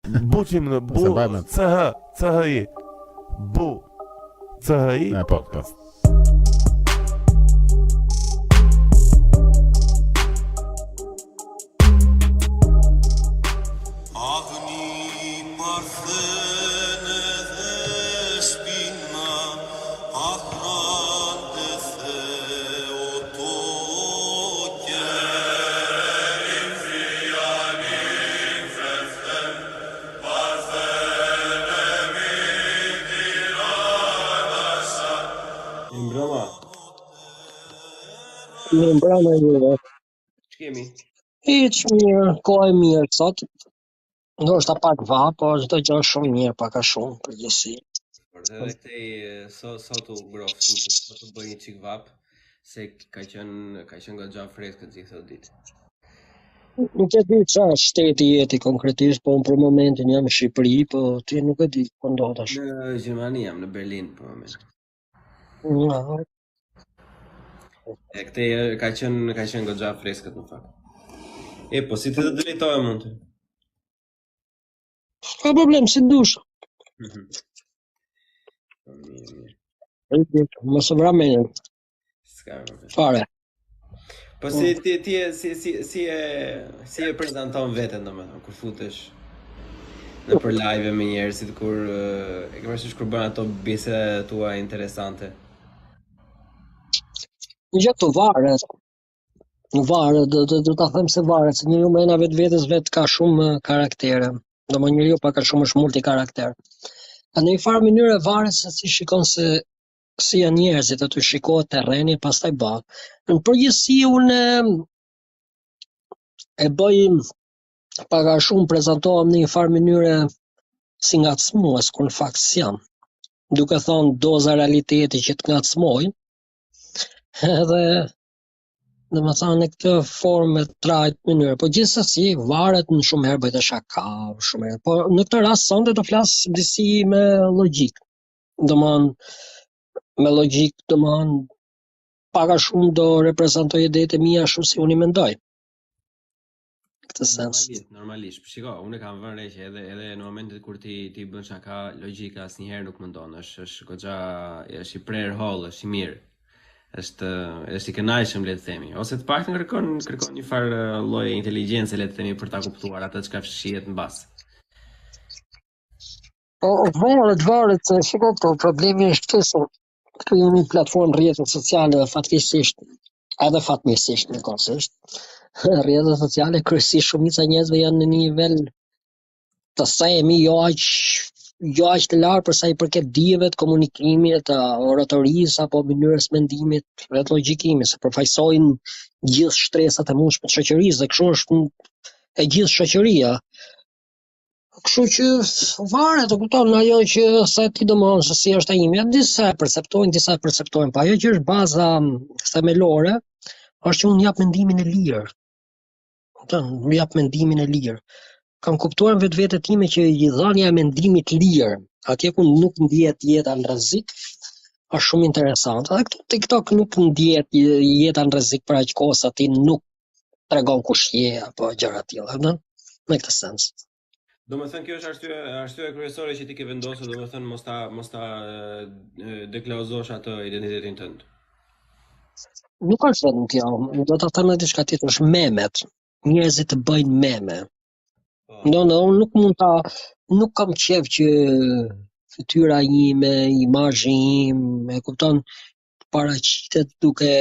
Buçim në bu C H C H I Bu C H I Po, po. Mirëmbrëma. Mirëmbrëma juve. Ç'kemi? Hiç mirë, kohë e mirë sot. Ndoshta pak vapë, po çdo gjë është shumë mirë, pak a shumë, përgjithësi. Por edhe këtej sot sot u ngroh, sot u bë një çik vapë, se ka qenë ka qenë goxha freskët gjithë këto ditë. Nuk e di çfarë shteti je ti konkretisht, po unë për momentin jam në Shqipëri, po ti nuk e di ku ndodhesh. Në Gjermani jam, në Berlin për momentin. Në, E këtej ka qenë ka qenë goxha freskët në fakt. E po si të të drejtohem unë ty? S'ka problem, si dush. Mhm. Po mirë, mirë. Mos e vra mendjen. S'ka problem. Fare. Po si ti ti e si si si e si e prezanton veten domethënë kur futesh nëpër live me njerëzit kur e ke parasysh kur bën ato bisedat tua interesante. Një gjë të varet. Varet, do do do ta them se varet, se njeriu mrena vetvetes vet ka shumë karaktere. Domethënë njeriu pak a shumë është multikarakter. Në një farë mënyre varet se si shikon se si janë njerëzit aty shikohet terreni pastaj bëhet. Në përgjithësi unë e bëj pak a shumë prezantohem në një farë mënyre si ngacmues, kur në fakt s'jam. Duke thonë doza realiteti që të ngacmoj, edhe domethënë në këtë formë trajt mënyrë, po gjithsesi varet në shumë herë bëj dhe shaka, shumë herë. Po në këtë rast sonte do flas disi me logjikë. Domethënë me logjikë, domethënë pak a shumë do reprezentoj idetë e mia ashtu si unë i mendoj. Këtë sens. Normalisht, normalisht. Po shiko, unë kam vënë re që edhe edhe në momentet kur ti ti bën shaka, logjika asnjëherë nuk mendon, është është goxha është i prerë hollë, është i mirë. Është është i kënaqshëm le të themi, ose të paktën kërkon kërkon një farë lloj inteligjence le të themi për ta kuptuar atë çka fshihet mbas. Po varet, varet, se shiko këtu, problemi është këtu se këtu jemi në platformë rrjetet sociale dhe fatkeqësisht edhe fatmirësisht njëkohësisht rrjetet sociale kryesisht shumica e njerëzve janë në një nivel të themi jo aq jo aq të lartë për sa i përket dijeve të komunikimit, të oratorisë apo mënyrës mendimit, vetë logjikimit, se përfaqësojnë gjithë shtresat e mundshme të shoqërisë dhe kështu është e gjithë shoqëria. Kështu që varet, e kupton, ajo që sa ti domethënë se si është e imja, disa e perceptojnë, disa e perceptojnë, po ajo që është baza themelore është që unë jap mendimin e lirë. Kupton, unë jap mendimin e lirë. Kam kuptuar në vetvete time që i dhënia e mendimit të lirë, atje ku nuk ndihet jeta në rrezik, është shumë interesante. Edhe këtu TikTok nuk ndihet jeta në rrezik për aq kohë sa ti nuk tregon kush je apo gjëra të tilla, ëh, në këtë sens. Domethënë kjo është arsye arsyeja kryesore që ti ke vendosur, domethënë mos ta mos ta deklauzosh atë identitetin tënd. Nuk është vetëm kjo, do ta them edhe diçka tjetër, është memet. Njerëzit të bëjnë meme. Po. Do në unë nuk mund ta nuk kam qejf që fytyra ime, imazhi im, e kupton, paraqitet duke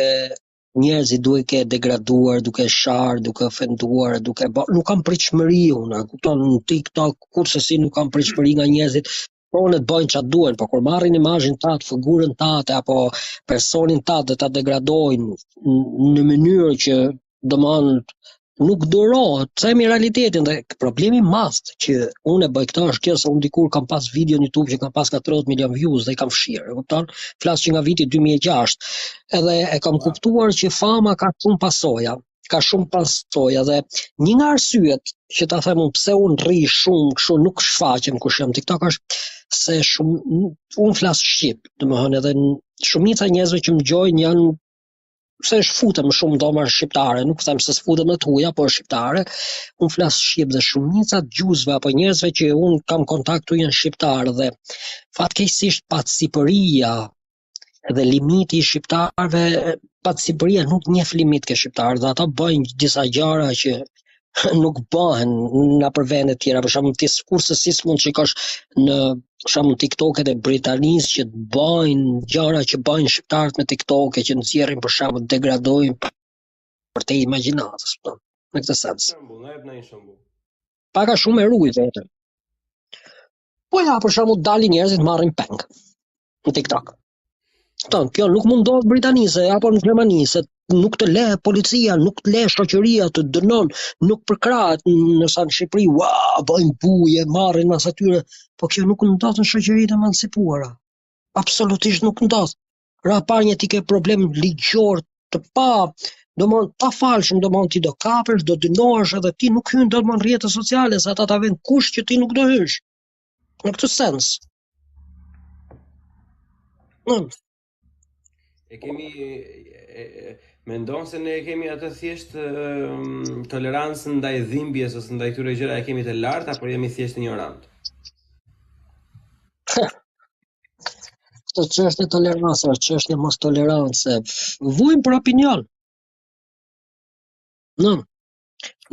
njerëzit duke degraduar, duke sharë, duke ofenduar, duke bë, nuk kam pritshmëri unë, e kupton, në TikTok kurrsesi nuk kam pritshmëri nga njerëzit, po le të bëjnë çfarë duan, po kur marrin imazhin tat, figurën tate apo personin tat dhe ta degradojnë në mënyrë që domethënë nuk durohet, themi realitetin dhe problemi i madh që unë e bëj këtë është kjo se unë dikur kam pas video në YouTube që kam pas ka 30 milion views dhe i kam fshirë, e kupton? Flas që nga viti 2006. Edhe e kam kuptuar që fama ka shumë pasoja, ka shumë pasoja dhe një nga arsyet që ta them unë pse unë rri shumë kështu nuk shfaqem kush jam TikTok është se shumë unë flas shqip, domethënë edhe shumica e njerëzve që më dëgjojnë janë. se është futem në shumë dhoma shqiptare, nuk them se s'futem në të huaja, por shqiptare, unë flas shqip dhe shumica e dëgjuesve apo njerëzve që unë kam kontakt këtu janë shqiptarë dhe fatkeqësisht pacipëria dhe limiti i shqiptarëve, pacipëria nuk njeh limit ke shqiptarët dhe ata bëjnë disa gjëra që nuk bëhen nëpër vende të tjera. Për shembull, ti kurrsesi s'mund të shikosh në për shembull TikToket e Britanisë që të bëjnë gjëra që bëjnë shqiptarët me TikTok e që nxjerrin për shembull degradojnë përtej imagjinatës, po. Në këtë sens. Shembull, na jep ndonjë shembull. Pak a shumë e ruaj veten. Po ja, për shembull, dalin njerëzit marrin peng në TikTok. Ton, kjo nuk mund ndodh në Britani se apo në Gjermani se nuk të le policia, nuk të le shoqëria të dënon, nuk përkrahet ndërsa në Shqipëri, ua, bëjnë bujë, marrin mas atyre, po kjo nuk ndodh në shoqëritë e emancipuara. Absolutisht nuk ndodh. Radhë parë një ti ke problem ligjor të pa, domthon pafalshëm, domthon ti do kapesh, do dënohesh edhe ti nuk hyn dot më në rrjete sociale, se ata ta vënë kusht që ti nuk do hysh. Në këtë sens. Mm. E kemi e, e, mendon se ne e kemi atë thjesht tolerancën ndaj dhimbjes ose ndaj këtyre gjëra e kemi të lartë apo jemi thjesht injorantë? Këtë çështje tolerance, është çështje mos tolerance. Vujmë për opinion. Në,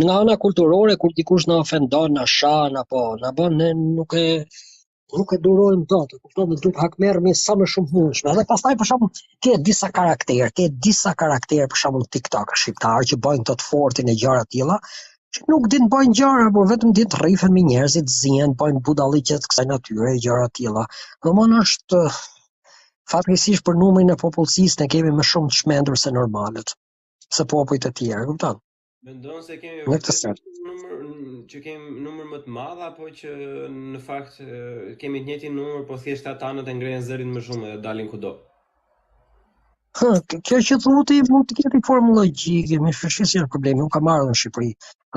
nga ana kulturore kur dikush na ofendon, na shan apo na bën ne nuk e nuk e durojmë dot, e kupton, ne duhet hakmerremi sa më shumë të mundshme. Edhe pastaj për shembull ke disa karakter, ke disa karakter për shembull TikTok shqiptar që bëjnë të të fortin e gjëra të tilla, që nuk din të bëjnë gjëra, por vetëm din të rrifen me njerëzit, zihen, bëjnë budalliqe të kësaj natyre, gjëra të tilla. Domthonë është fatkeqësisht për numrin e popullsisë ne kemi më shumë të çmendur se normalët, se popujt e tjerë, kupton? Mendon se kemi në këtë sens numër që kemi numër më të madh apo që në fakt kemi të njëjtin numër, po thjesht ata tanët e ngrenë zërin më shumë dhe dalin kudo. Hë, kjo që thua ti mund të ketë një formë logjike, më shih si është problemi. Unë kam ardhur në Shqipëri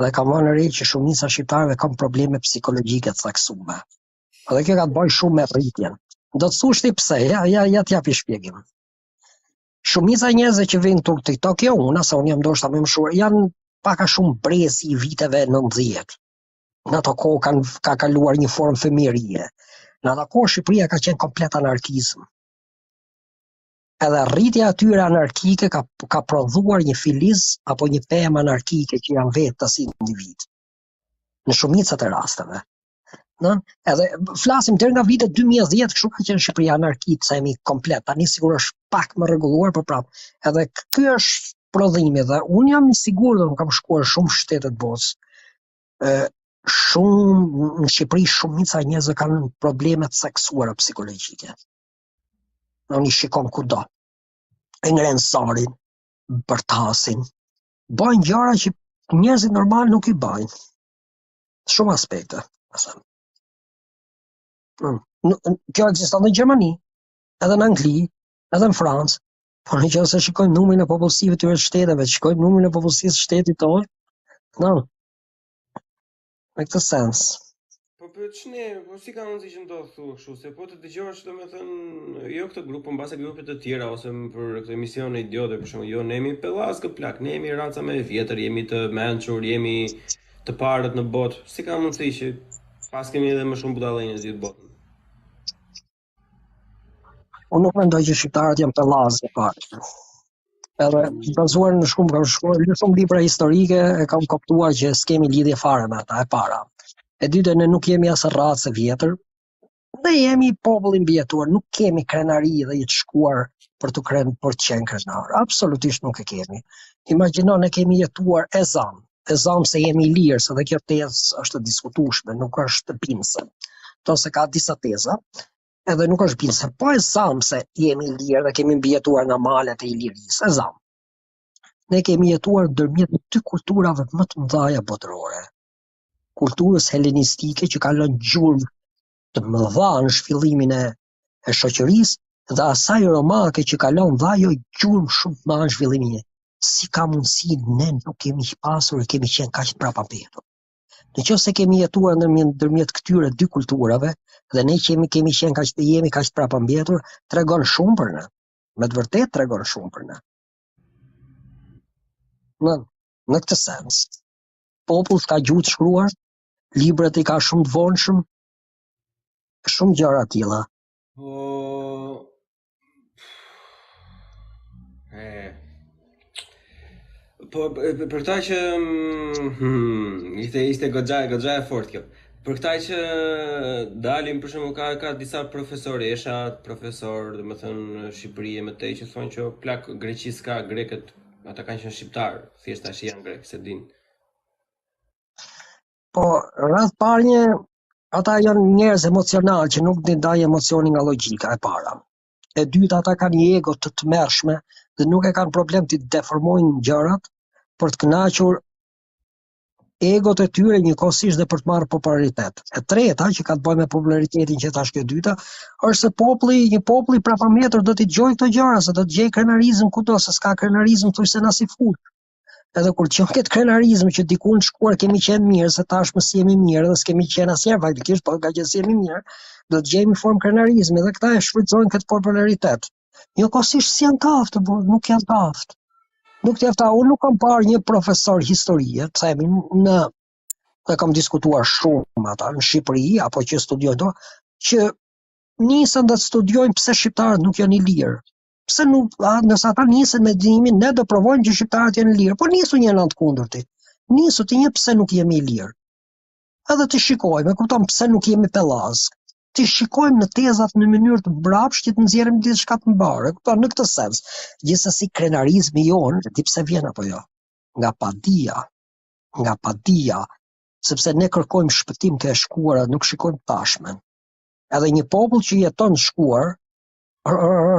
dhe kam vënë re që shumica e shqiptarëve kanë probleme psikologjike të theksuara. Dhe kjo ka të bëjë shumë me rritjen. Do të thuash ti pse? Ja, ja, ja të jap një shpjegim. Shumica e njerëzve që vijnë këtu në TikTok, jo unë, se unë jam ndoshta më moshuar, janë pak a shumë brezi i viteve 90. Në ato kohë kanë ka kaluar një formë fëmijërie. Në ato kohë Shqipëria ka qenë komplet anarkizëm. Edhe rritja e tyre anarkike ka ka prodhuar një filiz apo një pemë anarkike që janë vetë si individ. Në shumicat e rasteve. Në, edhe flasim deri nga vitet 2010, kështu ka qenë Shqipëria anarki, të themi komplet. Tani sigur është pak më rregulluar, por prap. Edhe ky është prodhimi dhe unë jam i sigurt dhe unë kam shkuar shumë shtete të botës. Ë shumë në Shqipëri shumica e njerëzve kanë probleme të theksuara psikologjike. Unë i shikon kudo. E ngrenë zarin, bërtasin, bëjnë gjëra që njerëzit normal nuk i bëjnë. Shumë aspekte, më thënë. Mm. Kjo ekziston në Gjermani, edhe në Angli, edhe në Francë, por në qoftë se shikojmë numrin e popullsive të këtyre shteteve, shikojmë numrin e popullsisë së shtetit tonë, no, Në këtë sens. Po po ç'ne, po si ka mundësi që ndodh thua kështu, se po të dëgjosh domethënë jo këtë grup, po mbase grupe të tjera ose për këtë emisione idiote për shembull, jo ne jemi pellazgë plak, ne jemi raca më e vjetër, jemi të mençur, jemi të parët në botë. Si ka mundësi që paskemi edhe më shumë budallenj në gjithë botën? Unë nuk mendoj që shqiptarët janë pellazgë fare. Edhe bazuar në shumë kam shkruar në shumë libra historike e kam kuptuar që s'kemi lidhje fare me ata e para. E dyta ne nuk jemi as racë e vjetër. Ne jemi popull i mbijetuar, nuk kemi krenari dhe një të shkuar për të kren për të qenë krenar. Absolutisht nuk e kemi. Imagjino ne kemi jetuar e zam, e zam se jemi ilirë, se dhe kjo tezë është e diskutueshme, nuk është bindëse. Do se ka disa teza, edhe nuk është bindëse, po e zam se jemi ilirë dhe kemi mbijetuar nga malet e Ilirisë, e zam. Ne kemi jetuar ndërmjet dy kulturave më të mëdha botërore. Kulturës helenistike që ka lënë gjurmë të mëdha në zhvillimin e, e shoqërisë dhe asaj romake që ka lënë dhe ajo gjurmë shumë të mëdha në zhvillimin e si ka mundësi ne nuk kemi pasur e kemi qenë kaq të prapambetur. Në qoftë se kemi jetuar ndërmjet ndërmjet këtyre dy kulturave dhe ne që jemi kemi qenë kaq të jemi kaq të prapambetur, tregon shumë për ne. Me të vërtetë tregon shumë për ne. Në, në këtë sens. Popull s'ka gjuhë të shkruar, librat i ka shumë të vonshëm, shumë gjëra të tilla. Po e Po për këta që mm, hmm, ishte ishte goxha goxha e fortë kjo. Për këta që dalin për shembull ka ka disa profesoresha, profesor, domethënë në Shqipëri e më tej që thonë që plak Greqi s'ka grekët, ata kanë qenë shqiptarë, thjesht tash janë grekë, s'e din. Po, radhë parë një, ata janë njerëz emocional që nuk din dajë emocionin nga logjika e para. E dyta, ata kanë një ego të tmerrshme dhe nuk e kanë problem t'i deformojnë gjërat për të kënaqur egot e tyre njëkohësisht dhe për të marrë popularitet. E treta, që ka të bëjë me popularitetin që thashë kjo e dyta, është se populli, një popull i prapambetur do t'i dëgjojë këto gjëra, se do të gjejë krenarizëm kudo, se s'ka krenarizëm thuajse në asnjë fushë. Edhe kur të këtë krenarizëm që diku në shkuar kemi qenë mirë, se tashmë s'jemi mirë dhe s'kemi qenë asnjëherë faktikisht, po nga që s'jemi mirë, do të gjejmë një formë krenarizmi dhe këta e shfrytëzojnë këtë popularitet. Njëkohësisht s'janë të aftë, por nuk janë të aftë. Nuk të aftë, unë nuk kam parë një profesor historie, të themi në dhe kam diskutuar shumë ata në Shqipëri apo që studiojnë do, që nisën dhe të studiojnë pse shqiptarët nuk janë ilirë. Pse nuk, a, nëse ata nisën me mendimin, ne do provojmë që shqiptarët janë ilirë, po nisu një në të kundërti. Nisu ti një pse nuk jemi ilirë. Edhe të shikojmë, e kupton pse nuk jemi pellazg. Të shikojmë në tezat në mënyrë të mbrapshtë që të nxjerrim diçka të mbarë, e kupton në këtë sens. Gjithsesi krenarizmi jonë, e di pse vjen apo jo? Nga padija, nga padija, sepse ne kërkojmë shpëtim ke e shkuara, nuk shikojmë tashmen. Edhe një popull që jeton në shkuar,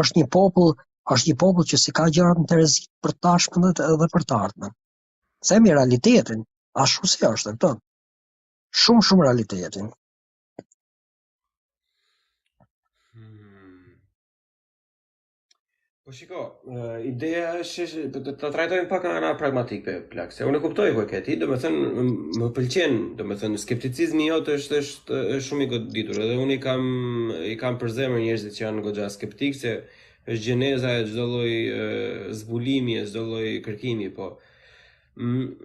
është një popull, është një popull që s'i ka gjërat në terezi për tashmen dhe edhe për të ardhmen. Themi realitetin, ashtu si është, e kupton? Shumë shumë realitetin. Hmm. Po shiko, ideja është që të, të, ta trajtojmë pak nga ana pragmatike, plak, se unë e kuptoj ku e ke ti, domethënë më pëlqen, domethënë skepticizmi jot është është është shumë i goditur, edhe unë i kam i kam për zemër njerëzit që janë goxha skeptik se është gjeneza e çdo lloj zbulimi, e çdo lloj kërkimi, po Mm,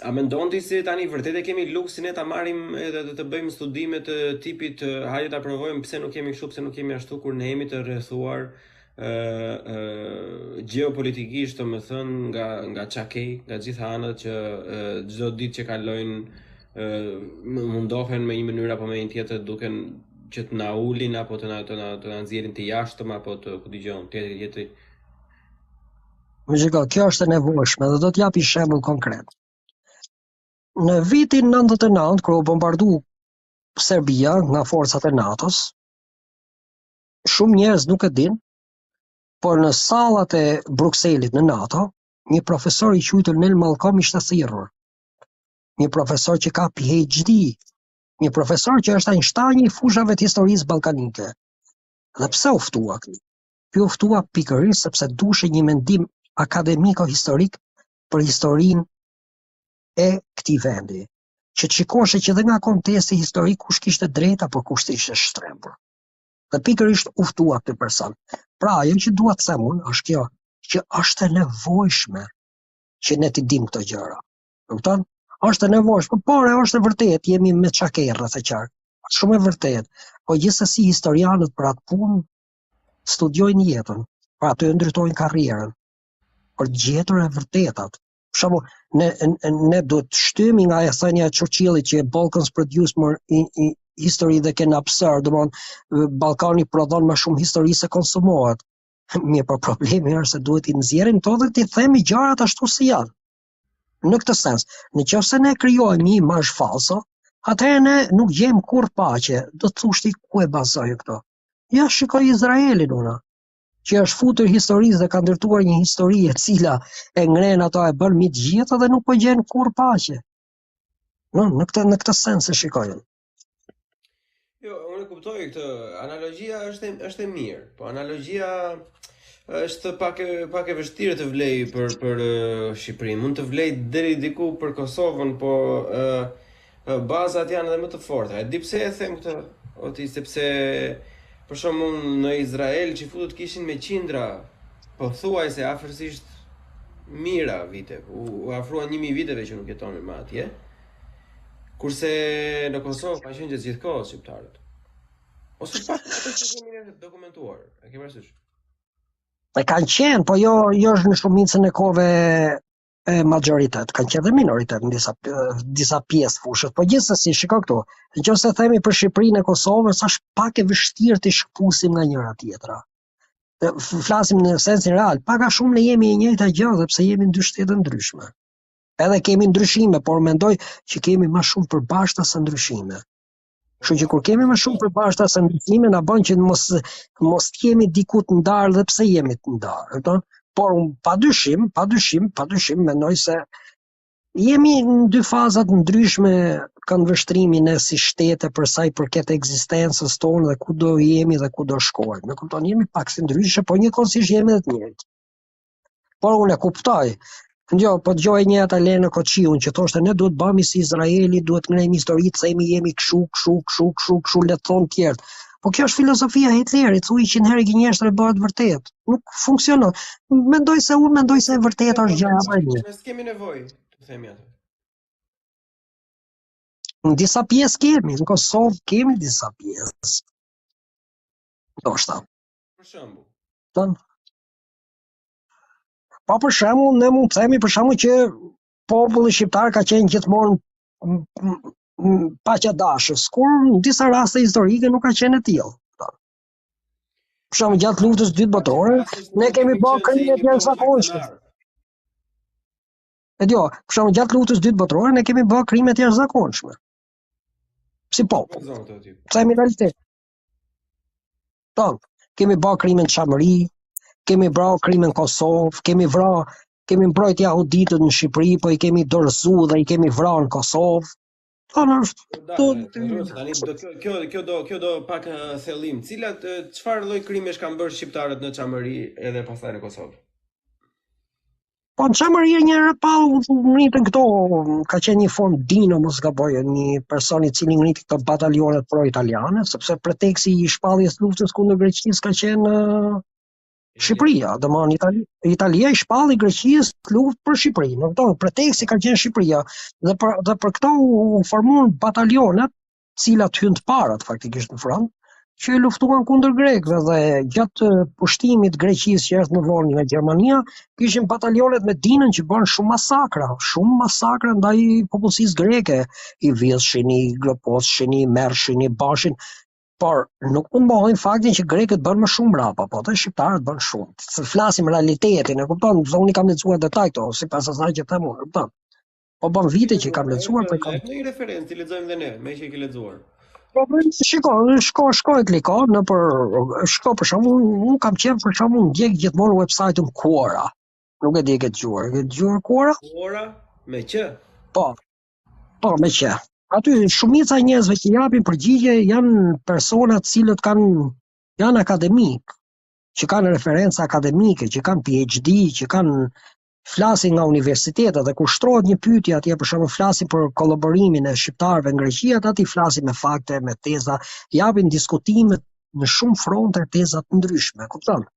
a mendon ti se tani vërtet e kemi luksin ne ta marrim edhe të, të bëjmë studime të tipit hajde ta provojmë pse nuk jemi kështu, pse nuk jemi ashtu kur ne jemi të rrethuar ë ë gjeopolitikisht, domethënë nga nga çakej, nga gjitha anët që çdo ditë që kalojnë ë mundohen me një mënyrë apo me një tjetër duken që të na ulin apo të na të na të na nxjerrin të jashtëm apo të ku dëgjon tjetri tjetri Më shiko, kjo është e nevojshme dhe do të jap një shembull konkret. Në vitin 99 kur u bombardu Serbia nga forcat e NATO-s, shumë njerëz nuk e din, por në sallat e Brukselit në NATO, një profesor i quajtur Neil Malcolm ishte thirrur. Një profesor që ka PhD, një profesor që është Einsteini i fushave të historisë ballkanike. Dhe pse u ftua ky? Ky u ftua pikërisht sepse duhej një mendim akademiko-historik për historinë e këtij vendi, që të shikohej që dhe nga konteksti historik kush kishte drejt apo kush ishte shtrembur. Dhe pikërisht u ftua ky person. Pra, ajo që dua të them unë është kjo, që është e nevojshme që ne t'i dim këto gjëra. Kupton? Është e nevojshme, por është e vërtetë, jemi me çakej rreth e qark. Shumë e vërtetë. Po gjithsesi historianët për atë punë studiojnë jetën, për atë e ndërtojnë karrierën, për të gjetur e vërtetat. Për shembull, ne ne duhet të shtyhemi nga ajo thënia e Churchillit që Balkans produce more in, in, history than can absorb, domethënë Ballkani prodhon më shumë histori se konsumohet. Mirë, por problemi është se duhet t'i nxjerrim këto dhe t'i themi gjërat ashtu si janë. Në këtë sens, në qoftë se ne krijojmë një imazh falso, atëherë ne nuk gjejmë kurrë paqe. Do të thosh ti ku e bazoj këto? Ja shikoj Izraelin unë, që është futur historisë dhe ka ndërtuar një histori e cila e ngren ato e bën mbi të gjitha dhe nuk po gjen kurrë paqe. No, në këtë në këtë sens e shikoj. Jo, unë e kuptoj këtë. Analogjia është është e mirë, po analogjia është pak e pak e vështirë të vlejë për për Shqipërinë. Mund të vlejë deri diku për Kosovën, po ë bazat janë edhe më të forta. E di pse e them këtë, o ti, sepse për shembull në Izrael çifutët kishin me qindra, pothuajse afërsisht. Mijëra vite, u, u afruan 1000 viteve që nuk jetonin më atje. Kurse në Kosovë kanë qenë gjatë gjithë kohës shqiptarët. Ose pak ato që kemi ne dokumentuar, e ke parasysh? E kanë qenë, po jo jo është në shumicën e kohëve e majoritet, kanë qenë dhe minoritet në disa disa pjesë fushës. Po gjithsesi, shiko këtu, në qoftë se themi për Shqipërinë e Kosovës, është pak e vështirë t'i shkëpusim nga njëra tjetra. Flasim në sensin real, pak a shumë ne jemi e njëjta gjë dhe pse jemi në dy shtete të ndryshme. Edhe kemi ndryshime, por mendoj që kemi më shumë përbashkëta se ndryshime. Kështu që kur kemi më shumë përbashkëta se ndryshime na bën që mos mos të jemi diku të ndarë dhe pse jemi të ndarë, e kupton? Por unë pa dyshim, pa dyshim, pa dyshim mendoj se jemi në dy faza të ndryshme këndvështrimi ne si shtete për sa i përket ekzistencës tonë dhe ku do jemi dhe ku do shkojmë. E kupton, jemi pak si ndryshe, po njëkohësisht jemi edhe të njëjtë. Por unë e kuptoj. Jo, po dëgjoj një atë Leno Koçiun që thoshte ne duhet bëhemi si Izraeli, duhet ngrejmë histori, të themi jemi kshu, kshu, kshu, kshu, kshu, le të thonë tjerët. Po kjo është filozofia e Hitlerit, thuaj 100 herë gënjeshtër bëhet vërtet. Nuk funksionon. Mendoj se unë mendoj se e vërteta është gjëja më e mirë. Ne s'kemi nevojë të themi atë. Në disa pjesë kemi, në Kosovë kemi disa pjesë. Ndoshta. Për shembull. Ton. Po për shembull, ne mund të themi për shembull që populli shqiptar ka qenë gjithmonë paqedashës, kur në disa raste historike nuk ka qenë e tillë. Për shembull, gjatë luftës së dytë botërore, ne kemi bërë krime të jashtëzakonshme. E dio, për shembull, gjatë luftës së dytë botërore ne kemi bërë krime të jashtëzakonshme. Si popull. Themi realitet. Po, kemi bë krime në Çamëri, kemi bë krime në Kosovë, kemi vra, kemi mbrojt jahuditët në Shqipëri, po i kemi dorëzu dhe i kemi vra në Kosovë. Po, në është do tani do kjo kjo kjo do kjo do pak thellim. Cilat çfarë lloj krimesh kanë bërë shqiptarët në Çamëri edhe pastaj në Kosovë? Po në Çamëri një herë pa u ngritën këto, ka qenë një formë Dino, mos gaboj, një person i cili ngriti këto batalionet pro-italiane, sepse preteksi i shpalljes luftës kundër Greqisë ka qenë Shqipëria, domethënë Itali, Italia i shpalli Greqisë luftë për Shqipërinë. Në preteksi ka qenë Shqipëria dhe për dhe për këto u formuan batalionet cilat hynë të parat faktikisht në front, që luftuan kundër grekëve dhe gjatë pushtimit të Greqisë që erdhi më vonë nga Gjermania, kishim batalionet me Dinën që bënë shumë masakra, shumë masakra ndaj popullsisë greke, i vidhshin, i groposhin, i merrshin, i bashin, por nuk mund mohojmë faktin që grekët bënë më shumë mbrapa, po dhe shqiptarët bënë shumë. Se flasim realitetin, e kupton, dhe unë i kam lexuar detaj këto, sipas asaj që them unë, e kupton. Po bën vite që i kam lexuar, po kam. Në një referencë i lexojmë dhe ne, meqë i ke lexuar. Po po shiko, shko, shko e kliko nëpër shko për shembull, unë kam qenë për shembull ndjek gjithmonë website-in Quora. Nuk e di e ke dëgjuar, e ke dëgjuar Quora? Quora me Q? Po. Po, me Q. Aty shumica e njerëzve që japin përgjigje janë persona të cilët kanë janë akademik, që kanë referenca akademike, që kanë PhD, që kanë flasin nga universitetet dhe kur shtrohet një pyetje atje për shembull flasin për kolaborimin e shqiptarëve në Greqi, ata t'i flasin me fakte, me teza, japin diskutime në shumë fronte teza të ndryshme, kupton?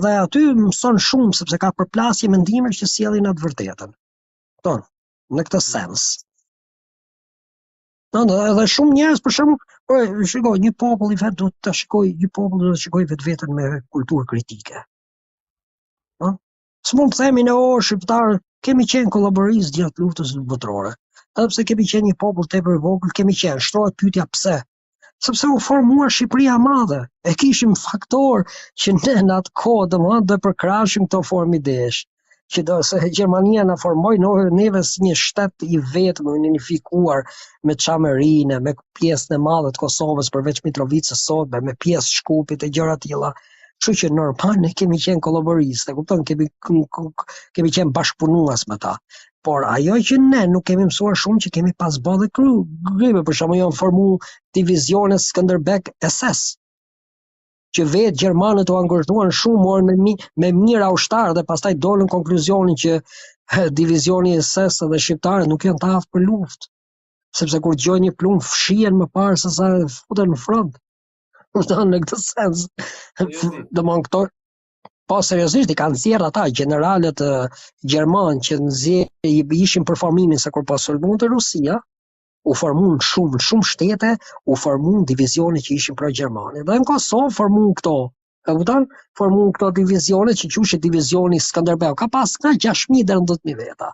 Dhe aty mëson shumë sepse ka përplasje mendimesh që sjellin atë vërtetën. Kupton? Në këtë sens. Në, në, edhe shumë njerëz për shembull, po shiko, një popull i vet duhet ta shikojë, një popull duhet të shikojë vetveten me kulturë kritike. Ëh? S'mund të themi ne o shqiptarë, kemi qenë kolaboristë gjatë luftës botërore. Edhe pse kemi qenë një popull tepër i vogël, kemi qenë. Shtrohet pyetja pse? Sepse u formua Shqipëria e Madhe. E kishim faktor që ne në atë kohë domethënë do përkrahshim këto formë idesh që do se Gjermania na formoi neve si një shtet i vetëm i unifikuar me Çamërinë, me pjesën e madhe të Kosovës përveç Mitrovicës sotme, me pjesë Shkupit e gjëra të tilla. Kështu që normal ne kemi qenë kolaboristë, e kupton, kemi kemi qenë bashkëpunues me ta. Por ajo që ne nuk kemi mësuar shumë që kemi pas bërë dhe kry, krime, për shembull janë formu divizione Skënderbeg SS, që vetë gjermanët u angazhuan shumë morën me mi, me mijëra ushtarë dhe pastaj dolën konkluzionin që divizioni SS dhe shqiptarët nuk janë të aftë për luftë sepse kur dëgjojnë një plumb fshihen më parë se sa futen në front. Kupton në këtë sens. Domthon këto. Po seriozisht i kanë nxjerrë ata gjeneralët gjermanë që nxjerr ishin për formimin se kur po sulmonte Rusia, u formuan shumë shumë shtete, u formuan divizione që ishin pro Gjermani. Dhe në Kosovë formuan këto, e kupton? Formuan këto divizione që quheshin divizioni Skënderbeu. Ka pas nga 6000 deri në 10000 veta.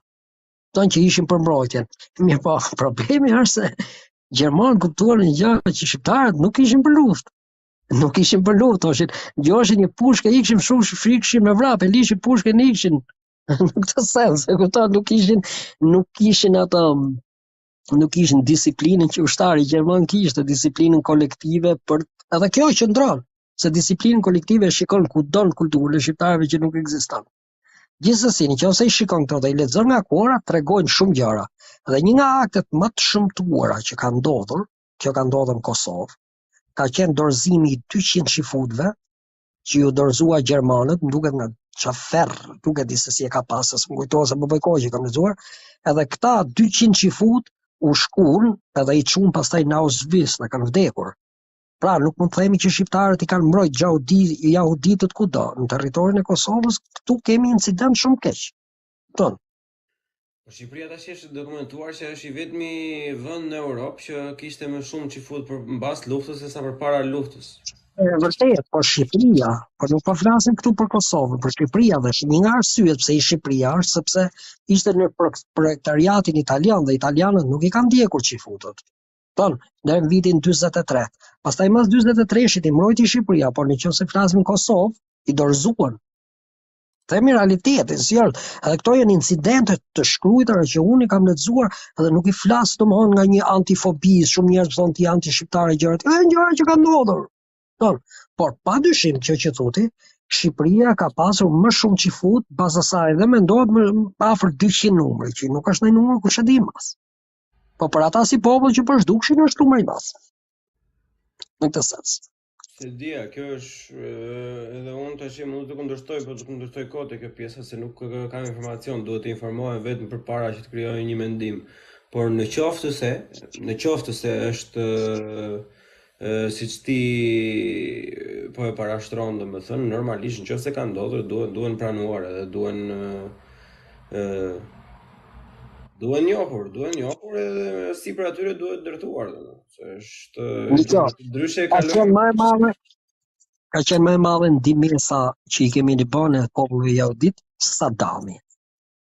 Kupton që ishin për mbrojtjen. Mirëpo, problemi është se gjermanët kuptuan një gjë që shqiptarët nuk ishin për luftë. Nuk ishin për luftë, thoshin, gjoheshin një pushkë, ikshin shumë, frikshin me vrap, e lishin pushkën ikshin. Në këtë sens, e kupton, nuk ishin nuk ishin ato nuk ishin disiplinën që ushtari gjerman kishte, disiplinën kolektive për edhe kjo qëndron, se disiplinën kolektive e shikon kudo në kulturën e shqiptarëve që nuk ekziston. Gjithsesi, në qoftë se i shikon këto dhe i lexon nga kohëra, tregojnë shumë gjëra. Dhe një nga aktet më të shëmtuara që ka ndodhur, kjo ka ndodhur në Kosovë, ka qenë dorëzimi i 200 çifutëve që iu dorëzua gjermanët, më duket nga Xhafer, nuk e di se si e ka pasë, s'më kujtohet se po bëj kohë që kam lexuar, edhe këta 200 çifut u shkun edhe i çun pastaj në Auschwitz dhe kanë vdekur. Pra nuk mund të themi që shqiptarët i kanë mbrojt jahudi, jahuditët kudo, në territorin e Kosovës këtu kemi incident shumë keq. Ton. Po Shqipëria tash është dokumentuar që është i vetmi vend në Europë që kishte më shumë çifut për mbas luftës se sa përpara luftës. E vërtet, po Shqipëria, po nuk po flasim këtu për Kosovën, për Shqipëria dhe një nga arsyet pse i Shqipëria është sepse ishte në protektariatin italian dhe italianët nuk i kanë ndjekur çifutët. Ton, deri në vitin 43. Pastaj mas 43-shit i mbrojti Shqipëria, por në qoftë se flasim në Kosovë, i dorëzuan Themi realitetin, si është. Edhe këto janë incidente të shkruara që unë i kam lexuar edhe nuk i flas domthon nga një antifobi, shumë njerëz thonë ti antishqiptare gjërat. Janë gjëra që kanë ndodhur. Ton, por pa dyshim kjo që thotë, Shqipëria ka pasur më shumë çifut pas asaj dhe mendohet më afër 200 numri, që nuk është ndonjë numër kush e di mas. Po për ata si popull që po zhdukshin është numër i madh. Në këtë sens. S'e dija, kjo është edhe unë tash mund të kundërshtoj, po të kundërshtoj kot te kjo pjesa se nuk kam informacion, duhet të informohem vetëm përpara që të krijoj një mendim. Por në qoftë se, në qoftë se është siç ti po e parashtron, domethënë, normalisht në qoftë se ka ndodhur, duhen duhen pranuar edhe duhen ë duhen njohur, duhen njohur edhe sipër atyre duhet ndërtuar, domethënë. Se është Niko, ndryshe ka qenë më e madhe ka qenë më e madhe ndihmesa që i kemi ne bërë popullit jahudit sa Sadami.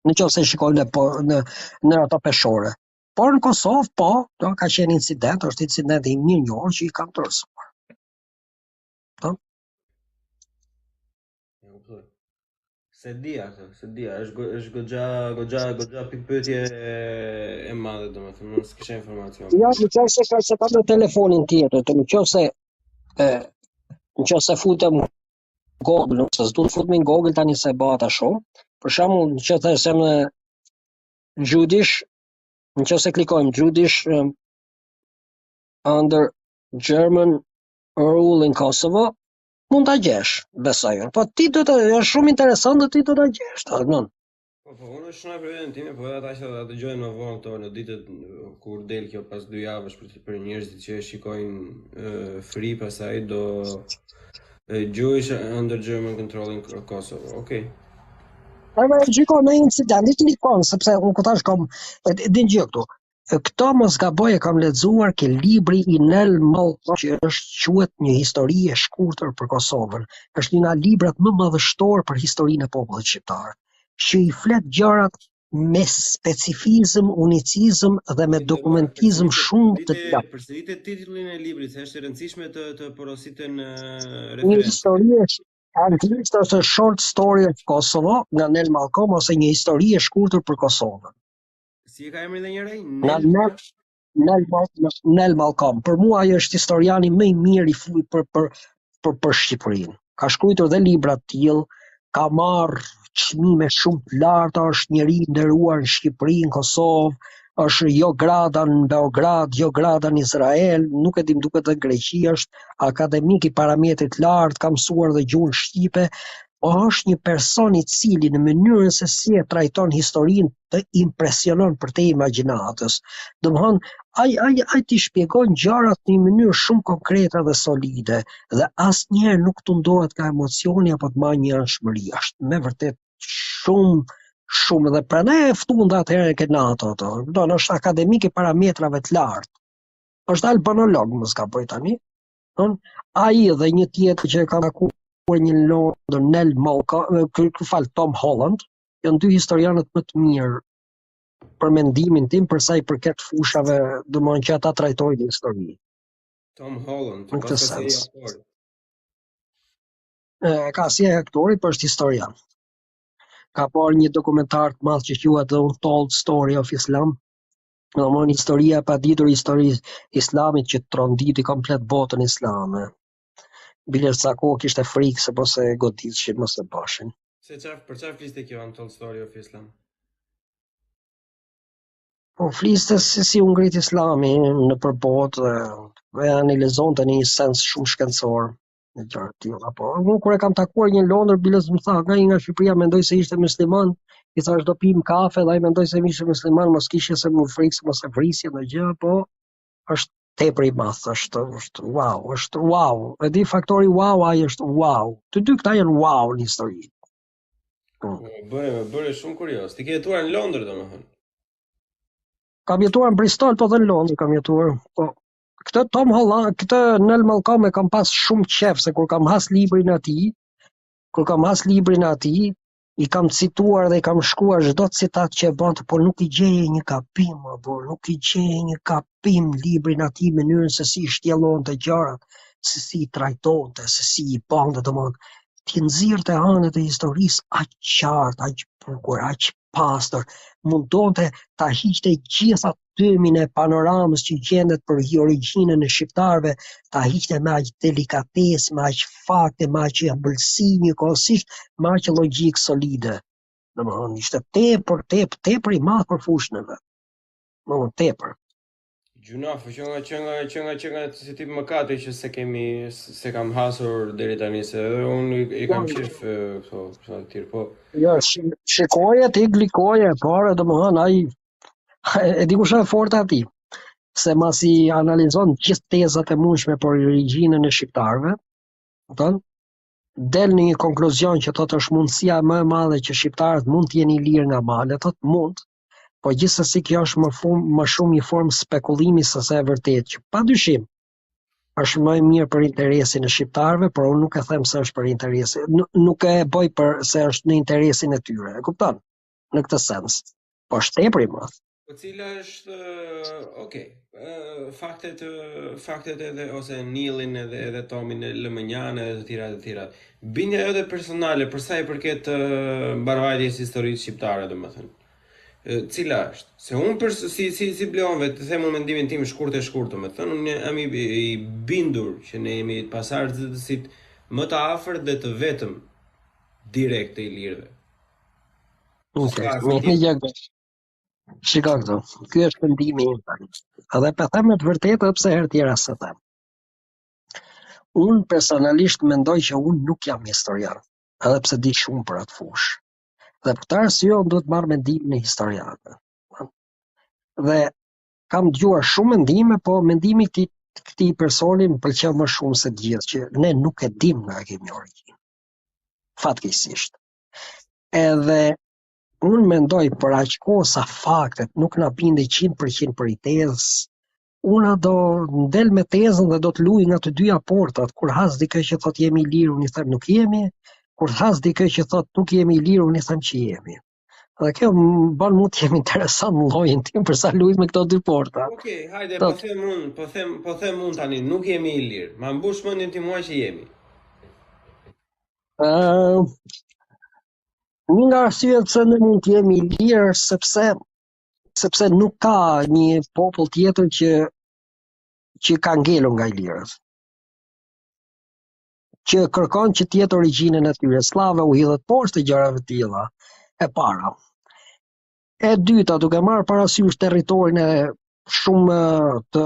Në qoftë se shikojmë në, po, në, në ato peshore. Por në Kosovë, po, do, ka qenë incident, është incident i mirënjohur që i kanë dorëzuar. Po? E kuptoj. S'e dija atë, s'e dija, është është goxha goxha goxha pikëpyetje e madhe domethënë, unë s'kisha informacion. Ja, në qoftë se ka se kam në telefonin tjetër, të në qoftë se e në qoftë se futem Google, nuk se s'du të futemi në Google tani se bëhet shumë. Për shembull, në qoftë se në Jewish, në qoftë se klikojmë Jewish um, under German rule in Kosovo, mund ta gjesh, besoj unë. Po ti do të është shumë interesant dhe ti do ta gjesh, ta kupton. Po po, unë shënoj për veten time, po edhe ata që do ta dëgjojnë më vonë këto në ditët kur del kjo pas dy javësh për për njerëzit që e shikojnë uh, free pastaj do uh, Jewish under German control in Kosovo. Okej. Okay. Po po shiko në incident, i klikon sepse unë këta shkom e din gjë këtu. Këto mos gaboj e kam lexuar ke libri i Nel Malcolm që është quhet një histori e shkurtër për Kosovën. Është një nga librat më madhështor për historinë e popullit shqiptar, që i flet gjërat me specifizëm, unicizëm dhe me dokumentizëm shumë të gjatë. Përsërite titullin e librit, se është e rëndësishme të të porositen referencat. Një histori e anglisht është Short Story of Kosovo nga Nel Malcolm ose një histori e shkurtër për Kosovën. Si e ka emrin edhe një herë? Nel Nel Nel, Nel Malcolm. Për mua ai është historiani më i mirë i fuj për për për për Shqipërinë. Ka shkruar dhe libra të tillë, ka marr çmime shumë të larta, është njeri i nderuar në Shqipëri, në Kosovë, është jo grata në Beograd, jo grata në Izrael, nuk e di më duket dhe në Greqi, është akademik i parametrit të lartë, ka mësuar dhe gjuhën shqipe. Po është një person i cili në mënyrën se si e trajton historinë të impresionon përtej imagjinatës. Domthon, ai ai ai t'i shpjegon gjërat në një mënyrë shumë konkrete dhe solide dhe asnjëherë nuk tundohet nga emocioni apo të marrë njëanshmëri. Është me vërtet shumë shumë dhe prandaj e ftuan dhe atëherë ke NATO ato. Do është akademik i parametrave të lartë. Është albanolog, mos gaboj tani. Don ai dhe një tjetër që e kam takuar një në Londër, Neil Malcolm, ky fal Tom Holland, janë dy historianët më të mirë për mendimin tim për sa i përket fushave, domethënë që ata trajtojnë në histori. Tom Holland, në këtë sens. E, ka si aktori, por është historian. Ka parë një dokumentar të madh që quhet The Untold Story of Islam, domethënë historia e paditur historisë islamit që tronditi komplet botën islame. Bile sa kohë kishte frikë se mos e goditshin, mos e bashin. Se çfarë për çfarë fliste kjo Untold Story of Islam? Po fliste se si u ngrit Islami nëpër botë dhe e analizonte në një sens shumë shkencor në gjëra të tilla. Po unë kur e kam takuar një në Londër, biles më tha, nga një nga Shqipëria mendoj se ishte musliman, i thash do pim kafe dhe ai mendoi se ishte musliman, mos kishte se më frikë se mos e vrisje ndonjë gjë, po është tepër i madh, është është wow, është wow. E di faktori wow, ai është wow. Të dy këta janë wow në histori. Po. Bëre, bëre shumë kurioz. Ti ke jetuar në Londër domethënë. Kam jetuar në Bristol, po dhe në Londër kam jetuar. Po këtë Tom Holland, këtë Neil Malcolm e kam pas shumë qef se kur kam has librin e atij, kur kam has librin e atij, i kam cituar dhe i kam shkruar çdo citat që e bënte, por nuk i gjeje një gabim, apo nuk i gjeje një gabim librin atij, mënyrën se si i shtjellonte gjërat, se si i trajtonte, se si i bënte, domethënë t'i nxirrte anët e historisë aq qartë, aq bukur, aq pastër, mundonte ta hiqte gjithë atë tymin e panoramës që gjendet për origjinën e shqiptarëve, ta hiqte me aq delikatesë, me aq fakte, me aq ëmbëlsi njëkohësisht, me aq logjikë solide. Domethënë, ishte tepër, tepër, tepër i madh për fushën e vet. Domethënë, tepër. Gjynah, po që nga që nga që nga që nga si tip mëkati që se kemi se kam hasur deri tani se edhe unë i, i kam qejf këto këto të tjerë, po. Jo, shikoje ti klikoje, por domethënë ai e di kush është e forta e tij. Se masi analizon gjithë tezat e mundshme për origjinën e shqiptarëve, kupton? Del në një konkluzion që thotë është mundësia më e madhe që shqiptarët mund të jenë ilirë nga malet, thotë mund, po gjithsesi kjo është më, fum, më shumë një formë spekulimi se sa e vërtetë, që pa dyshim është më e mirë për interesin e shqiptarëve, por unë nuk e them se është për interesin, nuk, nuk e bëj për se është në interesin e tyre, e kupton? Në këtë sens. Po është tepër i madh. Po cila është, ok, faktet faktet edhe ose Nilin edhe edhe Tomin e lëmë mënjanë edhe të tjera të tjera. Bindja jote personale për sa i përket mbarëvajtjes së historisë shqiptare, domethënë. Cila është? Se unë për si si si Bleon vetë, të them unë mendimin tim shkurt e shkurt, domethënë, unë jam i, i bindur që ne jemi pasardhësit më të afërt dhe të vetëm direkt të ilirëve. Okej, okay, më një gjë. Shiko këtu, ky është mendimi im tani. Edhe po them me të vërtetë edhe pse herë tjera s'e them. Unë personalisht mendoj që unë nuk jam historian, edhe pse di shumë për atë fushë. Dhe për këtë arsye unë duhet të marr mendimin e historianëve. Dhe kam dëgjuar shumë mendime, po mendimi i këtij këtij personi më pëlqeu më shumë se të gjithë, që ne nuk e dim nga e kemi origjinën. Fatkeqësisht. Edhe Unë mendoj për aq kohë sa faktet nuk na bindin 100% për një tezë, unë do del me tezën dhe do të luaj nga të dyja portat. Kur has dikë që thotë jemi ilirë, unë i them nuk jemi. Kur has dikë që thotë nuk jemi ilirë, unë i them që jemi. Dhe kjo më bën mua të jem interesant në lojën tim për sa luaj me këto dy porta. Okej, okay, hajde, po them unë, po them, po them unë tani, nuk jemi ilirë. Ma mbush mendjen ti mua që jemi. Ë uh, Një nga arsyet pse ne mund të jemi ilirë është sepse sepse nuk ka një popull tjetër që që ka ngelur nga ilirët. Që kërkon që të jetë origjinën e tyre. Sllave u hidhet poshtë gjërave të tilla. E para. E dyta, duke marrë parasysh territorin e shumë të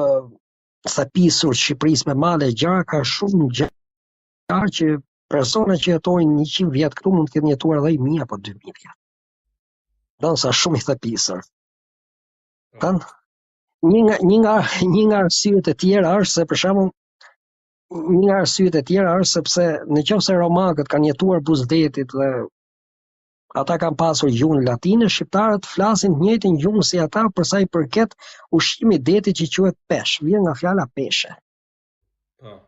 thepisur të Shqipërisë me male gjëra, ka shumë gjëra që. Persona që jetojnë 100 vjet këtu mund të kenë jetuar edhe 1000 apo 2000 vjet. Ndonëse shumë i thepisur. Po. Tan një nga një nga një nga arsyet e tjera është se për shembull një nga arsyet e tjera është sepse në qoftë se romakët kanë jetuar buzë detit dhe ata kanë pasur gjuhën latine, shqiptarët flasin të njëjtën gjuhë si ata për sa i përket ushqimit detit që quhet pesh, vjen nga fjala peshe. Po.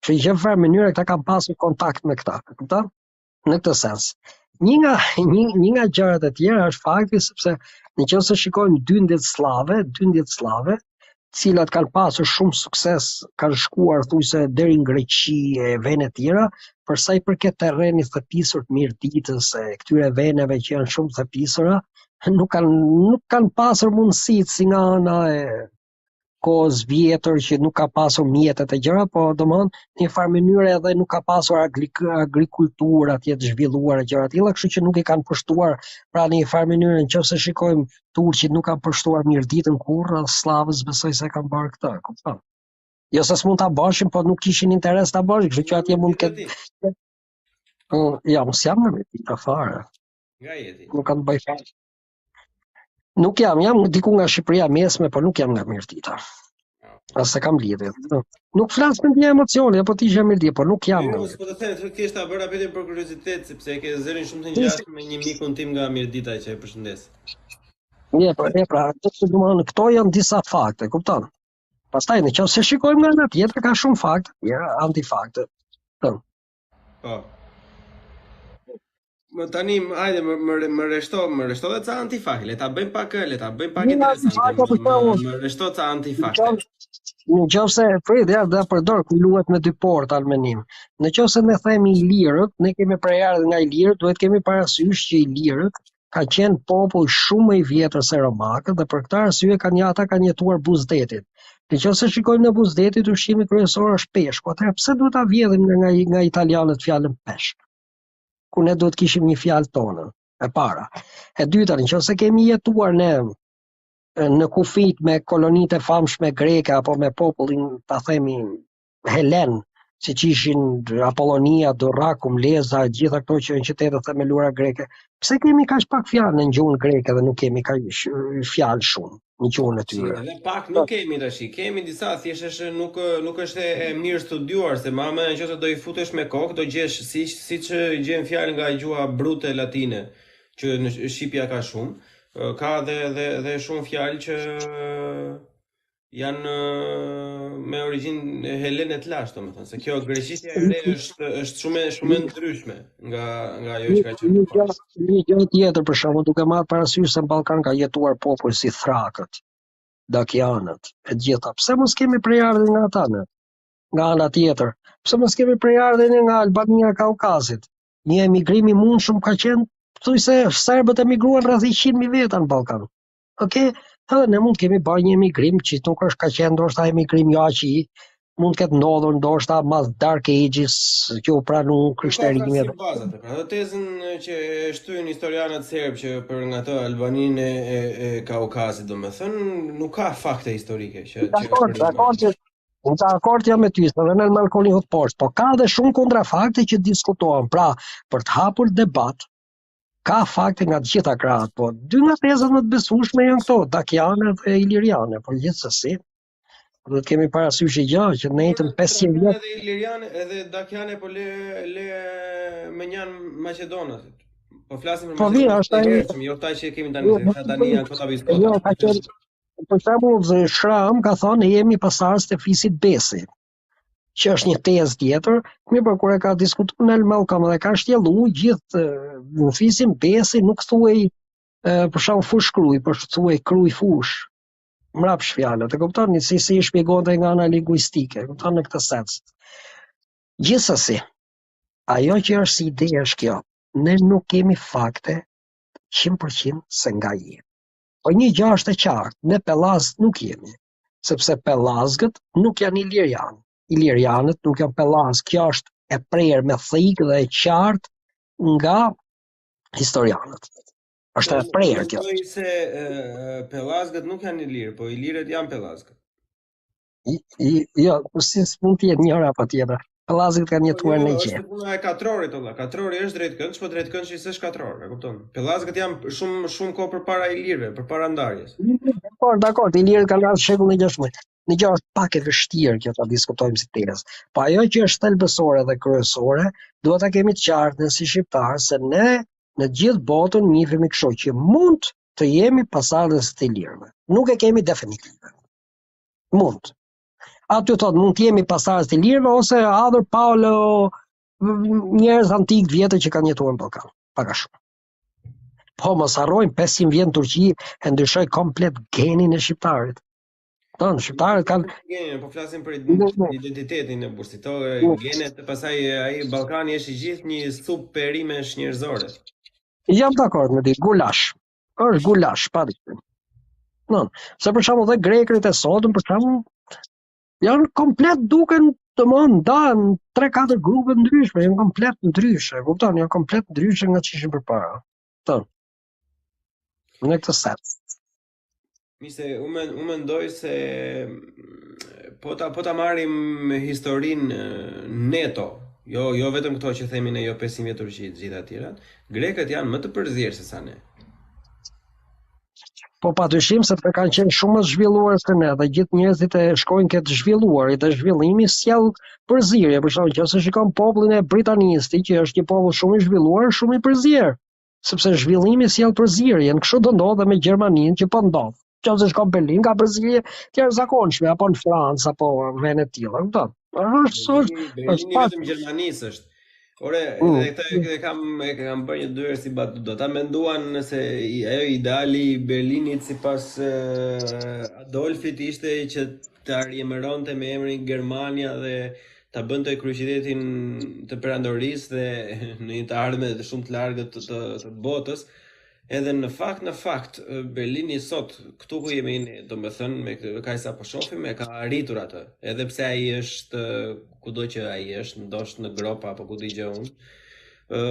Që në një farë mënyre këta kanë pasur kontakt me këta, e kupton? Në këtë sens. Një nga një, një nga gjërat e tjera është fakti sepse në qoftë se shikojmë dyndjet sllave, dyndjet sllave, të cilat kanë pasur shumë sukses, kanë shkuar thuajse deri në Greqi e vene të tjera, për sa i përket terrenit të thepisur të Mirditës e këtyre veneve që janë shumë të thepisura, nuk kanë nuk kanë pasur mundësi si nga ana e kohës vjetër që nuk ka pasur mjetet e gjëra, po domthon në një farë mënyre edhe nuk ka pasur agrikulturë atje të zhvilluar e gjëra të tilla, kështu që nuk i kanë pushtuar, pra në një farë mënyre në qoftë se shikojmë turqit nuk kanë pushtuar Mirditën kurrë, as sllavët s'besoj se kanë bërë këtë, kupton? Jo se s'mund ta bëshin, po nuk kishin interes ta bëshin, kështu që atje mund të ketë Po, ja, unë s'jam nga Mirdita fare. Nga je ti? Nuk kam të bëj fare. Nuk jam, jam diku nga Shqipëria mesme, po nuk jam nga Mirdita. As e kam lidhje. Nuk flas me një emocion, apo ti je Mirditë, po nuk jam. Jo, po të them, thjesht ta bëra pyetjen për kuriozitet, sepse e ke zërin shumë të ngjashëm me një mikun tim nga Mirdita që e përshëndes. Je, po, e pra, do të domethënë këto janë disa fakte, kupton? Pastaj në qoftë se shikojmë nga ana tjetër ka shumë fakte, ja, antifakte. Po. Po. Më tani, hajde, më, më, më rreshto, më rreshto dhe ca antifakte, le ta bëjmë pak, le ta bëjmë pak interesante, më, më, më rreshto ca antifakte. Në qoftë se, prit, ja, dhe përdor, ku luhet me dy porta në menim. Në qoftë se ne themi ilirët, ne kemi prejardhje nga ilirët, duhet kemi parasysh që ilirët ka qenë popull shumë më i vjetër se romakët dhe për këtë arsye kanë ata kanë jetuar buzë detit. Në qoftë se shikojmë në buzë detit, ushqimi kryesor është peshku. Atëherë pse duhet ta vjedhim nga nga, nga italianët fjalën peshk? Ku ne duhet kishim një fjalë tonën, e para. E dyta, në qoftë se kemi jetuar ne në kufijt me kolonitë e famshme greke apo me popullin, ta themi, Helen, siç ishin Apollonia, Durrakum, Leza, e gjitha këto që janë qytete të themeluara greke. Pse kemi kaq pak fjalë në gjuhën greke dhe nuk kemi kaq fjalë shumë në gjuhën e tyre? Edhe pak nuk kemi tash, kemi disa, thjesht është nuk nuk është e mirë studiuar se mama në qoftë se do i futesh me kokë do gjesh siç siç gjen fjalë nga gjuha brute latine që në shqipja ka shumë, ka dhe dhe dhe shumë fjalë që janë me origjinë helene të lashtë, domethënë, se kjo greqishtja e re është është shumë shumë e ndryshme nga nga ajo që ka qenë. Një gjë, një gjë tjetër për shembull, duke marrë parasysh se në Ballkan ka jetuar popuj si thrakët, dakianët, e të gjitha. Pse mos kemi prejardhje nga ata ne? Nga ana tjetër, pse mos kemi prejardhje nga Albania e Kaukazit? Një emigrim i mundshëm ka qenë thuajse serbët emigruan rreth 100.000 veta në Ballkan. Ok, edhe ne mund të kemi bërë një emigrim që nuk është ka qenë ndoshta emigrim jo aq i mund të ketë ndodhur ndoshta mas Dark Ages që u pranu krishterimi. Nuk ka bazat, pra atë tezën që e shtyjnë historianët serbë që për nga të Albaninë e, e, e Kaukazit, domethënë, nuk ka fakte historike që që dakord, dakord që Unë dakord jam me ty, se dhe në Malcolm hot poshtë, po ka dhe shumë kontrafakte që diskutohen. Pra, për të hapur debat, Ka fakte nga të gjitha krahët, po dy nga tezat më të besueshme janë këto, dakiane dhe iliriane, por gjithsesi duhet të kemi parasysh një gjë që në jetën 500 vjet edhe iliriane edhe dakiane po le le mënjanë maqedonasit. Po flasim për po mirë, është ai, jo këta që kemi tani, jo, se tani janë këta biskota. Jo, ka qenë për shembull Shram ka thonë ne jemi pasardhës të fisit Besi. që është një tezë tjetër, mirëpo kur e ka diskutuar Neil Malcolm dhe ka shtjellu gjithë në fisin Besi nuk thuhej për shembull fushë Krujë, por thuhej Krujë fushë. Mbrapsht fjalët, e kupton si si i shpjegonte nga ana linguistike, e kupton në këtë sens. Gjithsesi, ajo që është si ide është kjo, ne nuk kemi fakte 100% se nga jemi. Po një gjë është e qartë, ne pellazg nuk jemi, sepse pellazgët nuk janë ilirianë. Ilirianët nuk janë pellazg. Kjo është e prerë me thikë dhe e qartë nga historianët. Është e prerë kjo. Mendoj se pellazgët nuk janë ilirë, po ilirët janë pellazgë. I, i, jo, po si s'mund të jetë njëra apo tjetra. Pellazgët kanë jetuar jo, në jo, Egje. Është puna e katrorit valla. Katrori është drejtkëndsh, po drejtkëndshi s'është katror, e kupton? Pellazgët janë shumë shumë kohë përpara ilirëve, përpara ndarjes. Dakor, dakor, ilirët kanë ardhur shekullin 16. Në gjë është pak e vështirë kjo ta diskutojmë si tezë. Po ajo që është thelbësore dhe kryesore, duhet ta kemi të qartë ne si shqiptarë se ne në gjithë botën njihemi kështu që mund të jemi pasardhës të ilirëve. Nuk e kemi definitive. Mund. Aty thotë mund të jemi pasardhës të ilirëve ose other paleo njerëz antik të vjetër që kanë jetuar në Ballkan, pak a shumë. Po mos harrojmë 500 vjet në Turqi e ndryshoi komplet genin e shqiptarit. Tonë, shqiptarët kanë genin, po flasim për identitetin e bursit. To genet, pastaj ai Ballkani është i gjithë një supë perimesh njerëzore. Jam dakord me ty, gulash. Është gulash, pa dyshim. No, se për shembull dhe grekërit e sotëm, për shembull, janë komplet duken domethënë ndahen 3-4 grupe të ndryshme, janë komplet ndryshe, kupton, janë komplet ndryshe nga ç'ishin përpara. Kupton. Në këtë sens. Mise, unë men, unë mendoj se mm, po ta po ta marrim historinë neto, jo jo vetëm këto që themi ne jo 500 vjet Turqi, të gjitha të tjerat, grekët janë më të përzier se sa ne. Po pa dyshim sepse kanë qenë shumë më të zhvilluar se ne dhe gjithë njerëzit e shkojnë ke të zhvilluarit dhe zhvillimi sjell përzierje. Për shembull, nëse shikon popullin e Britanisë, ti që është një popull shumë i zhvilluar, shumë i përzier. Sepse zhvillimi sjell përzierjen, kështu do ndodhë dhe me Gjermaninë që po ndodh. Nëse shkon në Berlin ka përzierje të jashtëzakonshme apo në Francë apo vende të tilla, kupton? Është është është pak vetëm Gjermanisë është. Ore, mm. edhe këtë e kam e kam bërë një dy herë si batutë. Ata menduan se ajo ideali i Berlinit sipas Adolfit ishte që ta riemëronte me emrin Germania dhe ta bënte kryeqytetin të perandorisë dhe në një të ardhme shumë të largët të, të, të botës. Edhe në fakt, në fakt, Berlini sot, këtu ku jemi ne, domethënë, me këtë kaq sa po shohim, e ka arritur atë. Edhe pse ai është kudo që ai është, ndoshta në gropa apo ku di gjë unë. Ë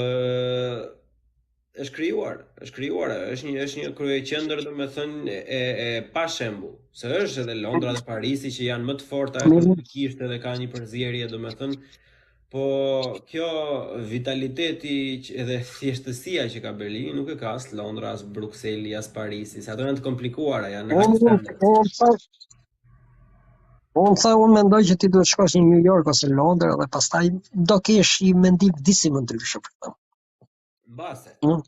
është krijuar, është krijuar, është një është një kryeqendër domethënë e e pa shembull, se është edhe Londra dhe Parisi që janë më të forta ekonomikisht edhe ka një përzierje domethënë, po kjo vitaliteti që, edhe thjeshtësia që ka Berlini nuk e ka as Londra, as Brukseli, as Parisi, se ato janë të komplikuara, janë high standard. Unë tha, unë mendoj që ti duhet shkosh në New York ose Londër dhe pastaj do kesh një mendim disi më ndryshe për këtë. Mbase. Mm.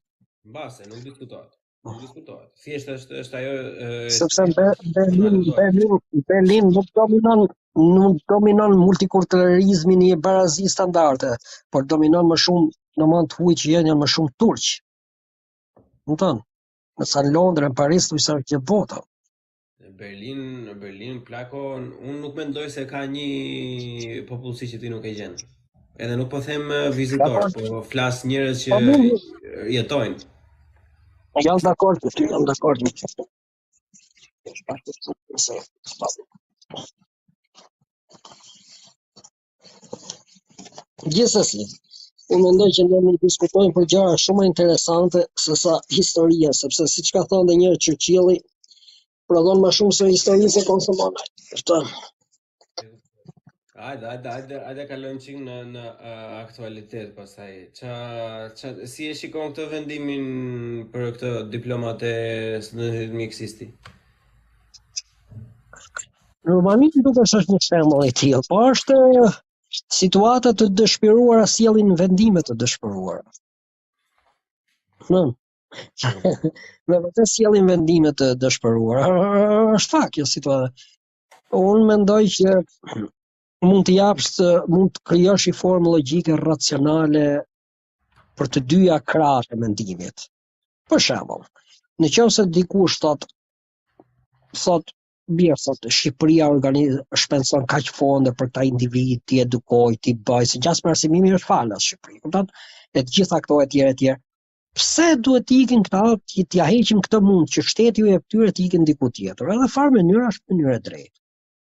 Mbase, nuk diskutohet. Nuk diskutohet. Thjesht është është ajo e, sepse Berlin Berlin Berlin nuk dominon nuk dominon multikulturalizmi në një barazi standarde, por dominon më shumë, domethënë të huaj që janë janë më shumë turq. Kupton? Ndërsa në Londër, në Paris, thuajse është gjithë bota. Në Berlin, në Berlin plako, unë nuk mendoj se ka një popullsi që ti nuk e gjen. Edhe nuk po them eh, vizitor, po flas njerëz që po, jetojnë. Jam dakord me ty, jam dakord me ty. Gjithsesi, unë mendoj që ne mund të diskutojmë për gjëra shumë më interesante se sa historia, sepse siç ka thënë dhe njëherë Churchilli, prodhon më shumë se histori se konsumon. Është. Hajde, hajde, hajde, hajde kalojmë çik në në uh, aktualitet pastaj. Ça ça si e shikon këtë vendimin për këtë diplomat e studentit mjekësisë? Në Rumani duket se është një shembull i tillë, po është situata të dëshpëruara sjellin vendime të dëshpëruara. Në. Me vërtet sjellin vendime të dëshpëruara. Është fakt kjo situatë. Unë mendoj që mund të japësh, mund të krijosh një formë logjike racionale për të dyja krahët e mendimit. Për shembull, në qoftë se dikush thot thot mirë thot Shqipëria organiz shpenzon kaq fonde për këta individ, t'i edukoj, t'i bëj, se gjasme arsimimi është falas në Shqipëri, kupton? E të gjitha këto e tjera e tjera. Pse duhet të ikin këta, që t'ia heqim këtë mund që shteti u jep këtyre të ikin diku tjetër? Edhe farë mënyrë është mënyrë e drejtë.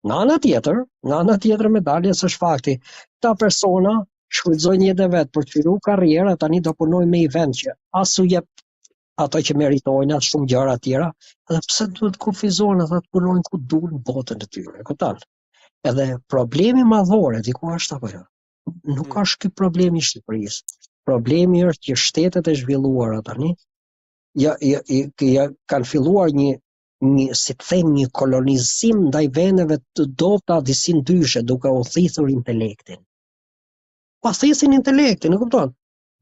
Nga ana tjetër, nga ana tjetër e medaljes është fakti, këta persona shfrytëzojnë jetën e vet për të filluar karriera, tani do punojnë me një vend që as u jep ato që meritojnë, as shumë gjëra të tjera, edhe pse duhet të kufizohen ata të punojnë ku duan në botën e tyre, kupton? Edhe problemi madhor e di ku është apo jo? Nuk mm. është ky problemi i Shqipërisë. Problemi është që shtetet e zhvilluara tani ja, ja, ja, ja kanë filluar një një si të them një kolonizim ndaj vendeve të dobëta disi ndryshe duke u thithur intelektin. Pa thithin intelektin, e kupton?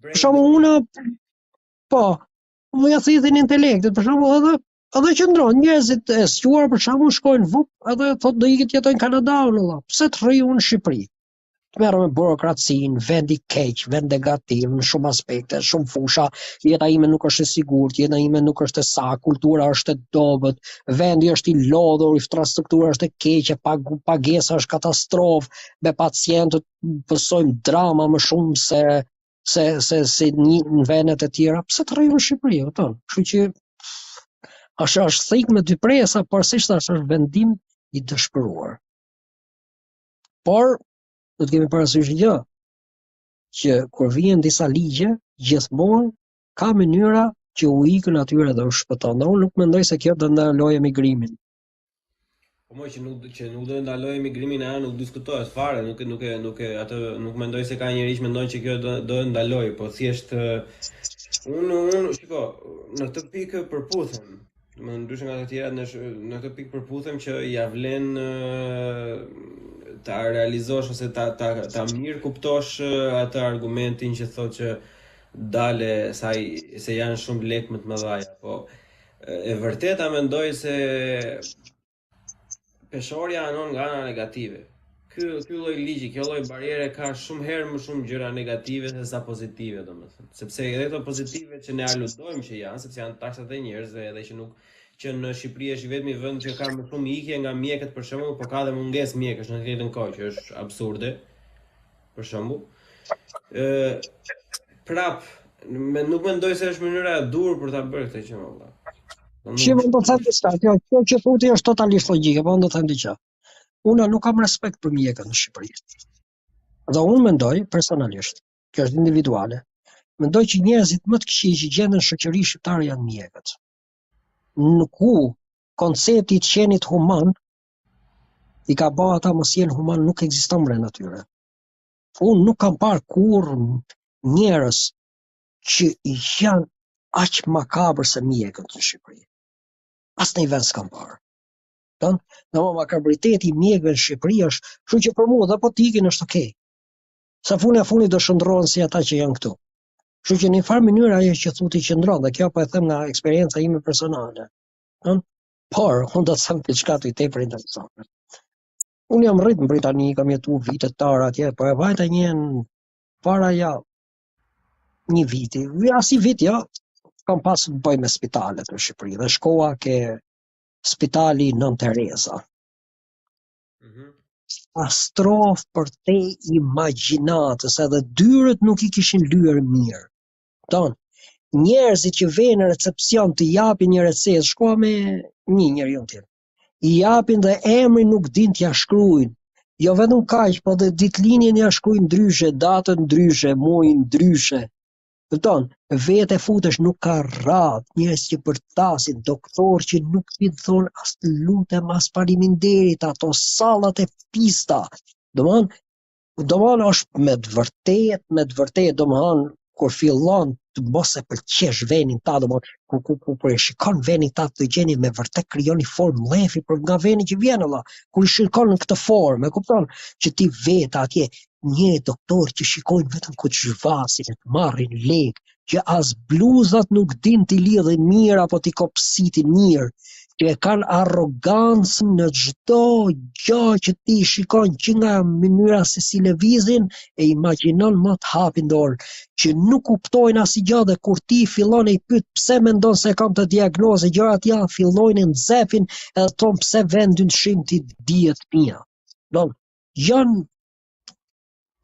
Për shembull unë po, më ja thithin intelektin, për shembull edhe edhe qëndron njerëzit e zgjuar për shembull shkojnë vup edhe thotë do ikë të jetoj në Kanada unë valla. Pse të rri unë në Shqipëri? Të merrem me burokracinë, vend i keq, vend negativ në shumë aspekte, shumë fusha, jeta ime nuk është e sigurt, jeta ime nuk është e saktë, kultura është e dobët, vendi është i lodhur, infrastruktura është e keqe, pag pagesa është katastrofë, me pacientët pësojmë drama më shumë se se se se një në vendet e tjera, pse të rri në Shqipëri, e kupton? Kështu që është është thikë me dy presa, por siç thashë është vendim i dëshpëruar. Por do të kemi parasysh një gjë, që kur vijnë disa ligje, gjithmonë ka mënyra që u ikën atyre dhe u shpëton. Dhe unë nuk mendoj se kjo do ndalojë emigrimin. Po mo që nuk që nuk do të ndalojë emigrimin ajo nuk diskutohet fare, nuk nuk e nuk e atë nuk mendoj se ka njeri që mendon që kjo do do e ndalojë, po thjesht unë unë shiko, në këtë pikë përputhem. Më ndryshe nga të tjerat në në këtë pikë përputhem që ia vlen ta realizosh ose ta ta ta mirë kuptosh atë argumentin që thotë që dale sa i, se janë shumë lekë më të mëdha, po e vërteta mendoj se Peshorja anon nga ana negative. Ky ky lloj ligji, kjo lloj barriere ka shumë herë më shumë gjëra negative se sa pozitive, domethënë. Sepse edhe këto pozitive që ne aludojmë që janë, sepse janë taksat e njerëzve edhe që nuk që në Shqipëri është i vetmi vend që ka më shumë ikje nga mjekët për shembull, por ka dhe mungesë mjekësh në të njëjtën kohë, që është absurde. Për shembull, ë prap me, nuk mendoj se është mënyra e duhur për ta bërë këtë gjë valla. Që më do të them diçka, kjo, kjo që thu ti është totalisht logjike, po unë do të them diçka. Unë nuk kam respekt për mjekët në Shqipëri. Dhe unë mendoj personalisht, kjo është individuale, mendoj që njerëzit më të këqij që gjenden në shoqëri shqiptare janë mjekët. Në ku koncepti i të qenit human i ka ba ata mos jenë human nuk ekziston brenda tyre. Unë nuk kam parë kurrë njerëz që janë aq makabër se mjekët në Shqipëri. Asnjë vend s'kam parë. Don, në më makabriteti i mjekëve në Shqipëri është, kështu që për mua dhe po të ikin është okay. Se fundi e fundit do shndërrohen si ata që janë këtu. Kështu që në një farë mënyrë ajo që thu ti qëndron dhe kjo po e them nga eksperienca ime personale. Don, por unë do të them diçka të tepër interesante. Unë jam rrit në Britani, kam jetu vite të tëra atje, po e vajta një para ja një viti, as një vit jo, kam pas të bëj me spitalet në Shqipëri dhe shkova ke spitali Nënë Tereza. Mm -hmm. Katastrofë përtej imagjinatës, edhe dyert nuk i kishin lyer mirë. Don, njerëzit që vejnë në recepcion të japin një recetë, shkova me një njeriun tim. I japin dhe emrin nuk din t'ja shkruajnë. Jo vetëm kaq, po dhe ditëlindjen ja shkruajnë ndryshe, datën ndryshe, muajin ndryshe. Kupton? Vetë futesh nuk ka radhë, njerëz që bërtasin, doktorë që nuk di të thonë as të lutem, as faleminderit, ato sallat e pista. Domthon, Domethënë është me të vërtetë, me të vërtetë, domethënë kur fillon të mos e pëlqesh venin tat, domethënë kur kur kur, kur e shikon venin tat të gjeni me vërtet krijon një formë mllefi për nga veni që vjen valla. Kur i shikon në këtë formë, e kupton që ti vetë atje një doktor që shikojnë vetëm ku të zhvasin e të marrin lek, që as bluzat nuk din t'i lidhin mirë apo t'i kopsitin mirë, që e kanë arrogancën në çdo gjë që ti shikon që nga mënyra se si lëvizin e imagjinon më të hapin dorën, që nuk kuptojnë asgjë dhe kur ti fillon e i pyet pse mendon se kam këtë diagnozë e gjëra të tilla, fillojnë e nxefin edhe thonë pse vën dyshim ti dijet mia. Don, janë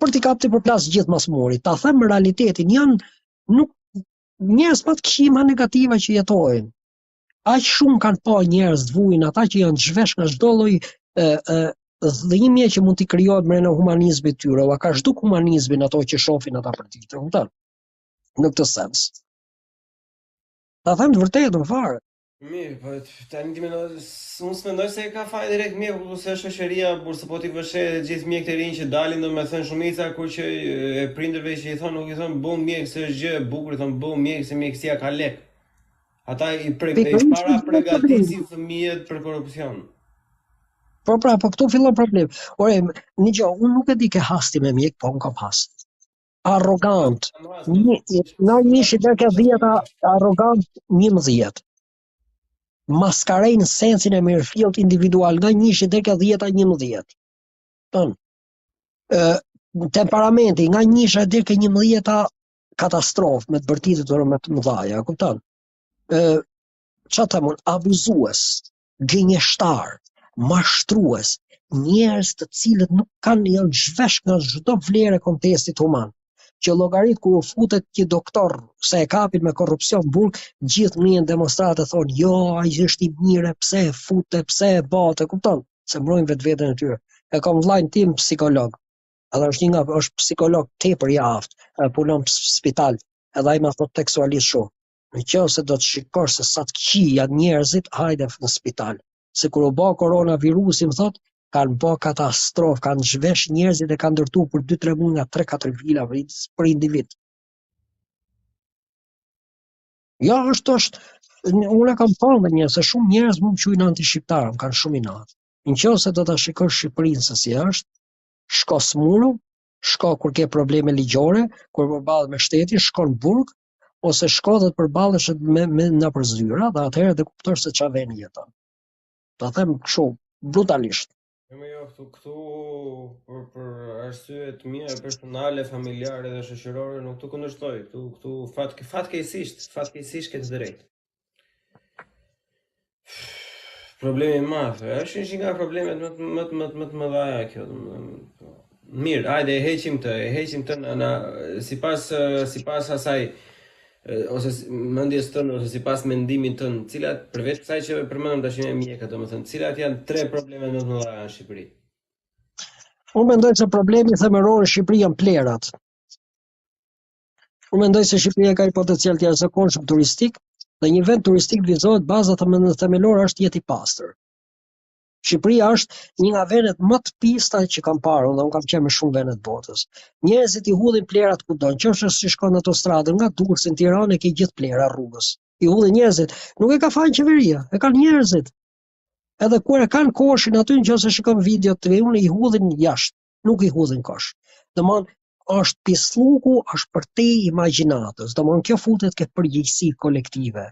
për t'i kapë t'i përplas gjithë mas muri. Ta them realitetin, janë nuk njerëz më të këqij, më negativa që jetojnë. Aq shumë kanë pa njerëz të vujnë, ata që janë zhvesh nga çdo lloj ë ë dhimbje që mund t'i krijohet brenda humanizmit tyre, ua ka zhduk humanizmin ato që shohin ata për ditë, kupton? Në këtë sens. Ta them të vërtetën fare. Mirë, po tani ti mendon, unë s'mendoj se e ka fajin direkt mjeku, po se është shoqëria, por se po t'i vësh re gjithë mjekët e rinj që dalin, domethënë shumica kur që e prindërve që i thonë nuk i thonë bëhu mjek se është gjë e bukur, i thonë bëhu mjek se mjekësia ka lek. Ata i pre, i para përgatisin fëmijët për korrupsion. Po pra, po këtu fillon problem. Ore, një gjë, unë nuk e di ke has ti me mjek, po unë kam has. Arrogant. Një, nga njëshi deri ke dhjeta, arrogant 11. Maskarej në sensin e mirëfillt individual, nga njëshi deri ke dhjeta 11. Ton. Ë temperamenti nga njësha deri ke 11-ta katastrofë me të bërtitur me të mëdhaja, kupton? Ë ça të them unë, abuzues, gënjeshtar, mashtrues, njerëz të cilët nuk kanë janë zhvesh nga çdo vlerë e kontestit human, që llogarit kur u futet një doktor se e kapin me korrupsion në burg, gjithë ngrihen demonstratë thonë, jo, ai është i mirë, pse e fute, pse e bate, kupton? Se mbrojnë vetveten e tyre. E kam vllain tim psikolog. Edhe është një nga është psikolog tepër i aftë, edhe punon në spital, edhe ai ma thot tekstualisht shumë. Në qoftë se do të shikosh se sa të këqij janë njerëzit, hajde në spital. Se kur u bë koronavirusi, më thot, kanë bë katastrofë, kanë zhvesh njerëzit e kanë ndërtuar për 2-3 muaj nga 3-4 vila për, për individ. Jo, është është unë e kam thënë dhe një se shumë njerëz më quajnë anti-shqiptar, më kanë shumë inat. Në qoftë se do ta shikosh Shqipërinë se si është, shko smuru, shko kur ke probleme ligjore, kur përballesh me shtetin, shko në burg, ose shko dhe të përballesh me, me nëpër zyra dhe atëherë do kuptosh se çfarë vendi jeton. Ta them kështu brutalisht. Jo, më jo, këtu, këtu për, për arsye të mia personale, familjare dhe shoqërore nuk të kundërshtoj. Këtu këtu fat fatkeqësisht, fatkeqësisht ke të drejtë. Problemi i madh, është një nga problemet më të më të më të më të mëdha kjo, domethënë. Po. Mirë, hajde e heqim këtë, e heqim këtë në, në sipas sipas asaj ose mendjes tënde ose sipas mendimit tënd, cilat përveç kësaj që përmendëm tash me mjekët, domethënë, cilat janë tre problemet më të mëdha në Shqipëri? Unë mendoj se problemi themelor në Shqipëri janë plerat. Unë mendoj se Shqipëria ka një potencial të jashtëzakonshëm turistik dhe një vend turistik vizohet baza themelore është të jetë i pastër. Shqipëria është një nga vendet më të pista që kam parë, unë dhe unë kam qenë në shumë vende të botës. Njerëzit i hudhin plerat kudo, në qoftë se shkon në autostradën nga Durrësi në Tiranë e ke gjithë plera rrugës. I hudhin njerëzit, nuk e ka fajin qeveria, e kanë njerëzit. Edhe kur e kanë koshin aty në qoftë se shikon video të unë i hudhin jashtë nuk i hudhin kosh. Domthon është pislluku është përtej imagjinatës. Domthon kjo futet ke përgjegjësi kolektive.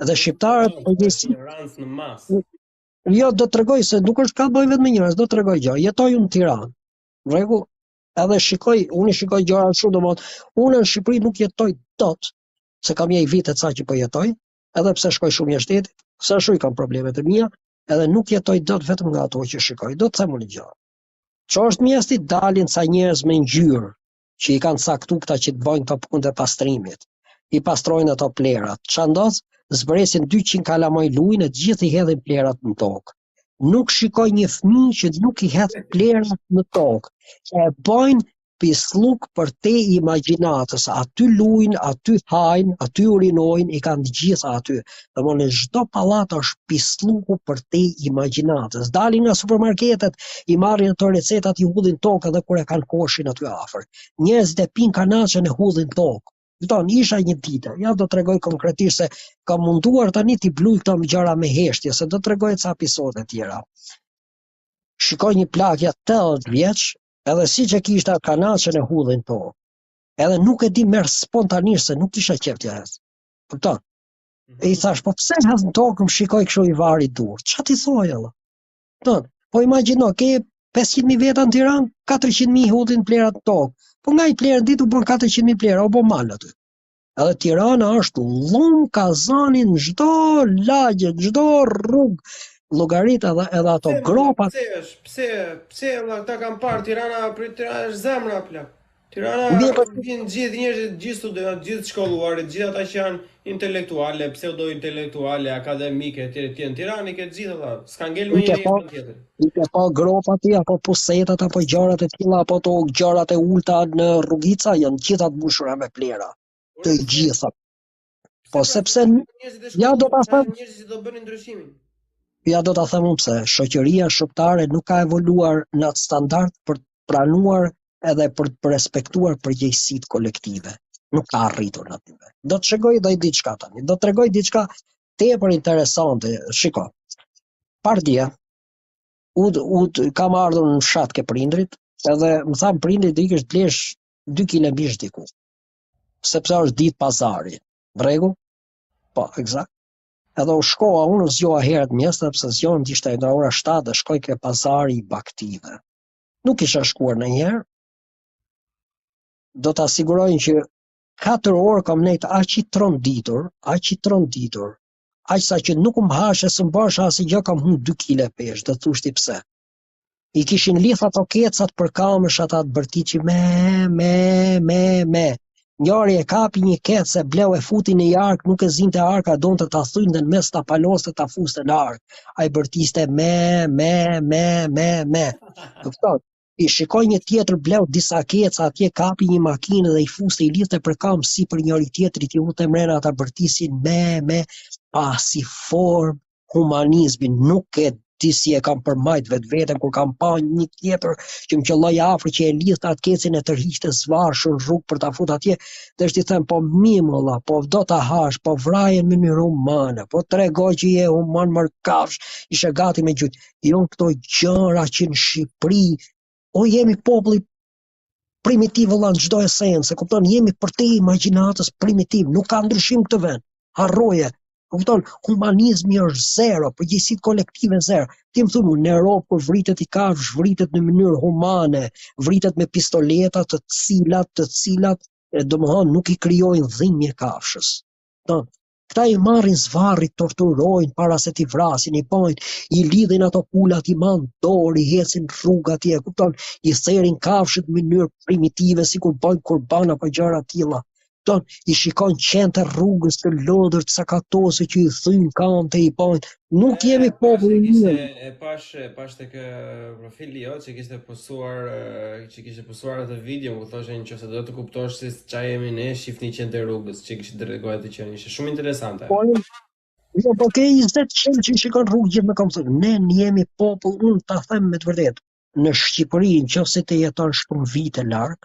Dhe shqiptarët përgjegjësi në masë. Jo, do të tregoj se nuk është ka të bëjë vetëm me njerëz, do të tregoj gjë. Jetoj unë në Tiranë. Në rregull, edhe shikoj, unë i shikoj gjëra shumë domthon, unë në Shqipëri nuk jetoj dot, se kam një vit e ca që po jetoj, edhe pse shkoj shumë jashtë shtetit, se ashtu i kam problemet e mia, edhe nuk jetoj dot vetëm nga ato që shikoj. Do të them unë gjë. Çohesh mëngjesi dalin ca njerëz me ngjyrë që i kanë caktu këta që të bëjnë këto punët e pastrimit. I pastrojnë ato plerat. Ça ndodh? Zbresin 200 kalamaj lujnë e të gjithë i hedhin plerat në tokë. Nuk shikoj një fëmijë që nuk i hedh plerat në tokë. E bëjnë pislluk përtej imagjinatës, aty lujnë, aty hajnë, aty urinojnë, i kanë të gjitha aty. Domthonë në çdo pallat është pislluku përtej imagjinatës. Dalin nga supermarketet, i marrin ato recetat, i hudhin tokë edhe kur e kanë koshin aty afër. Njerëzit e pinë kanaçen e hudhin tokë. Kupton, isha një ditë, ja do tregoj konkretisht se kam munduar tani t'i bluj këto gjëra me heshtje, se do tregoj ca episode tjera. Shikoj një plak ja 80 vjeç, Edhe siç e kishte atë kanaçen e hudhi në tokë. Edhe nuk e di merr spontanisht se nuk kisha qejf t'ia hedh. Kupton? Mm -hmm. E i thash, po pse hedh në tokë, më shikoi kështu i vari durt. Ça t'i thoj edhe? Kupton? Po imagjino, ke 500.000 veta në Tiranë, 400.000 hudhin plerat në tokë. Po nga i plerë ditë u bën 400.000 plera, u bë mal aty. Edhe Tirana është llum kazani në çdo lagje, në çdo rrugë, llogarit edhe edhe ato pse, gropat. Pse është? Pse pse valla këta kanë parë Tirana për Tirana është zemra plak. Tirana Mirë, po vijnë gjithë njerëzit, gjithë studentët, gjithë të shkolluarit, gjithë ata që janë intelektuale, pseudo intelektuale, akademike etj etj. Në Tiranë i ke të gjithë ata. S'ka ngel më një po, tjetër. I ke pa gropat ti apo pusetat apo gjërat e tilla apo ato gjërat e ulta në rrugica janë gjitha të mbushura me plera. Të gjitha. Po sepse ja do ta them njerëzit që do bënin ndryshimin. Ja do ta them unë pse shoqëria shqiptare nuk ka evoluar në atë standard për të pranuar edhe për të respektuar përgjegjësitë kolektive. Nuk ka arritur në atë nivel. Do të tregoj dhe diçka tani. Do të tregoj diçka tepër interesante. Shiko. Pardje u u kam ardhur në fshat ke prindrit, edhe më thanë prindrit do ikësh të blesh 2 kg mish diku. Sepse është ditë pazari. Në rregull? Po, eksakt. Edhe u shkova, unë u zgjova herët mëngjes, sepse zgjohem të ishte nga ora 7 dhe shkoj ke pazari i bagëtive. Nuk isha shkuar ndonjëherë. Do ta siguroj që 4 orë kam nejt aq i tronditur, aq i tronditur, aq sa që nuk më hashe s'më bësha asnjë gjë kam humb 2 kg peshë, do thush ti pse. I kishin lidh ato kecat për kamësh ata të bërtiçin me, me, me, me. Njëri e kapi një kec e bleu e futi në një arkë, nuk e zinte arka, donte ta thynte në mes ta paloste ta fuste në arkë. Ai bërtiste me, me, me, me, me. Kupton? I shikoj një tjetër bleu disa keca atje kapi një makinë dhe i fuste i lidhte për kamb sipër njëri tjetrit i fuste mrena ata bërtisin me me pa asnjë formë humanizmi nuk e di si e kam përmajt vetveten kur kam pa një tjetër që më qëlloi afër që e lidhte atë kecin e tërhiqte zvarrë në rrugë për ta fut atje dhe i them po mi mo vlla po do ta hash po vraje në mënyrë humane po trego që je human mor kafsh isha gati me gjujt Janë këto gjëra që në Shqipëri, o jemi populli primitiv vëlla në çdo esencë, e kupton, jemi përtej imagjinatës primitiv, nuk ka ndryshim këtë vend. Harroje. Kupton, humanizmi është zero, përgjegjësitë kolektive zero. Ti më thua, në Europë kur vritet një kafshë, vritet në mënyrë humane, vritet me pistoleta të cilat, të cilat, domethënë nuk i krijojnë dhimbje kafshës. Kupton? Këta i marrin zvarrë, i torturojnë para se t'i vrasin, i bajnë, i lidhin ato pulat, i man dorë, i hecin rrugë atje, kupton, i therin kafshët në mënyrë primitive, sikur bëjnë kurban apo gjëra të tilla. Kupton, i shikon qentë e rrugës të lodhur, të sakatosur që i thyjnë kamët e i bajnë. Nuk jemi popull i mirë. E pash, e pash tek profili jot që kishte postuar që kishte postuar atë video ku thoshe nëse do të kuptosh se ça jemi ne, shifni qentë e rrugës, që kishte treguar atë qenë, ishte shumë interesante. Po, jo, po ke 20 qenë që shikon rrugë gjithë me këmbë. Ne jemi popull, unë ta them me të vërtetë, në Shqipëri, në qoftë se ti jeton shumë vite larg,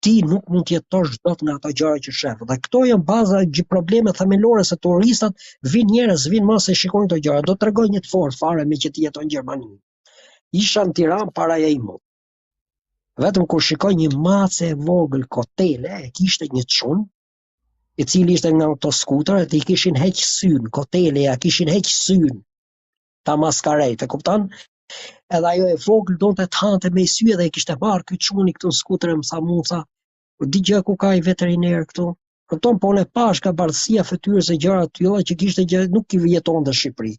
ti nuk mund të jetosh dot nga ato gjëra që shef. Dhe këto janë baza gjë probleme themelore se turistat vijnë njerëz, vijnë më se shikojnë këto gjëra. Do të tregoj një të fortë fare me që ti jeton në Gjermani. Isha në Tiranë para Jaimut. Vetëm kur shikoj një mace e vogël kotele, e kishte një çun, i cili ishte nga ato skuterët, i kishin heq syn, kotele, ja kishin heq syn ta maskarejt, e kupton? Edhe ajo e vogël donte të hante me sy edhe e kishte marrë ky çuni këtu në skuter e më tha mu tha, po di gjë ku ka i veteriner këtu? Kupton, po unë e pash nga bardhësia e fytyrës e gjëra të tilla që kishte gjë nuk i jetonte në Shqipëri.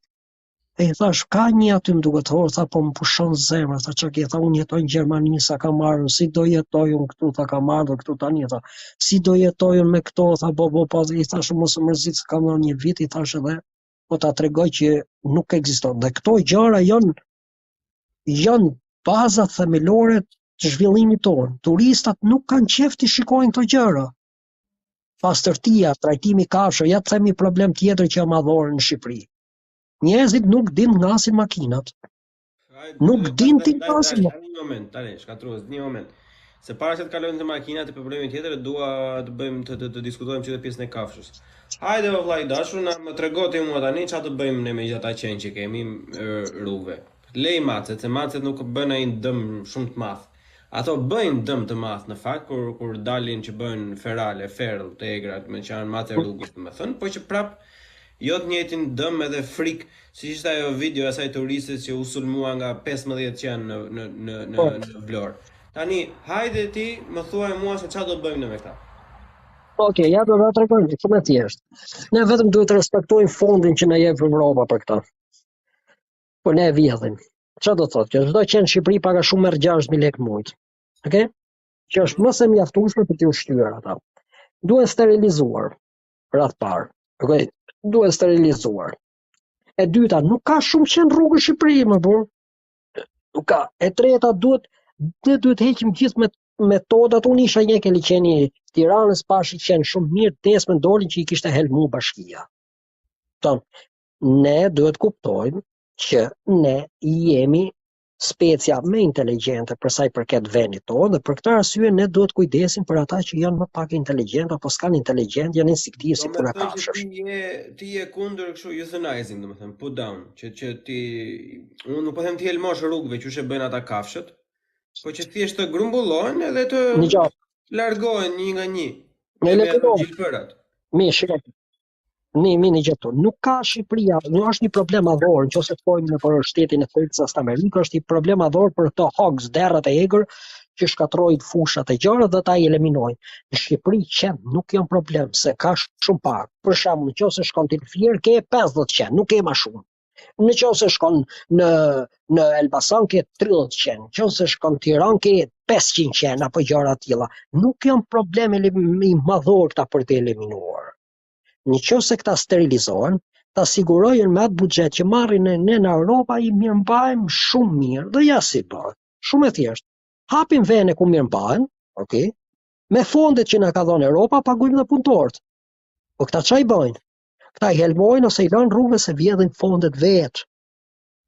E i thash, ka një aty më duket horë, tha, po më pushon zemra, tha, ça ke, tha, unë jetoj në Gjermani, sa kam ardhur, si do jetoj unë këtu, tha, kam ardhur këtu tani, tha, si do jetoj unë me këto, tha, bo, bo, po, i thash, mos u mërzit, se kam dhënë një vit, i thash edhe, po ta tregoj që nuk ekziston. Dhe këto gjëra janë janë baza themelore të zhvillimit tonë. Turistat nuk kanë qejf të shikojnë këto gjëra. Pastërtia, trajtimi i kafshëve, ja të them një problem tjetër që është madhor në Shqipëri. Njerëzit nuk dinë të ngasin makinat. Nuk din t'i ngasin. Tani një moment, tani shkatrues, një moment. Se para se të kalojmë te makinat te problemi tjetër, dua të bëjmë të, të, të diskutojmë që pjesën e kafshës. Hajde o vlla i dashur, na më trego ti mua tani çfarë të bëjmë ne me gjithë ata qen që kemi rrugëve. Lej macet, se macet nuk bëjnë ai dëm shumë të madh. Ato bëjnë dëm të madh në fakt kur kur dalin që bëhen ferale, ferl të egra, me që janë mace rrugës, domethënë, po që prap Jo të njëjtin dëm edhe frikë, siç ishte ajo video e asaj turistes që u sulmua nga 15 qen në në në në, po. në Vlorë. Tani, hajde ti më thuaj mua se çfarë do bëjmë ne me këta. Ok, ja do ta tregoj, shumë e thjeshtë. Ne vetëm duhet të respektojmë fondin që na jep Europa për këtë. Po ne e vjedhim. Çfarë do të thotë? Që çdo qen në Shqipëri pak a shumë merr 6000 lekë në muaj. Okej? Që është më se mjaftueshme për t'i ushqyer ata. Duhen sterilizuar. Radhë të parë. Okej, duhen sterilizuar. E dyta, nuk ka shumë qen rrugë në Shqipëri, më burr. Nuk ka. E treta, duhet ne duhet të heqim gjithë me. metodat unë isha një ke liqeni i Tiranës pashë qen shumë mirë, të nesërmen dolin që i kishte helmu bashkia. Ton, ne duhet kuptojmë që ne jemi specia më inteligjente për sa i përket vendit tonë dhe për këtë arsye ne duhet kujdesim për ata që janë më pak inteligjent apo s'kanë inteligjent, janë instinktivë si puna kafshësh. Ti je ti je kundër kështu euthanizing, domethënë put down, që që ti unë nuk po them t'i helmosh rrugëve qysh e bëjnë ata kafshët, po që thjesht të grumbullohen edhe të largohen një nga një. Ne le të Mi, shiko, Mi, mi një gjë këtu. Nuk ka Shqipëria, nuk është një problem madhor, nëse thojmë në për shtetin e Texas të Amerikës, është një problem madhor për këto hogs, derrat e egër që shkatërrojnë fushat e gjërat dhe ata i eliminojnë. Në Shqipëri qen nuk janë problem se ka shumë pak. Për shembull, nëse shkon ti në Fier ke 50 qen, nuk ke më shumë. Në qoftë se shkon në në Elbasan ke 30 qen, në qoftë se shkon në Tiranë ke 500 qen apo gjëra të tilla. Nuk janë problem i madhor këta për të eliminuar. Në qoftë se këta sterilizohen, ta sigurojnë me atë buxhet që marrin ne, ne në Europa i mirëmbajmë shumë mirë dhe ja si bëhet. Shumë e thjeshtë. Hapim vene ku mirëmbahen, okay? Me fondet që na ka dhënë Europa paguajmë dhe punëtorët. Po këta ça i bëjnë? Këta i helmojnë ose i lënë rrugëve se vjedhin fondet vetë.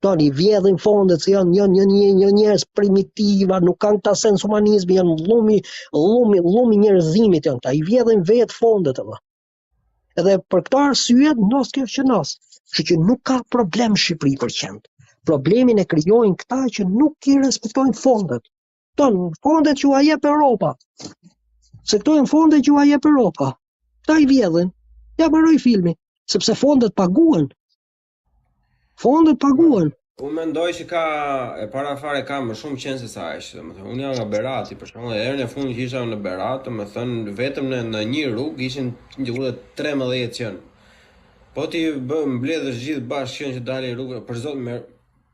Tani i vjedhin fondet se janë janë janë një një njerëz primitiva, nuk kanë këta sens humanizmi, janë llumi, llumi, llumi njerëzimit janë këta. I vjedhin vetë fondet apo. Edhe për këtë arsye ndodh kjo që ndodh. Kështu që nuk ka problem në Shqipëri për qentë. Problemin e krijojnë këta që nuk i respektojnë fondet. Ton, fondet që ua jep Europa. Se këto janë fonde që ua jep Europa. Këta i vjedhin. Ja mbaroi filmi, sepse fondet paguhen. Fondet paguhen. Unë mendoj që ka e para fare ka më shumë qen se sa është, domethënë unë jam nga Berati, për shembull, herën e fundit që isha në Berat, domethënë vetëm në në një rrugë ishin diku te 13 qen. Po t'i bë mbledhësh gjithë bashkë qen që dalin rrugë, për zot me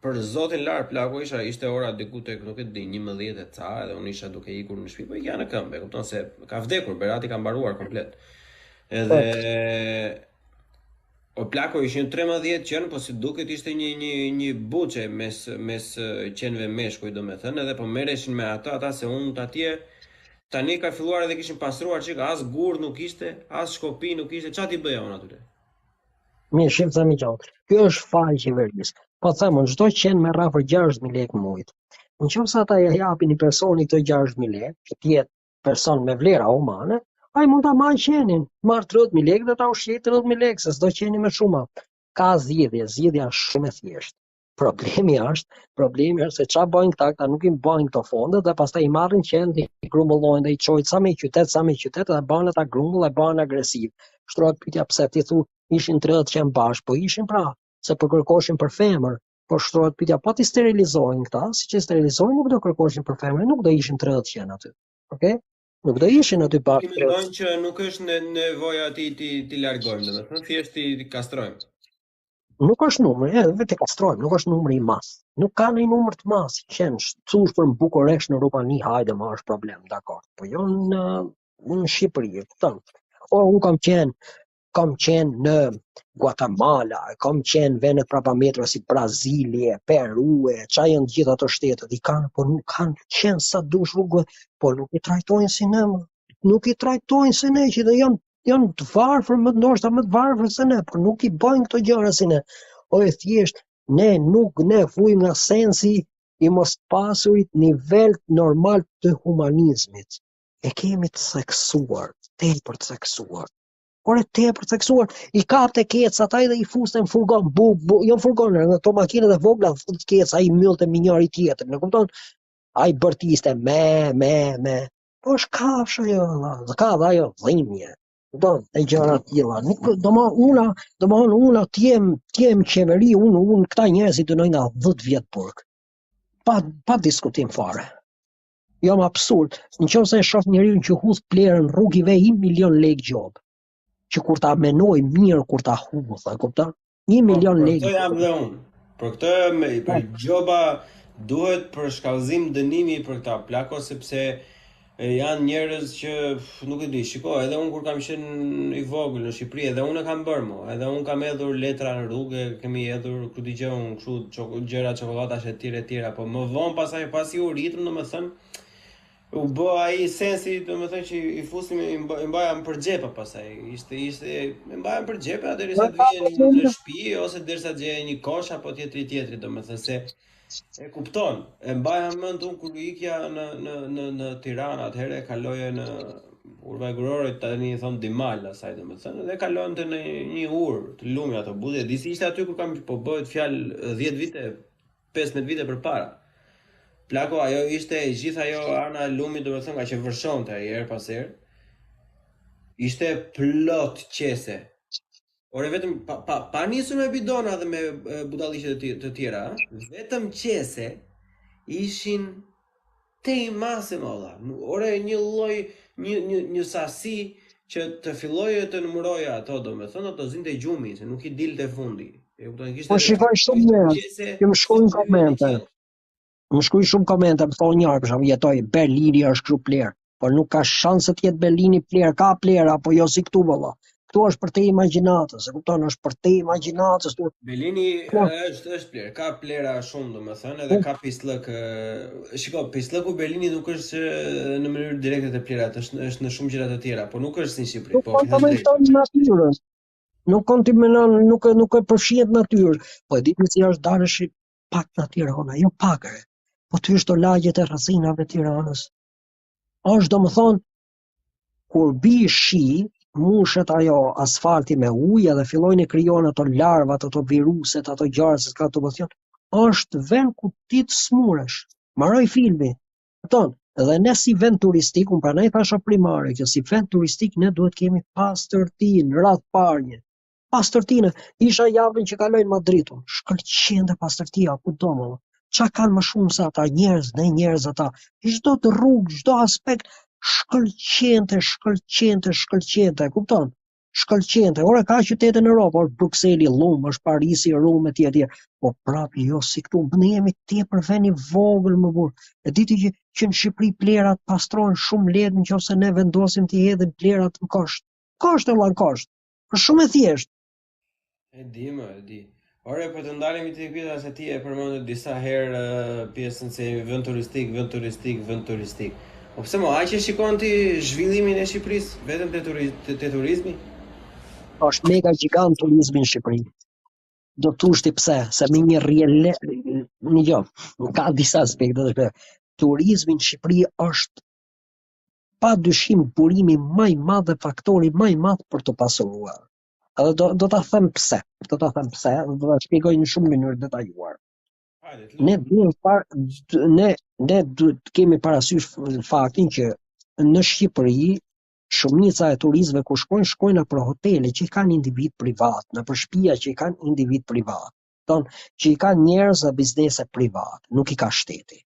Për zotin lart plako isha ishte ora diku tek nuk e di 11 e ca edhe unë isha duke ikur në shtëpi po ikja në këmbë e kupton se ka vdekur Berati ka mbaruar komplet. Edhe o plako ishin 13 qen po si duket ishte një një një buçe mes mes qenve meshkuj domethënë edhe po merreshin me atë ata se unë atje tani ka filluar edhe kishin pastruar çik as gur nuk ishte as shkopi nuk ishte ça t'i bëja unë aty. Mirë, shif të themi gjatë. Kjo është faj i qeverisë. Po them unë, çdo qen merr afër 6000 lekë në muaj. Në qoftë se ata ja japin një personi këto 6000 lekë, që të jetë person me vlera humane, ai mund ta marrë qenin, marr 30000 lekë dhe ta ushqejë 30000 lekë, se s'do qeni me shumë. Ka zgjidhje, zgjidhja është shumë e thjeshtë. Problemi është, problemi është se ça bëjnë këta, këta nuk i mbajnë këto fonde dhe pastaj i marrin qentë, i grumbullojnë dhe i çojnë sa më qytet, sa më qytet dhe bëhen ata grumbull e bëhen agresiv. Shtrohet pyetja pse ti thu ishin 30 qen bashkë, po ishin pra, se po kërkoshin për femër. Po shtrohet pyetja po t'i sterilizojnë këta, siç i sterilizojnë nuk do kërkoshin për femër, nuk do ishin 30 qen aty. Okej? Nuk do ishin aty bashkë. Ti mendon që nuk është në nevoja ti ti t'i largojmë, domethënë thjesht t'i kastrojmë. Nuk është numri, edhe vetë e kastrojmë, nuk është numri i madh. Nuk ka ndonjë numër të madh, si qensh, thush për në Bukuresht në Rumani, hajde më është problem, dakord. Po jo në në Shqipëri, e kupton? O unë kam qenë kam qenë në Guatemala, kam qenë në vende prapambetura si Brazilie, Peru, e ça janë të gjitha ato shtetet, i kanë, po nuk kanë qen sa dush rrugëve, po nuk i trajtojnë si ne, më. nuk i trajtojnë si ne, që dhe janë janë të varfër më ndoshta më të varfër se ne, por nuk i bëjnë këto gjëra si ne. O e thjesht, ne nuk ne vujmë nga sensi i mos pasurit nivel normal të humanizmit. E kemi të theksuar, tepër të theksuar. Por e tepër të theksuar, i kapte keca ata dhe i fuste në furgon, bu, bu, jo në furgon, në ato makinat e vogla, fut keca, ai mbyllte me njëri tjetrin, e kupton? Ai bërtiste me, me, me. Po është kafshë ajo, vëlla, dhe ka dhe ajo dhimbje. Do e gjëra të tilla. Nuk do më una, do më unë una të jem, të jem qeveri, unë unë këta njerëz i dënoj nga 10 vjet burg. Pa pa diskutim fare. Jam absurd. Në qoftë se e shoh njeriun që hudh plerën rrugë i ve 1 milion lekë gjobë. Që kur ta menoj mirë kur ta hudh, e kupton? Një po, milion lekë. Për këtë jam dhe unë. Për këtë me për po. gjoba duhet për shkallëzim dënimi për këta plako sepse janë njerëz që nuk e di, shiko, edhe unë kur kam qenë i vogël në Shqipëri, edhe unë e kam bërë mo, edhe unë kam hedhur letra në rrugë, kemi hedhur ku di gjë unë kështu çok, gjëra çokollatash e tjera e tjera, po më vonë pastaj pasi u rritëm, domethënë. U bë ai sensi, domethënë që i fusim i mba- i mbaja për xhepa pastaj. Ishte ishte i mbaja për xhepa derisa të vije në në shtëpi ose derisa të gjeje një kosh apo tjetri tjetri, domethënë se e kupton. E mbaja mend unë kur ikja në në në në Tiranë, atëherë e kaloje në Urva e Gurorit, tani i thon Dimal asaj domethënë, dhe kalonte në një urë të lumit autobusi, e di si ishte aty kur kam po bëhet fjalë 10 vite 15 vite përpara. Plako, ajo ishte e gjithë ajo ana e lumit, domethënë nga që vërshonte ai herë pas herë. Ishte plot qese. Ore vetëm pa, pa, pa nisur me bidona dhe me budalliqe të, të tjera, vetëm qese ishin Tej mase mo vlla. Ore një lloj një një një sasi që të filloje të numëroje ato, domethënë do të zinte gjumi, se nuk i dilte fundi. E kupton, kishte Po shikoj shumë njerëz që më shkruajnë komente. Më shkruajnë shumë komente, më thonë njëri për shembull, jetoj Berlini është kështu plehër. Por nuk ka shanse të jetë Berlini plehër, ka plehra, po jo si këtu vëlla. Këtu është përtej imagjinatës, e kupton, është përtej imagjinatës. Tu... Berlini po. është është plehër, ka plehra shumë domethënë, edhe po. ka pisllëk. Shiko, pisllëku i Berlinit nuk është në mënyrë direkte te plehrat, është është në shumë gjëra të tjera, por nuk është si në Shqipëri. Nuk po, kontaminon natyrën. Nuk kontaminon, nuk nuk e përfshihet natyrë. Po e di si është dalësh pak nga Tirana, jo pak e. Po ty është lagjet e rrethinave të Tiranës. Është domethënë kur bi shi, mushet ajo asfalti me ujë edhe fillojnë e krijohen ato larvat, ato viruset, ato gjëra se s'ka të bëthjon, është vend ku ti të smuresh. Mbaroi filmi. Kupton? Dhe ne si vend turistik, unë prandaj thashë primare që si vend turistik ne duhet kemi pastërtinë, radhë parë një. Pastërtinë, isha javën që kaloi në Madrid, unë, shkëlqente pastërtia, kudo më. Ça kanë më shumë se ata njerëz, ne njerëz ata. Çdo të rrugë, çdo aspekt shkëlqente, shkëlqente, shkëlqente, e kupton? Shkëlqente. Ore ka qytete në Europë, është Brukseli llum, është Parisi llum etj etj. Po prapë jo si këtu, ne jemi tepër vend i vogël më burr. E di ti që që në Shqipëri plehrat pastrohen shumë lehtë nëse ne vendosim t'i hedhim plehrat në kosh. Kosh të në kosh. Është shumë e thjeshtë. E di më, e di. Ore, po të ndalemi te pjesa se ti e përmende disa herë pjesën se jemi vend turistik, vend turistik, vend turistik. Po pse mo, aq e shikon ti zhvillimin e Shqipërisë vetëm te, turi, te, te turizmi? Është mega gjigant turizmi në Shqipëri. Do të thush ti pse, se me një rrjele, një jo, ka disa aspekte të shpjegoj. Turizmi në Shqipëri është pa dyshim burimi më i madh dhe faktori më i madh për të pasuruar. Edhe do do ta them pse, do ta them pse, dhe do ta shpjegoj në shumë mënyrë detajuar. Ne duhet par ne ne duhet të kemi parasysh faktin që në Shqipëri shumica e turistëve kur shkojnë, shkojnë nëpër hotele që i kanë individ privat, nëpër shtëpia që i kanë individ privat. Ton që i kanë njerëz dhe biznese privat, nuk i ka shteti.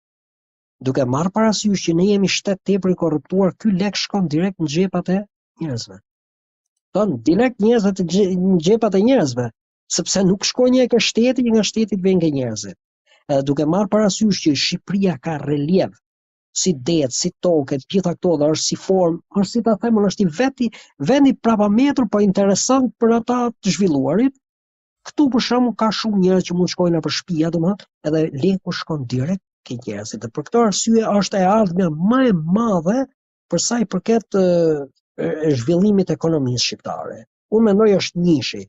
Duke marrë parasysh që ne jemi shtet tepër i korruptuar, ky lek shkon direkt në xhepat e njerëzve. Ton direkt njerëzve të në xhepat e njerëzve, sepse nuk shkon një ke shteti, nga shteti të vjen ke njerëzit. Edhe duke marrë parasysh që Shqipëria ka reliev, si det, si tokë, të gjitha këto dhe është si formë, është si ta them, është i veti vendi prapambetur, po interesant për ata të zhvilluarit, Këtu për shembull ka shumë njerëz që mund të shkojnë nëpër shtëpia, domethënë, edhe leku shkon direkt ke njerëzit. Dhe për këtë arsye është e ardhmja më e madhe për sa i përket e, e zhvillimit të ekonomisë shqiptare. Unë mendoj është njëshi,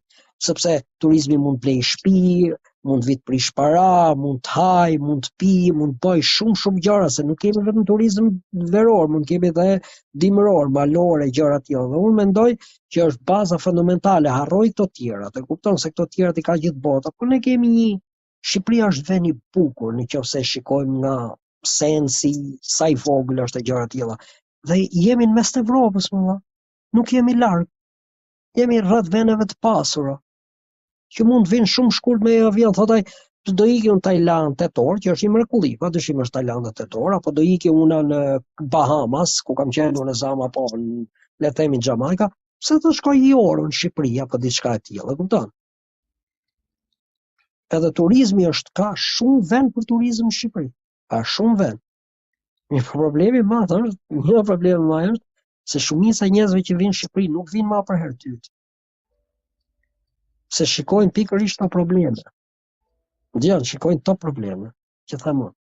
sepse turizmi mund të blejë shtëpi, mund të vi të prish para, mund të haj, mund të pi, mund të bëj shumë shumë gjëra, se nuk kemi vetëm turizëm veror, mund të kemi edhe dimëror, malor e gjëra të tilla. Dhe unë mendoj që është baza fundamentale, harroj këto tjerat, e kupton se këto tjerat i ka gjithë bota, por ne kemi një Shqipëria është vend i bukur në qoftë se shikojmë nga sensi sa i vogël është e gjëra të tilla. Dhe jemi në mes të Evropës, më valla. Nuk jemi larg. Jemi rreth vendeve të pasura. Që mund të vinë shumë shkurt me avion, thotë ai, do iki unë në Tajlandë tetor, që është një mrekulli, pa dyshim është Tajlanda tetor, apo do iki unë në Bahamas, ku kam qenë unë zama, apo në, le të themi në Jamaica, pse të shkoj një orë në Shqipëri apo diçka e tillë, e kupton? Edhe turizmi është ka shumë vend për turizëm në Shqipëri. Ka shumë vend. Një problem i madh është, një problem i madh është se shumica e njerëzve që vijnë në Shqipëri nuk vijnë më për herë të dytë. Se shikojnë pikërisht këto probleme. Dëgjon, shikojnë këto probleme që them unë.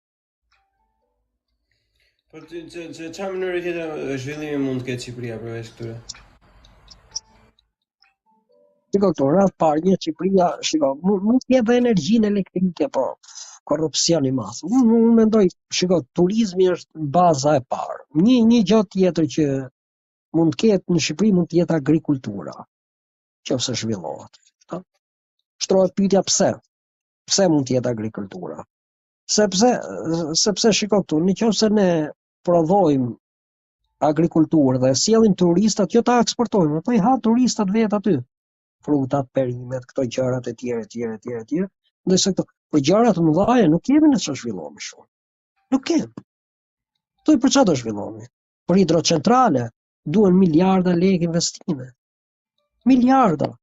Po që që që ça mënyre tjetër zhvillimi mund të ketë Shqipëria përveç këtyre? Shiko këtu, radhë parë një Shqipëria, shiko, mund mund të jetë dhe energjinë elektrike, po korrupsion i madh. Unë unë mendoj, shiko, turizmi është baza e parë. Një një gjë tjetër që mund të ketë në Shqipëri mund të jetë agrikultura, qoftë se zhvillohet. Kupton? Shtrohet pyetja pse? Pse mund të jetë agrikultura? Sepse sepse shiko këtu, në qoftë se ne prodhojmë agrikulturë dhe sjellim turistat, jo ta eksportojmë, po i ha turistat vetë aty. Frutat, perimet, këto gjërat e tjera e tjera e tjera e tjera. Ndërsa këto, për gjëra të mëdha nuk kemi në çfarë zhvillohemi shumë. Nuk kemi. Thuj për çfarë do zhvillohemi? Për hidrocentrale duhen miliarda lekë investime. Miliarda.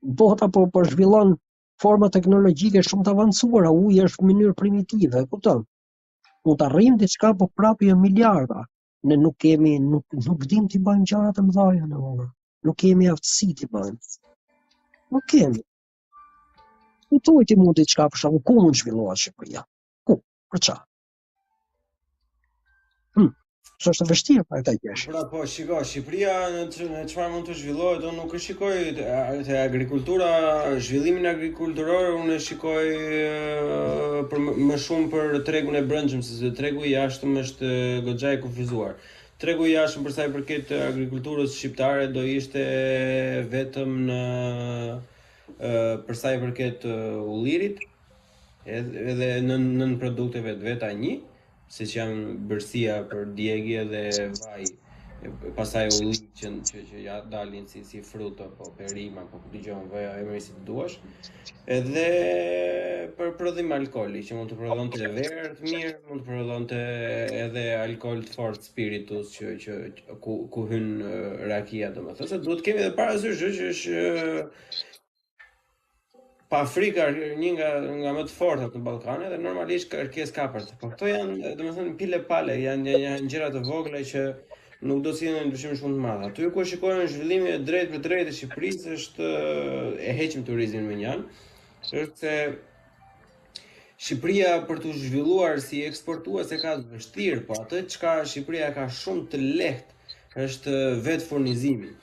Bota po po zhvillon forma teknologjike shumë të avancuara, uji është në mënyrë primitive, e kupton? Mund të arrijmë diçka, po prapë janë miliarda. Ne nuk kemi, nuk nuk dim t'i bëjmë gjëra të mëdha në vëlla. Nuk kemi aftësi t'i bëjmë. Nuk kemi. Ku thuaj ti mund diçka për shembull, ku mund të zhvillohet Shqipëria? Ku? Për çfarë? Hmm. Se është e vështirë për ta gjesh. Pra po, shiko, Shqipëria në në çfarë mund të zhvillohet, unë nuk e shikoj te agrikultura, zhvillimin agrikulturor unë e shikoj për më shumë për tregun e brendshëm, sepse tregu i jashtëm është goxha i kufizuar. Tregu i jashtëm për sa i përket agrikulturës shqiptare do ishte vetëm në për sa i përket ullirit, edhe edhe nën nën produkteve të veta një, siç janë bërsia për djegie dhe vaj, pastaj ulli që që që ja dalin si si frut apo perime apo ku dëgjon vëja emri si të duash. Edhe për prodhim alkooli që mund të prodhonte verë të mirë, mund të prodhonte edhe alkool të fortë spiritus që që ku ku hyn rakia domethënë se duhet të kemi edhe parasysh që është pa frikë një nga nga më të fortat në Ballkan dhe normalisht kërkesë ka për të. Po këto janë, domethënë pile pale, janë janë, janë gjëra të vogla që nuk do të sjellin ndryshim shumë të madh. Aty ku shikojmë zhvillimin e drejtë për drejtë të Shqipërisë është e heqim turizmin mënjanë, është se Shqipëria për t'u zhvilluar si eksportuese e ka të vështirë, po atë çka Shqipëria ka shumë të lehtë është vetëfurnizimi.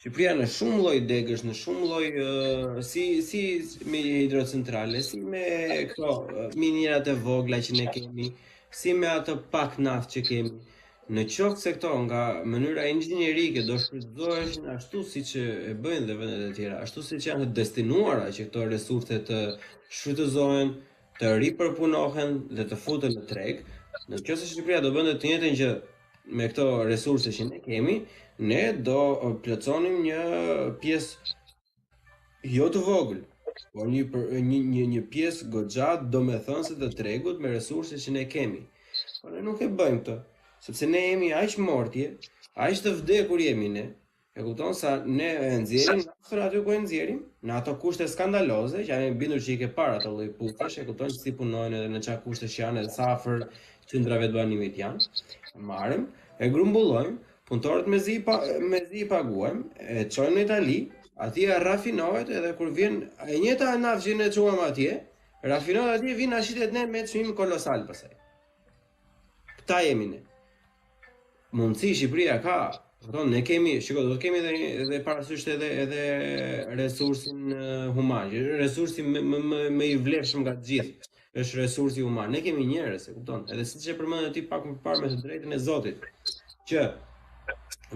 Shqipëria në shumë lloj degësh, në shumë lloj si si me hidrocentrale, si me këto minierat e vogla që ne kemi, si me atë pak naftë që kemi. Në qoftë se këto nga mënyra inxhinierike do shfrytëzoheshin ashtu siç e bëjnë dhe vendet e tjera, ashtu siç janë të destinuara që këto resurse të shfrytëzohen, të ripërpunohen dhe të futen në treg, në qoftë se Shqipëria do bënte të njëjtën gjë me këto resurse që ne kemi, ne do plotësonim një pjesë jo të vogël, por një për, një një një pjesë goxha domethënëse të tregut me resurse që ne kemi. Por ne nuk e bëjmë këtë, sepse ne jemi aq mortje, aq të vdekur jemi ne, E kupton sa ne e nxjerrim naftën aty ku e nxjerrim, në ato kushte skandaloze, që jam i bindur që i ke parë ato lloj pusesh, e kupton se si punojnë edhe në çfarë kushtesh janë edhe sa afër qendrave të banimit janë. E marrim, e grumbullojmë, punëtorët mezi pa, mezi i paguajmë, e çojmë në Itali, atje rafinohet edhe kur vjen e njëjta naftë që ne çuam atje, rafinohet atje vjen na shitet ne me çmim kolosal pastaj. Këta jemi ne. Mundësi Shqipëria ka, kupton, ne kemi, shiko, do të kemi edhe edhe parasysh edhe edhe resursin human, që është resursi më më më më i vlefshëm nga të gjithë. Është resursi human. Ne kemi njerëz, e kupton? Edhe siç e përmendë ti pak më parë me të drejtën e Zotit, që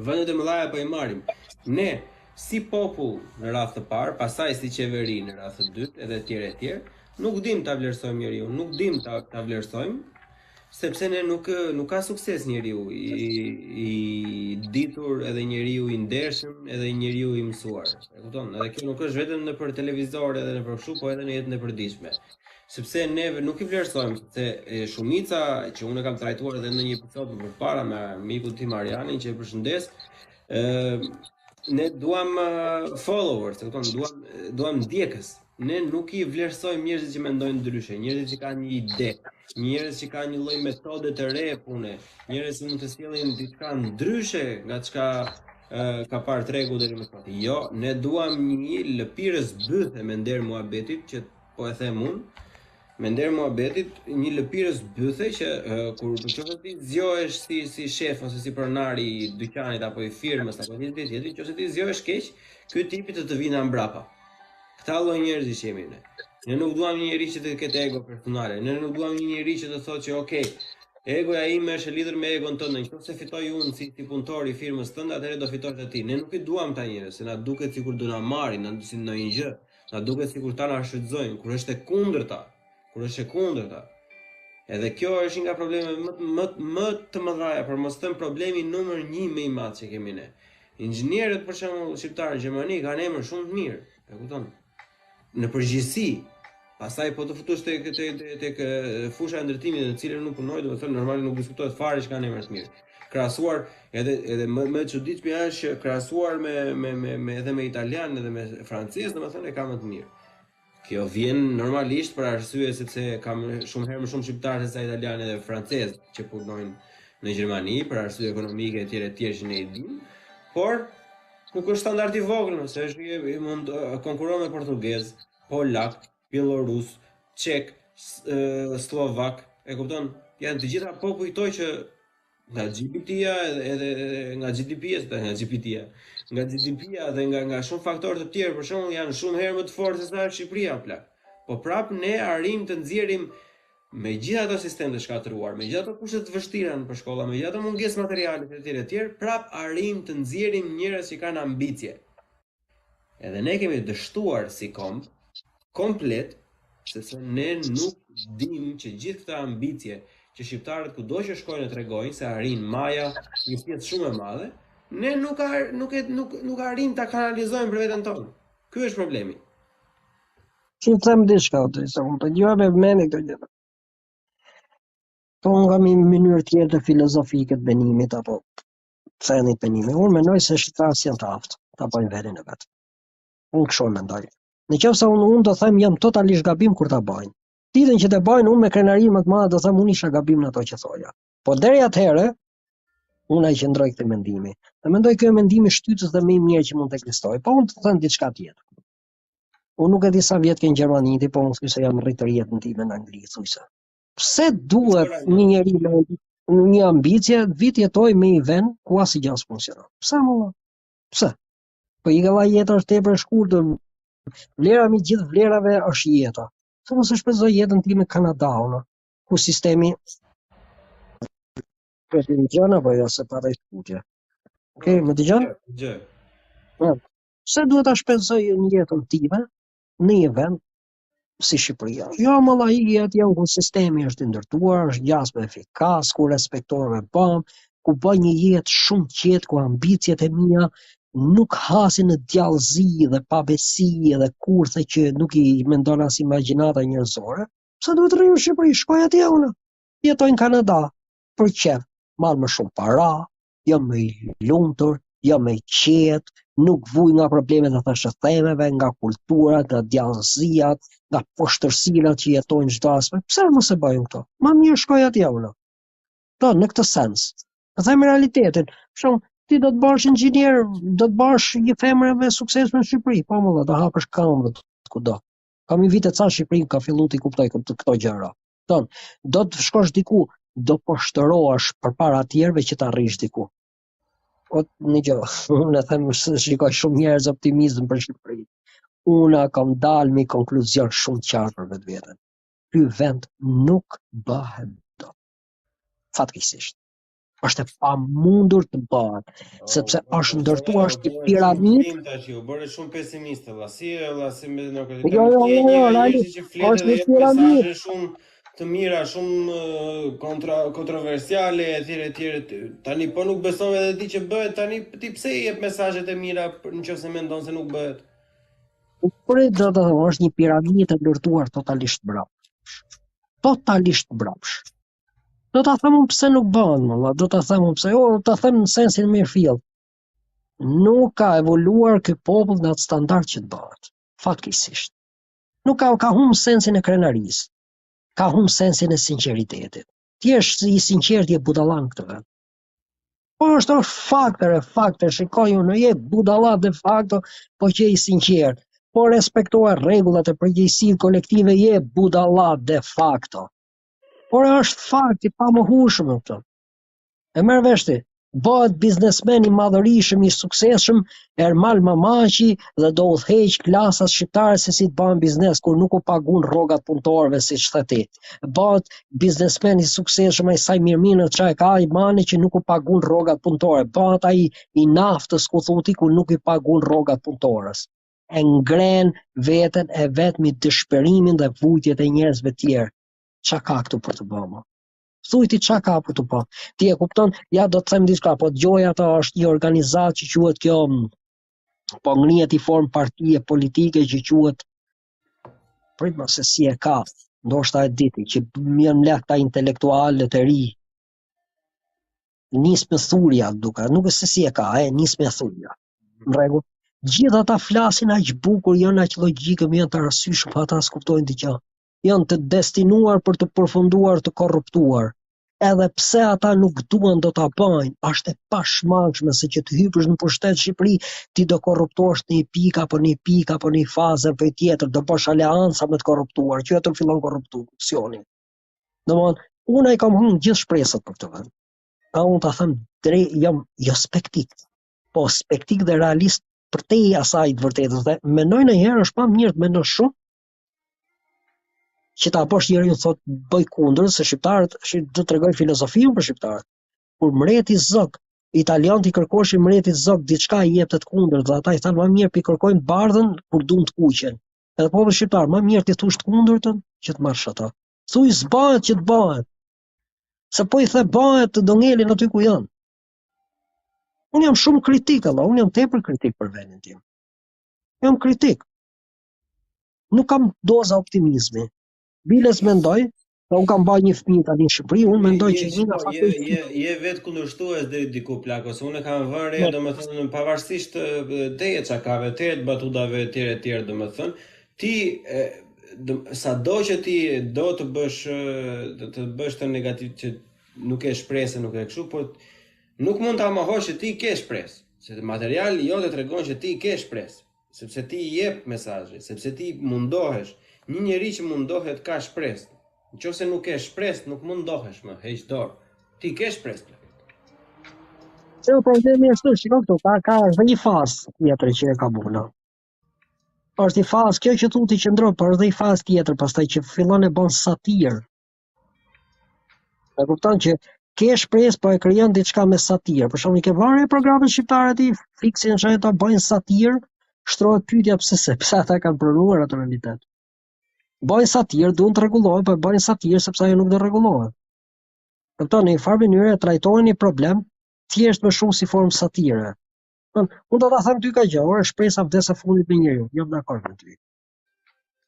vendet e mëdha po i marrim. Ne si popull në radhë të parë, pastaj si qeveri në radhë të dytë, edhe etj etj, nuk dim ta vlerësojmë njeriun, nuk dim ta ta vlerësojmë, Sepse ne nuk nuk ka sukses njeriu i i ditur edhe njeriu i ndershëm edhe njeriu i mësuar. E kupton? Edhe kjo nuk është vetëm nëpër televizor edhe nëpër kështu, po edhe në jetën e përditshme. Sepse neve nuk i vlerësojmë se shumica që unë e kam trajtuar edhe në një episod më përpara me mikun tim Arianin që e përshëndes, ë ne duam followers, e kupton? Duam duam ndjekës. Ne nuk i vlerësojmë njerëzit që mendojnë ndryshe, njerëzit që kanë një ide, njerëz që kanë një lloj metode të re pune, njerëz që mund të sjellin diçka ndryshe nga çka ka parë tregu deri më sot. Jo, ne duam një lëpirës bythe me nder muhabetit që po e them unë. Me nder muhabetit, një lëpirës bythe që uh, kur në qoftë se ti zgjohesh si si shef ose si pronar i dyqanit apo i firmës apo një gjë tjetër, nëse ti zgjohesh keq, ky tipi të të vjen nga mbrapa. Këta lloj njerëzish jemi ne. Ne nuk duam një njeri që të ketë ego personale. Ne nuk duam një njeri që të thotë që ok, egoja ime është e lidhur me egon tënde. Në qoftë se fitoj unë si si punëtor i firmës tënde, atëherë do fitosh edhe ti. Ne nuk i duam këta njerëz, se na duket sikur do na marrin, na si ndonjë gjë. Na duket sikur ta na shfrytëzojnë, kur është e kundërta. Kur është e kundërta. Edhe kjo është një nga problemet më më më të mëdha, për mos të them problemi numër 1 më i madh që kemi ne. Inxhinierët për shembull shqiptarë në Gjermani kanë emër shumë të mirë, e kupton? Në përgjithësi, pastaj po të futesh tek tek tek tek fusha e ndërtimit në të cilën unë punoj, domethënë normalisht nuk diskutohet fare që kanë emër të mirë. Krahasuar edhe edhe më më e çuditshmja është që krahasuar me me me, me edhe me italian edhe me francez, domethënë e ka më të mirë. Kjo vjen normalisht për arsye sepse ka shumë herë më shumë shqiptarë se sa italianë dhe francezë që punojnë në Gjermani për arsye ekonomike etj etj që ne i dimë. Por nuk është standard i vogël, se është i, i mund konkurron me portugez, polak, bjellorus, çek, sllovak, e kupton? Janë të gjitha popuj këto që Nga GPT-ja edhe, edhe, edhe nga GDP-ja, se nga GPT-ja, nga GDP-ja dhe nga nga shumë faktorë të tjerë, për shembull, janë shumë herë më të fortë se sa Shqipëria plak. Po prap ne arrijmë të nxjerrim me gjithë ato sistem të shkatërruar, me gjithë ato kushte të vështira nëpër shkolla, me gjithë ato mungesë materiale etj etj, prap arrijmë të nxjerrim njerëz që kanë ambicie. Edhe ne kemi dështuar si komb, komplet, sepse ne nuk dim që gjithë këtë ambicie që shqiptarët kudo që shkojnë e tregojnë se arrin maja një pjesë shumë e madhe, ne nuk ar, nuk e nuk nuk arrijmë ta kanalizojmë për veten tonë. Ky është problemi. Si të them diçka, të se unë të dëgjoj me vëmendje këtë gjë. Po unë kam një mënyrë tjetër filozofike të menimit apo thënit menimi. Unë mendoj se shqiptarët janë të aftë ta bëjnë vendin e vet. Unë kështu e mendoj. Në qoftë se unë unë do them jam totalisht gabim kur ta bëjnë. Ditën që të bëjnë unë me krenari më të madhe do them unë isha gabim në ato që thoja. Po deri atëherë unë i qëndroj këtij mendimi. Dhe mendoj ky mendimi shtytës dhe më i mirë që mund të ekzistojë. Po unë të them diçka tjetër. Unë nuk e di sa vjet ke në Gjermani ti, po unë thuaj se jam rritur jetën time në Angli, thuaj se. Pse duhet një njeri me një ambicie të vijë të jetojë në një vend ku asgjë s'funksionon? Pse më? Pse? Po i valla jeta është tepër e shkurtër. Vlera mbi gjithë vlerave është jeta. Pse mos e shpenzoj jetën time në Kanada, unë, ku sistemi Po të dëgjon apo jo se pata i shkutje. Okej, okay, më dëgjon? Dëgjoj. Po. Pse duhet ta shpenzoj jetën time në një vend si Shqipëria. Jo, mo vlla iki atje ku sistemi është i ndërtuar, është gjasme efikas, ku respektohem e bëm, ku bëj një jetë shumë të qetë, ku ambiciet e mia nuk hasin në djallëzi dhe pabesi dhe kurthe që nuk i mendon as imagjinata njerëzore. Pse duhet të rri në Shqipëri? Shkoj atje unë. Jetoj në Kanada për qejf, marr më shumë para, jam më i lumtur, jam më i qetë, nuk vuj nga problemet e thashethemeve, nga kulturat, nga djallëziat, nga poshtërsirat që jetojnë çdo aspekt. Pse mos e bëjmë këto? Ma mirë shkoj atje unë. Po, në këtë sens. Të them realitetin. Për shembull, ti do të bëhesh inxhinier, do të bëhesh një femër e suksesshme në Shqipëri, po mo do hapësh këmbët kudo. Kam një vit e ca në Shqipëri ka fillu t'i kuptoj këto, këto gjëra. Ton, do të shkosh diku, do poshtërohesh përpara të tjerëve që të arrish diku. Po një gjë, unë e them se shikoj shumë njerëz optimizëm për Shqipërinë. Unë kam dalë me konkluzion shumë të qartë për vetveten. Ky vend nuk bëhet dot. Fatkeqësisht. Është e pamundur të bëhet, oh, sepse është ndërtuar është një piramidë. Tash u bëre shumë pesimist valla. Si e valla si me në këtë. Jo, jo, jo, jo, realisht që flet është një piramidë shumë të mira, shumë kontra kontroversiale etj etj. Tani po nuk beson edhe ti që bëhet tani ti pse i jep mesazhet e mira në qoftë se mendon se nuk bëhet? Por do të thonë është një piramidë e ndërtuar totalisht mbrapsht. Totalisht mbrapsht. Do ta them unë pse nuk bëhet, më valla, do ta them unë pse, jo, do ta them në sensin e mirëfilltë. Nuk ka evoluar ky popull në atë standard që të bëhet. Fatkeqësisht. Nuk ka ka humb sensin e krenarisë. Ka humb sensin e sinqeritetit. Ti je i sinqertë je budalla në këtë vend. Po është është fakt, e fakt, shikoj unë, je budalla de facto, po që je i sinqertë. Po respektove rregullat e përgjegjësitë kolektive je budalla de facto. Por është fakt i pamohueshëm, e kupton. E merr vesh ti, bëhet biznesmen i madhërishëm i suksesshëm Ermal Mamaqi dhe do udhëheq klasat shqiptare se si të bëhen biznes kur nuk u pagun rrogat punëtorëve siç the ti. Bëhet biznesmen i suksesshëm ai Saimir Mino ça e ka ai mani që nuk u pagun rrogat punëtorëve. Bëhet ai i naftës ku thu ti ku nuk i pagun rrogat punëtorës. E ngren veten e vet mi dëshpërimin dhe vujtjet e njerëzve tjerë. Ça ka këtu për të bërë? Thuj ti ça ka për të bërë. Ti e kupton, ja do të them diçka, po dëgjoj ato është një organizatë që quhet kjo po ngrihet i formë partie politike që quhet prit më se si e ka, ndoshta e di ti, që janë mbledh këta intelektualët e ri. Nismë Thurja, duka, nuk e se si e ka, e Nismë Thurja. Në rregull. Gjithë ata flasin aq bukur, janë aq logjikë, janë të arsyeshëm, po ata s'kuptojnë diçka. Janë të destinuar për të përfunduar të korruptuar. Edhe pse ata nuk duan do ta bëjnë, është e pashmangshme se që të hypësh në pushtet në Shqipëri, ti do korruptohesh në një pikë apo në një pikë apo në një fazë apo një tjetër, do bësh aleanca me të korruptuar, që aty fillon korrupsioni. Domthon, unë i kam humbur gjithë shpresat për këtë vend. A unë ta them drejt, jam jo skeptik, po skeptik dhe realist përtej asaj të vërtetës dhe mendoj ndonjëherë është më mirë të mendosh shumë që ta bësh njeriu thot bëj kundër se shqiptarët shi do të tregoj filozofinë për shqiptarët. Kur mreti Zog, italianët i kërkoshin mretit Zog diçka i jepte të kundërt dhe ata i thanë më mirë pi kërkojmë bardhën kur duam të kuqen. Edhe populli shqiptar më mirë ti thush të kundërtën që të marrësh ato. Thuj s'bahet që të bëhet. Se po i the bëhet do ngelin aty ku janë. Unë jam shumë kritik, Allah, unë jam tepër kritik për vendin tim. Jam kritik. Nuk kam doza optimizmi. Biles mendoj, se unë kam bërë një fëmijë tani në Shqipëri, unë mendoj që një nga faktorët je je vetë kundërshtues deri diku plako, se unë kam vënë re, domethënë pavarësisht teje çakave, teje të batutave etj etj, domethënë ti e, sado që ti do të bësh të, të bësh të negativ që nuk ke shpresë, nuk e kështu, por nuk mund ta mohosh që ti ke shpresë, se materiali jot e tregon që ti ke shpresë. Sepse ti i jep mesazhe, sepse ti mundohesh. Një njeri që mundohet ka shpresë. Në qoftë se nuk ke shpresë, nuk mundohesh më, heq dorë. Ti ke shpresë. Plak. Se problemi është, shiko këtu, ka ka është një fazë tjetër që e ka buna. Është një fazë kjo që thu ti qëndron, por është një fazë tjetër pastaj që fillon e bën satirë. E kupton që ke shpresë po e krijon diçka me satirë. Për shembull, ke vënë re programet shqiptare ti fiksin që ata bëjnë satirë, shtrohet pyetja pse se pse ata kanë pranuar atë realitet. Bëjnë satirë, duan të rregullohen, po bëjnë satirë sepse ajo nuk do rregullohet. Kupton, në një farë mënyre trajtojnë një problem thjesht më shumë si formë satire. Unë do ta them ty ka gjë, ore shpresa vdes e fundit me njeriu, jam dakord me ty.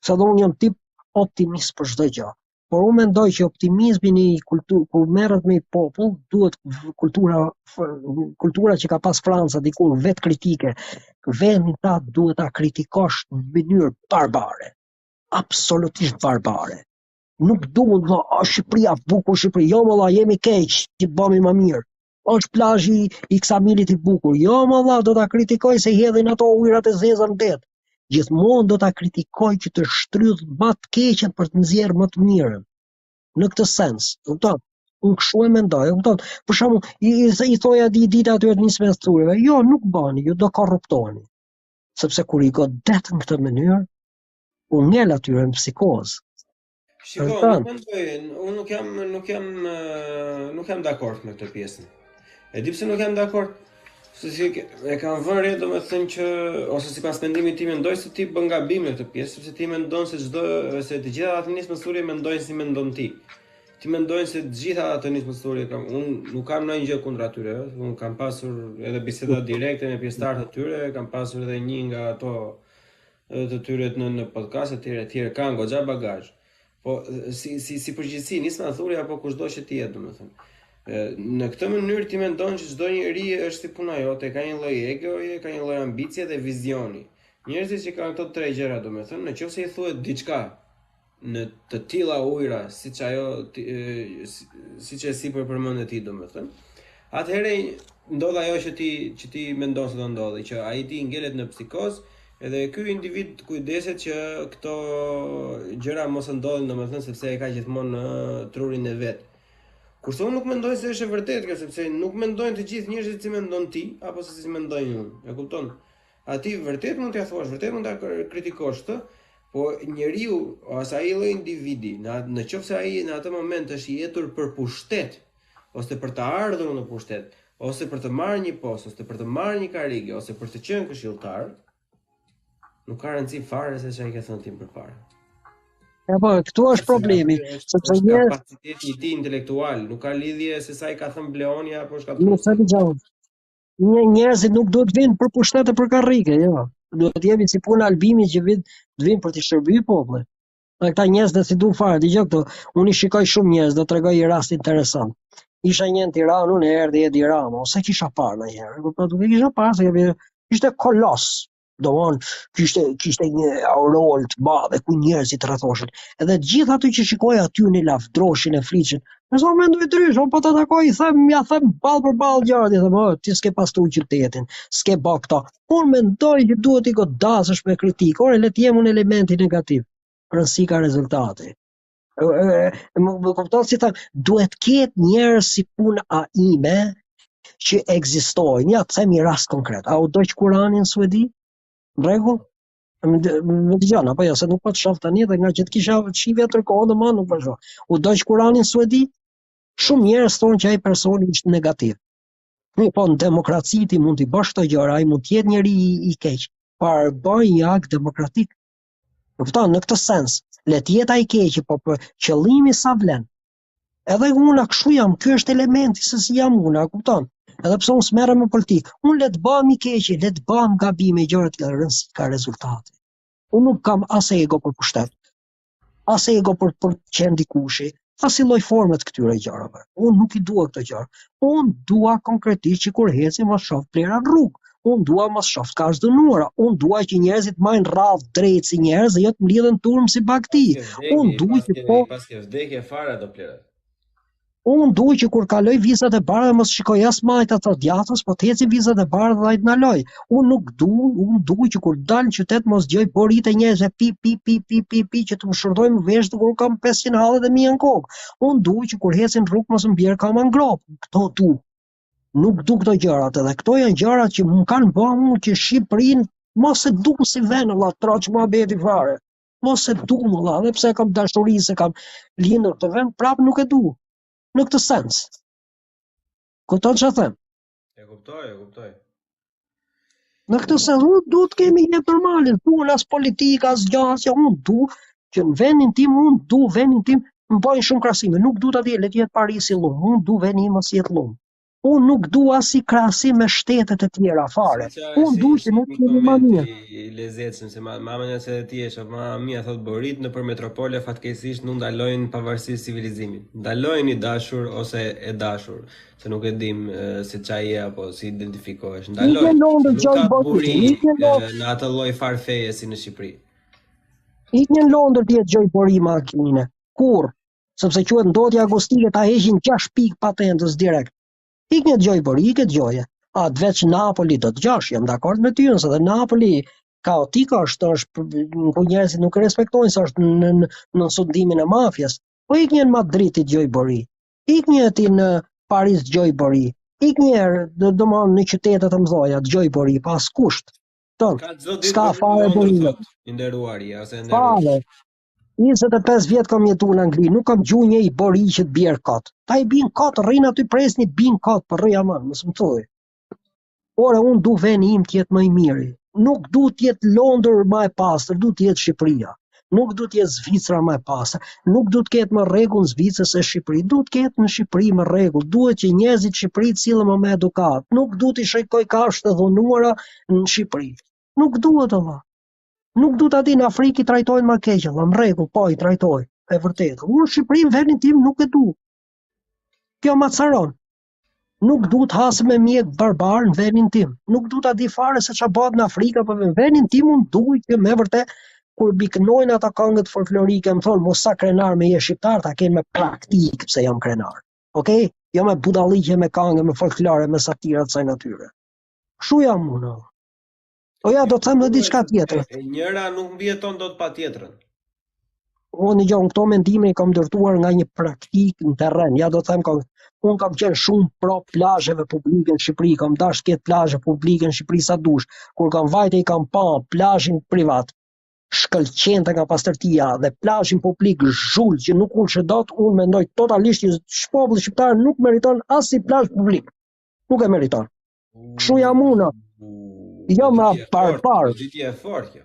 Sa do unë jam tip optimist për çdo gjë. Por unë mendoj që optimizmi në një kulturë kur merret me një popull, duhet kultura kultura që ka pas Franca dikur vetë kritike, vendin ta duhet ta kritikosh në mënyrë barbare. Absolutisht barbare. Nuk duhet të thosh, Shqipëria bukur Shqipëri, jo valla jemi keq, që të bëhemi më mirë. Është plazhi i Ksamilit i bukur. Jo, mo valla, do ta kritikoj se i hedhin ato ujërat e zeza në det. Gjithmonë do ta kritikoj që të shtrydh më të keqen për të nxjerrë më të mirën. Në këtë sens, kupton? Unë kështu e mendoj, e kupton? Për shembull, i, i, i thoja di ditë atyre të Nismës Thurjeve, jo, nuk bëni, ju do korruptoheni. Sepse kur i godet në këtë mënyrë, u ngel atyre në psikozë. Shiko, nuk mendoj, unë nuk jam nuk jam nuk jam dakord me këtë pjesën. E di pse nuk jam dakord? Se si e kam vënë re domethënë që ose sipas mendimit tim mendoj se ti bën gabim në këtë pjesë, sepse ti mendon se çdo se të gjitha ato Nismës Thurje mendojnë si mendon ti. Ti mendojnë se të gjitha ato Nismës Thurje kam unë nuk kam ndonjë gjë kundra atyre, unë kam pasur edhe biseda direkte me pjesëtarë të tyre, kam pasur edhe një nga ato edhe të tyret në në podcast etj etj kanë goxha bagazh. Po si si si përgjithësi Nisma Thurje apo kushdo që të jetë domethënë. Në këtë mënyrë ti mendon që çdo njeri është si puna jote, ka një lloj egoje, ka një lloj ambicie dhe vizioni. Njerëzit që kanë këto tre gjëra domethënë, në qoftë se i thuhet diçka në të tilla ujëra siç ajo siç e sipër përmende ti domethënë, atëherë ndodh ajo që ti që ti mendon se do ndodhi, që ai ti ngelet në psikozë. Edhe ky individ kujdeset që këto gjëra mos të ndodhin, domethënë sepse e ka gjithmonë në trurin e vet. Kurse unë nuk mendoj se është e vërtetë kjo, sepse nuk mendojnë të gjithë njerëzit si mendon ti apo se si mendoj unë. E kupton? Atij vërtet mund t'ia thuash, vërtet mund ta kritikosh këtë, po njeriu ose ai lloj individi, në në qoftë se ai në atë moment është i etur për pushtet, ose për të ardhur në pushtet, ose për të marrë një post, ose për të marrë një karrige, ose për të qenë këshilltar, nuk ka rëndësi fare se çfarë i ke thënë ti më përpara. E po, këtu është problemi, sepse një kapaciteti i tij intelektual nuk ka lidhje se sa i ka thënë Bleoni apo shka të Nuk sa dëgjoj. Një njerëzit nuk duhet të vinë për pushtet e për karrige, jo. Duhet të jemi si puna Albini që vin të vinë për të shërbyer popullin. Dhe këta njerëz dhe s'i du fare, dëgjo këtu, unë i shikoj shumë njerëz, do tregoj një rast interesant. Isha një në Tiranë, unë erdhi Edi Rama, ose kisha parë ndonjëherë, e kupton, nuk e kisha parë, se kemi, ishte kolos, domthon kishte kishte një aureolë të madhe ku njerëzit rrethoshin. Edhe të gjithë aty që shikoj aty e lavdroshin e flisnin. Nëse unë mendoj ndryshe, unë po ta takoj, i them, ja them ballë për ballë gjërat, i them, oh, ti s'ke pastru qytetin, s'ke bë këto. Unë mendoj që duhet t'i godasësh me kritikë, ore le të jem unë elementi negativ. Rëndësi ka rezultati. E, e, më, më kupton si them, duhet ketë njerëz si puna ime që ekzistojnë. Ja, të them një rast konkret. A u dogj Kurani në Suedi? Në rregull? Më, më dëgjon apo jo, se nuk po të shoh tani dhe nga që të kisha shihja tërë kohën, më nuk po shoh. U dogj Kurani në Suedi? Shumë njerëz thonë që ai personi ishte negativ. Mirë, po në demokraci ti mund t'i bësh këto gjëra, ai mund të jetë njeri i, i keq, por bëj një akt demokratik. Kupton, në këtë sens, le të jetë ai i keq, po për qëllimi sa vlen. Edhe unë kështu jam, ky është elementi se si jam unë, a kupton? Edhe pse unë s'merrem me politikë, unë le të bëhem i keq, le të bëhem gabime, gjëra të tjera, rëndësi ka rezultati. Unë nuk kam as ego për pushtet, as ego për për të qenë dikushi, as i lloj forme të këtyre gjërave. Unë nuk i dua këto gjëra. Unë dua konkretisht që kur eci mos shoh plehra në rrugë. Unë dua mos shoh kafshë dënuara. Unë dua që njerëzit majnë radhë drejt si njerëz dhe jo të mblidhen turm si bagëti. Unë dua që po paske vdekje fare ato plehrat. Unë du që kur kaloj vizat e bardha mos shikoj as majtas as djathtas, po të eci vizat e bardha dhe ai të ndaloj. Unë nuk du, unë du që kur dal në qytet mos dëgjoj boritë e njerëzve pi pi pi pi pi pi që të më shurdhojnë veshët kur kam 500 halle dhe mia në kokë. Unë du që kur eci në rrugë mos më bjerë kama në gropë. Këto du. Nuk du këto gjërat edhe këto janë gjërat që më kanë bërë mua që Shqipërinë mos e du si vend, valla, troç muhabeti fare. Mos e du më valla, edhe pse kam dashuri se kam lindur këtë vend, prapë nuk e du. Në këtë sens. Kupton çfarë them? E kuptoj, e kuptoj. Në këtë sens, unë du të kemi jetë normale, du as politikë, as gjë, as gjë, unë du që në vendin tim, unë du vendin tim, më bëjnë shumë krahasime, nuk du ta di, le të jetë Parisi llum, unë du vendi im mos jetë llum. Unë nuk du asnjë krahasim me shtetet e tjera fare. Si qa, Unë du që nuk jemi më mirë. I lezetshëm se ma ma më se ti je shoh ma mia thot boritë nëpër metropole fatkeqësisht nuk ndalojnë pavarësisht civilizimit. Ndalojnë i dashur ose e dashur, se nuk e dim se ça je apo si identifikohesh. Ndalojnë. Nuk ka bori në atë lloj farë feje si në Shqipëri. Ik në Londër ti e dëgjoj bori makine. Kurr, sepse quhet ndotje akustike ta heqin 6 pikë patentës direkt. Ik një dëgjoj bori, ik e dëgjoje. A të veç Napoli do të dëgjosh, jam dakord me ty, se dhe Napoli kaotik është, është ku njerëzit nuk e respektojnë se është në në, në sundimin e mafias. Po ik një në Madrid ti dëgjoj bori. Ik një ti në Paris dëgjoj bori. Ik një herë, do do më në qytete të mëdha dëgjoj bori, pa askush. Ton. S'ka fare bori. I nderuari, ose e nderuar. Fare. 25 vjet kam jetu në Angli, nuk kam dëgju një bori që të bjerë kot. Ta i bin kot, rrin aty presni bin kot, për rri aman, mos më thuaj. Ore, unë du veni im të jetë më i miri. Nuk du të jetë Londër më e pastër, du të jetë Shqipëria. Nuk du të jetë Zvicra më e pastër. Nuk du të ketë më rregull në Zvicër se Shqipëri. Du të ketë në Shqipëri më rregull. Duhet që njerëzit në Shqipëri të sillen më me edukatë. Nuk du të shikoj kafshë të dhunuara në Shqipëri. Nuk duhet valla. Nuk du ta di në Afrikë i trajtojnë më keq, valla, në rregull, po i trajtojnë. E vërtetë. Unë në Shqipëri në vendin tim nuk e du. Kjo ma acaron. Nuk du të has me mjek barbar në vendin tim. Nuk du ta di fare se çfarë bëhet në Afrikë apo në vendin tim unë du që me vërtet kur bi këndojnë ata këngët folklorike, më thonë mos sa krenar me je shqiptar, ta kenë me praktikë pse jam krenar. Okej? Jo me budalliqe, me këngë, me folklore, me satira të kësaj natyre. Kështu jam unë. Po ja, do të them edhe diçka tjetër. E njëra nuk mbijeton dot pa tjetrën. Unë dëgjo, këto mendime i kam ndërtuar nga një praktikë në terren. Ja do të them kam unë kam qenë shumë pro plazheve publike në Shqipëri, kam dashur të ketë plazhe publike në Shqipëri sa dush. Kur kam vajtë i kam pa plazhin privat, shkëlqente nga pastërtia dhe plazhin publik zhul që nuk ulshe dot, unë mendoj totalisht që populli shqiptar nuk meriton asnjë plazh publik. Nuk e meriton. Kështu jam unë. Jo ma barbar. Goditje e fortë kjo.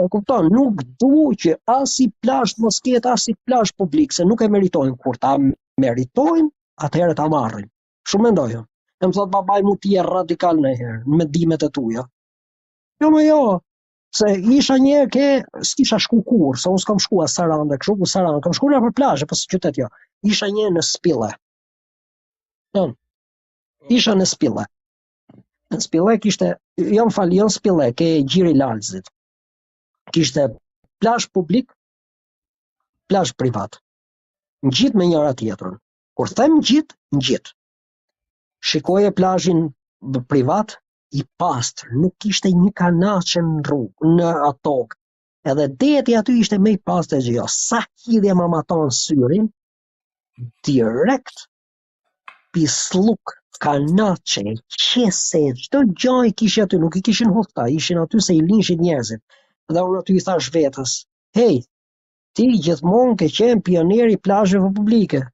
E kupton, nuk du që asnjë plazh të mos ketë asnjë plazh publik, se nuk e meritojnë. Kur ta meritojnë, atëherë ta marrin. Kështu mendoj unë. E më thot babai mu ti je radikal ndonjëherë, në mendimet e tuja. Jo më jo, se isha një herë ke, s'kisha shku kurrë, se unë s'kam shku as Sarandë, kështu ku Sarandë, kam shku nëpër plazhe, po si qytet jo. Isha një herë në Spille. Ton. Isha në Spille. Në Spille kishte, jo më fal, jo në Spille, ke Gjiri i Lalzit. Kishte plazh publik, plazh privat. Ngjit me njëra tjetrën. Kur them ngjit, ngjit. Shikoje plazhin privat, i pastër, nuk kishte një kanaçe në rrugë, në atë tokë. Edhe deti aty ishte më i pastër që jo. Sa hidhje ma matanë syrin, direkt pislluk, kanaçe, qese, çdo gjë i kishin aty, nuk i kishin hudh këta, ishin aty se i linshin njerëzit. Dhe unë aty i thash vetes, hej, ti gjithmonë ke qenë pionier i plazheve publike.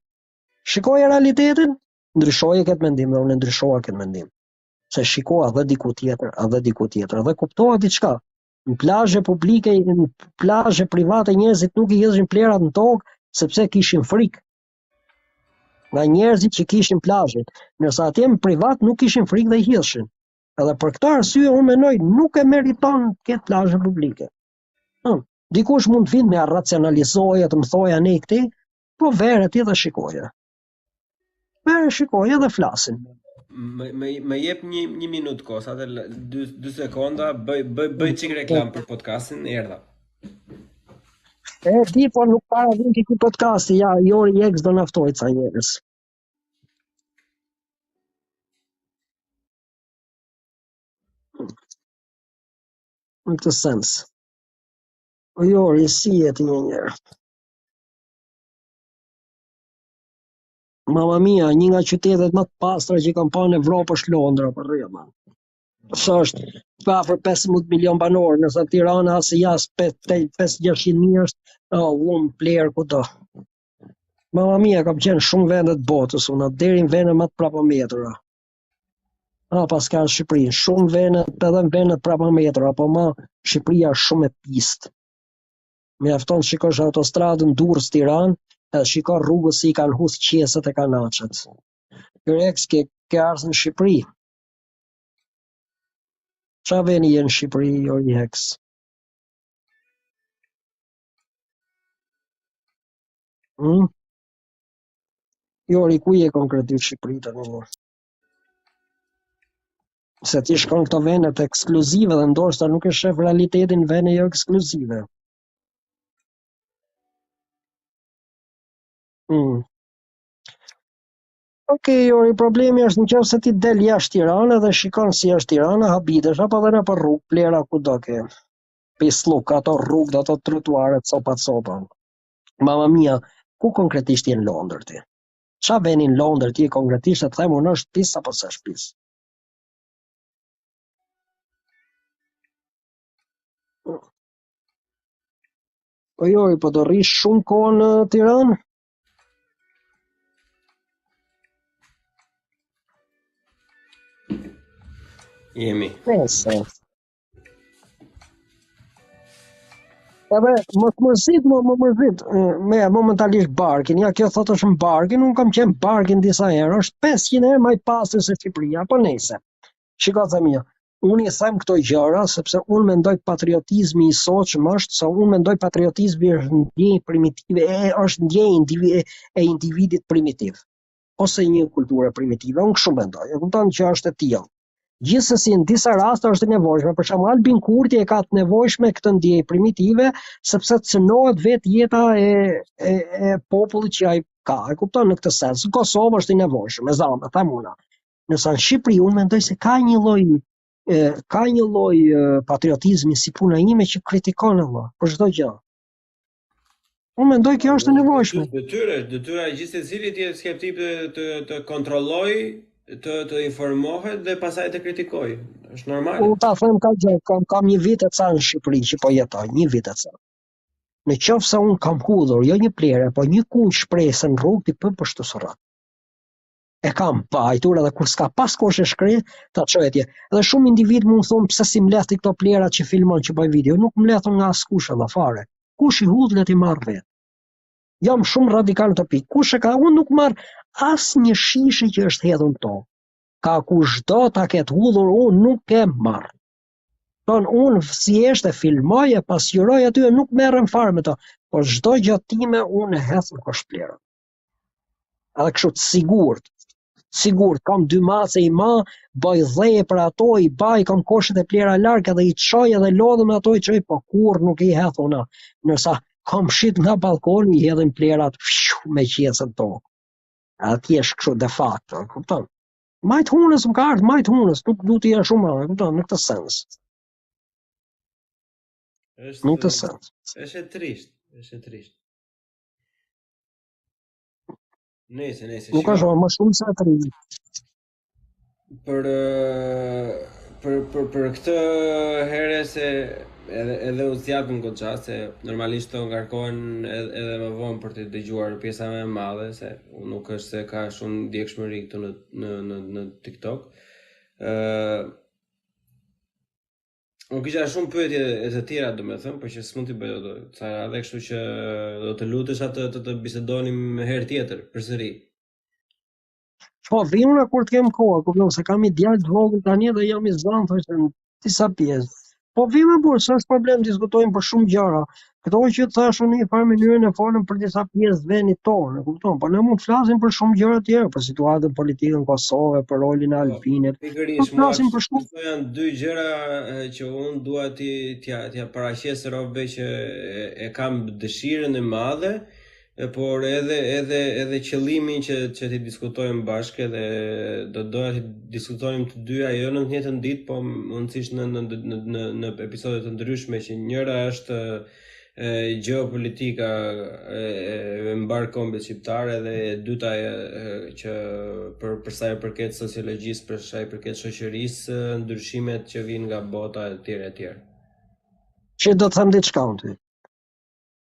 Shikoje realitetin, ndryshoje këtë mendim dhe unë e ndryshova këtë mendim. Se shikova edhe diku tjetër, edhe diku tjetër, dhe kuptova diçka. Në plazhe publike, në plazhe private njerëzit nuk i hidhnin plehrat në tokë sepse kishin frikë nga njerëzit që kishin plazhin, ndërsa atje në privat nuk kishin frikë dhe i hidhshin. Edhe për këtë arsye unë mendoj nuk e meriton të ketë plazhe publike. Hm, dikush mund të vinë me racionalizojë, të më thojë anej këtej, po vere ti dhe shikoje. Vere shikoje dhe flasim. Më më më jep një një minutë kohë, sa të dy dy sekonda, bëj bëj bëj çik reklamë për podcastin, erdha. E di, po nuk para vjen ky podcasti, ja Jori Ex do na ftojë ca njerëz. Në këtë sens. O Jori, si je ti një njerë? Mama mia, një nga qytetet më të pastra që kam pa në Evropë është Londra, për rrema. Sa është afër 15 milion banorë, ndërsa Tirana as jas 5-600 mijë është, oh, llum plehër kudo. Mama mia, kam qenë shumë vende të botës, unë deri në vende më të prapambetura. A, paska në Shqipëri, shumë vende, edhe në vende të prapambetura, po ma Shqipëria është shumë e pistë. Mjafton të shikosh autostradën Durrës-Tiranë, edhe shiko rrugës si i kanë hudh qeset e kanaçet. Rex, ke, ke ardhur në Shqipëri. Ça veni je në Shqipëri, Jori Hex? Hmm? Jori, ku je konkretisht në Shqipëri tani më? Se ti shkon këto vendet ekskluzive dhe ndoshta nuk e shef realitetin në vende jo ekskluzive. Mm. Ok, Jori, problemi është në qoftë se ti del jashtë Tirane dhe shikon si është Tirana, habitesh apo edhe nëpër rrugë, plehra kudo ke. Pislluk, ato rrugë, ato trotuare, copa copa. Mama mia, ku konkretisht je në Londër ti? Ça veni në Londër ti konkretisht e të them unë është pis apo s'është pis? Po jo, po do rrish shumë kohë në Tiranë? Jemi. Nëse. Edhe mos mërzit, më më mërzit, me momentalisht Barkin, ja kjo thotë është në Barkin, unë kam qenë Barkin disa herë, është 500 herë më i pastër se Shqipëria, po nejse. Shiko them jo. Unë i them këto gjëra sepse unë mendoj patriotizmi i sotshëm është se unë mendoj patriotizmi është ndjenjë primitive, e është ndjenjë indivi, e individit primitiv ose një kulture primitive. Unë kështu mendoj. E kupton që është e tillë. Gjithsesi në disa raste është e nevojshme, për shembull Albin Kurti e ka të nevojshme këtë ndjenjë primitive sepse cënohet vetë jeta e e, e popullit që ai ka. E kupton në këtë sens. Në Kosovë është i nevojshëm, e zamë, them unë. Ndërsa në Shqipëri unë mendoj se ka një lloj E, ka një lloj patriotizmi si puna ime që kritikon vëlla, për çdo gjë. Unë mendoj kjo është e nevojshme. Detyrë, detyra e gjithsecilit të jetë skeptik të të, të kontrollojë, të të informohet dhe pastaj të kritikojë. Është normale. Unë ta them ka gjë, kam kam një vit e ca në Shqipëri që po jetoj, një vit e ca. Në qoftë se unë kam hudhur, jo një plehër, po një kunj shprese në rrugë, t'i bëm për shtu surrat. E kam mbajtur edhe kur s'ka pas kush e shkreh, ta çoj atje. Edhe shumë individ mund thonë pse s'i mbledh ti këto plehra që filmon që bëj video, nuk mbledh nga askush edhe fare. Kush i hudh le t'i marr vetë. Jam shumë radikal në këtë pikë. Kush e ka, unë nuk marr asnjë shishe që është hedhur në tokë. Ka kush do ta ketë hudhur, unë nuk e marr. Ton unë thjesht e filmoj e pasqyroj aty e nuk merrem fare me to. Por çdo gjë time unë e hedh në kosh plehra. Edhe kështu të sigurt. Sigurt, kam dy mace i ma, bëj dhe për ato, i baj, kam koshet e plehra larg edhe i çoj edhe lodhem me ato i çoj, po kurrë nuk i hedh unë. Ndërsa komshit nga ballkoni i hedhin plehrat fshu, me qese në tokë. Atje është kështu de facto, kupton? Majt hunës më ka ardhur, majt hunës, nuk du të jem shumë, e kupton, në këtë sens. Është në këtë sens. Është e trishtë, është e trishtë. Nëse, nëse. Nuk është më shumë se trishtë. Për për për për këtë herë se edhe edhe u zgjatëm goxha se normalisht të ngarkohen edhe, edhe më vonë për të dëgjuar pjesa më e madhe se nuk është se ka shumë ndjekshmëri këtu në në në në TikTok. Ë uh, Unë kisha shumë pyetje e të tjera, domethënë, por që s'mund t'i bëj dot ca radhe, kështu që do të lutesha të të, të bisedonim herë tjetër përsëri. Po, vi unë kur të kem kohë, kupton se kam një djalë të vogël tani dhe jam i zënë thoshte në disa pjesë. Po vi më burr, s'është problem, diskutojmë për shumë gjëra. Këto që të thashë unë në një farë mënyre ne folëm për disa pjesë të vendit tonë, e kupton? Po ne mund të flasim për shumë gjëra të tjera, për situatën politike në Kosovë, për rolin e po, Albinit. Pikërisht, po flasim për shumë. Këto janë dy gjëra që unë dua t'i t'ia t'ia paraqes robëve që e, e kam dëshirën e madhe, e por edhe edhe edhe qëllimin që që t'i diskutojmë bashkë edhe do doja të diskutonim të dyja jo në të njëjtën ditë, po mundësisht në në në në në episode të ndryshme që njëra është e, gjeopolitika e, e mbarë kombit shqiptar edhe e dyta e, e, që për për sa i përket sociologjisë, për sa i përket shoqërisë, ndryshimet që vijnë nga bota etj etj. Që do të them diçka unë ty.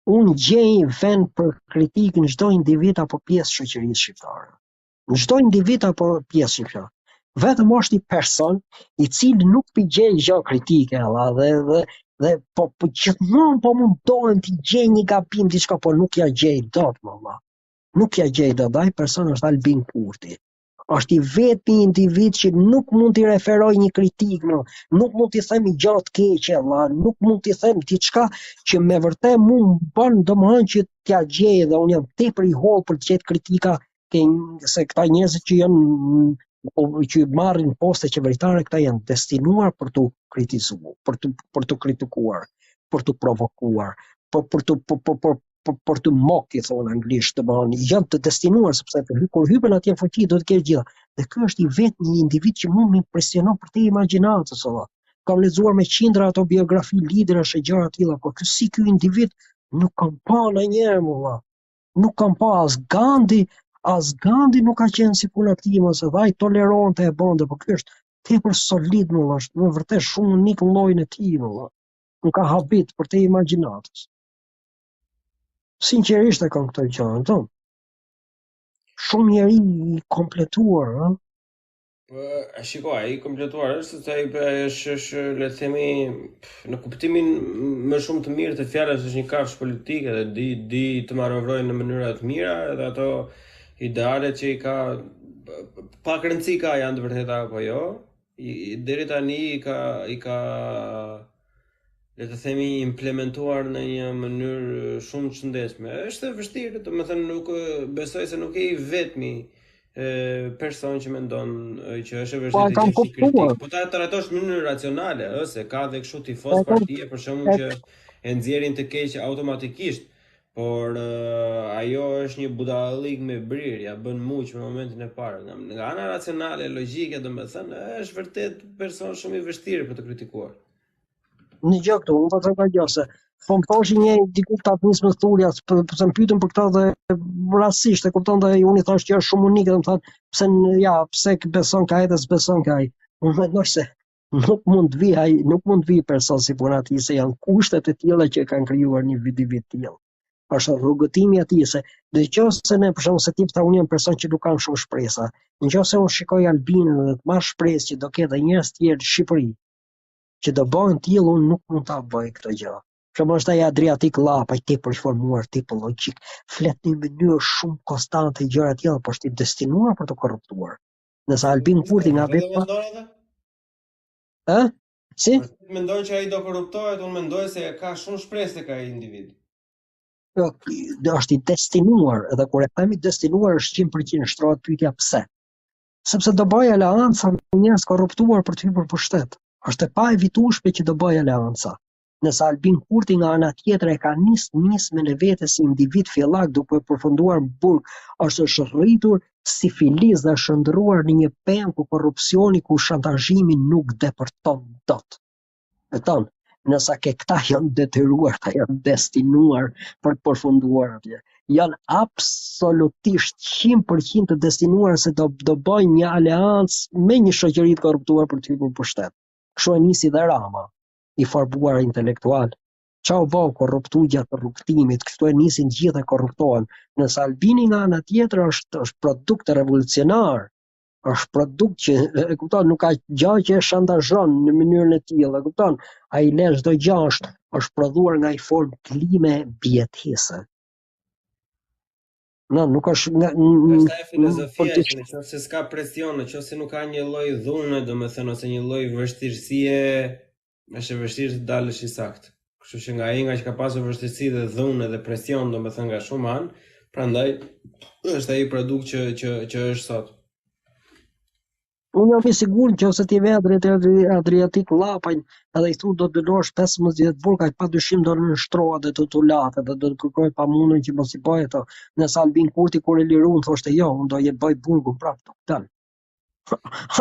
Unë gjej vend për kritikë në çdo individ apo pjesë shoqërisë shqiptare. Në çdo individ apo pjesë shqiptare. Vetëm është një person i cili nuk pi gjej gjë kritike alla dhe dhe dhe po, po gjithmonë po mundohem të gjej një gabim diçka, po nuk ja gjej dot më valla. Nuk ja gjej dot. Ai person është Albin Kurti. Është i vetmi individ që nuk mund t'i referoj një kritikë, no. nuk mund t'i them një gjë të keqe, valla, nuk mund t'i them diçka që me vërtet mu më bën domethënë që t'ja gjej dhe unë jam tepër i hollë për të gjetë kritika ke se këta njerëzit që janë po, që marrin poste qeveritare, këta janë destinuar për t'u kritizuar, për të për t'u kritikuar, për t'u provokuar, për për të për për, për për, për të mock i thonë anglisht, domethënë janë të destinuar sepse të hy, kur hypen atje në fuqi do të kesh gjitha. Dhe ky është i vetmi një individ që mua më impresionon përtej imagjinatës valla. Kam lexuar me qindra ato biografi liderash e gjëra të tilla, por ky si ky individ nuk kam pa ndonjëherë më valla. Nuk kam pa as Gandhi, as Gandhi nuk ka qenë si puna e këtij, mos e dhe ai toleronte e bënte, por ky është tepër solid më valla, është me vërtet shumë unik në llojin e tij më valla. Më ka habit përtej imagjinatës. Sinqerisht e kam këtë gjë, e kupton? Shumë njeri i kompletuar, ëh. Po, shiko, ai i kompletuar është sepse ai po, është është le të themi në kuptimin më shumë të mirë të fjalës është një kafshë politike dhe di di të manovrojë në mënyra të mira edhe ato idealet që i ka pak rëndësi ka janë të vërteta apo jo, i, deri tani i ka i ka le të themi implementuar në një mënyrë shumë të shëndetshme. Është e vështirë, domethënë nuk besoj se nuk je i vetmi e, person që mendon që është e vështirë po, të gjesh një kritikë. Po ta trajtosh në mënyrë racionale, ë, se ka dhe kështu tifoz po, partie për shembull që e nxjerrin të keq automatikisht. Por uh, ajo është një budallik me brirë, ja bën mu që në momentin e parë. Nga, nga ana racionale, logjike, domethënë, është vërtet person shumë i vështirë për të kritikuar. Një gjë këtu, unë po them gjë se po më thoshin një diku ta nismë thurja, po po më pyetën për këtë dhe rastësisht e kupton dhe unë i thash që është shumë unike, do të thonë pse ja, pse beson ka edhe s'beson ka ai. Unë mendoj se nuk mund të vijë ai, nuk mund të vijë person si puna e tij se janë kushtet e tilla që e kanë krijuar një individ të tillë. Është rrugëtimi i atij se në qoftë se ne për shembull se ti tha unë jam person që nuk kam shumë shpresa. Në qoftë se unë shikoj Albinin dhe të marr shpresë që do ketë dhe njerëz të tjerë në Shqipëri që do bëhen të tillë, unë nuk mund ta bëj këtë gjë. Për shembull është ai Adriatik Lapaj, tepër i formuar, tepër logjik, flet në mënyrë shumë konstante gjëra të tilla, por është i destinuar për të korruptuar. Nëse Albin Kurti nga vetë pa... Ë? Si? Mendon që ai do korruptohet, unë mendoj se ka shumë shpresë tek ai individ. Jo, është i destinuar, edhe kur e themi destinuar është 100% shtrohet pyetja pse. Sepse do bëjë aleanca me njerëz korruptuar për të hyrë në pushtet. Është e paevitueshme që do bëjë aleanca. Nëse Albin Kurti nga ana tjetër e ka nis nismën e vetes si individ fillak duke përfunduar në burg, është është rritur si filiz dhe është shndërruar në një pemë ku korrupsioni, ku shantazhimi nuk depërton dot. E ton, nëse ke këta janë detyruar, këta janë destinuar për të përfunduar atje. Janë absolutisht 100% të destinuar se do do bëjnë një aleancë me një shoqëri të korruptuar për të hyrë në pushtet. Kështu e nisi dhe Rama, i formuar intelektual. Ça u bë, u korruptu gjatë rrugëtimit, kështu e nisin gjithë e korruptohen. Nëse Albini nga ana tjetër është është produkt revolucionar, është produkt që e kupton nuk ka gjë që e shantazhon në mënyrën e tillë, e kupton? Ai lë çdo gjë është është prodhuar nga një formë klime mbijetese. No, nuk është nga është ajo filozofia që në qoftë se s'ka presion, në qoftë se nuk ka një lloj dhune, domethënë ose një lloj vështirësie, është e vështirë të dalësh i saktë. Kështu që nga ai nga që ka pasur vështirësi dhe dhunë dhe presion, domethënë nga shumë anë, prandaj është ai produkt që që që është sot. Unë jam i sigurt që ose ti ve Adriatik Lapajn edhe i thu do të dënohesh 15 vjet burg, ai padyshim do nënshtrohet dhe do të ulatet dhe do të kërkojë pamundën që mos i bëjë ato. Nëse Albin Kurti kur e liruan thoshte jo, unë do e bëj burgun prapë, nuk dal.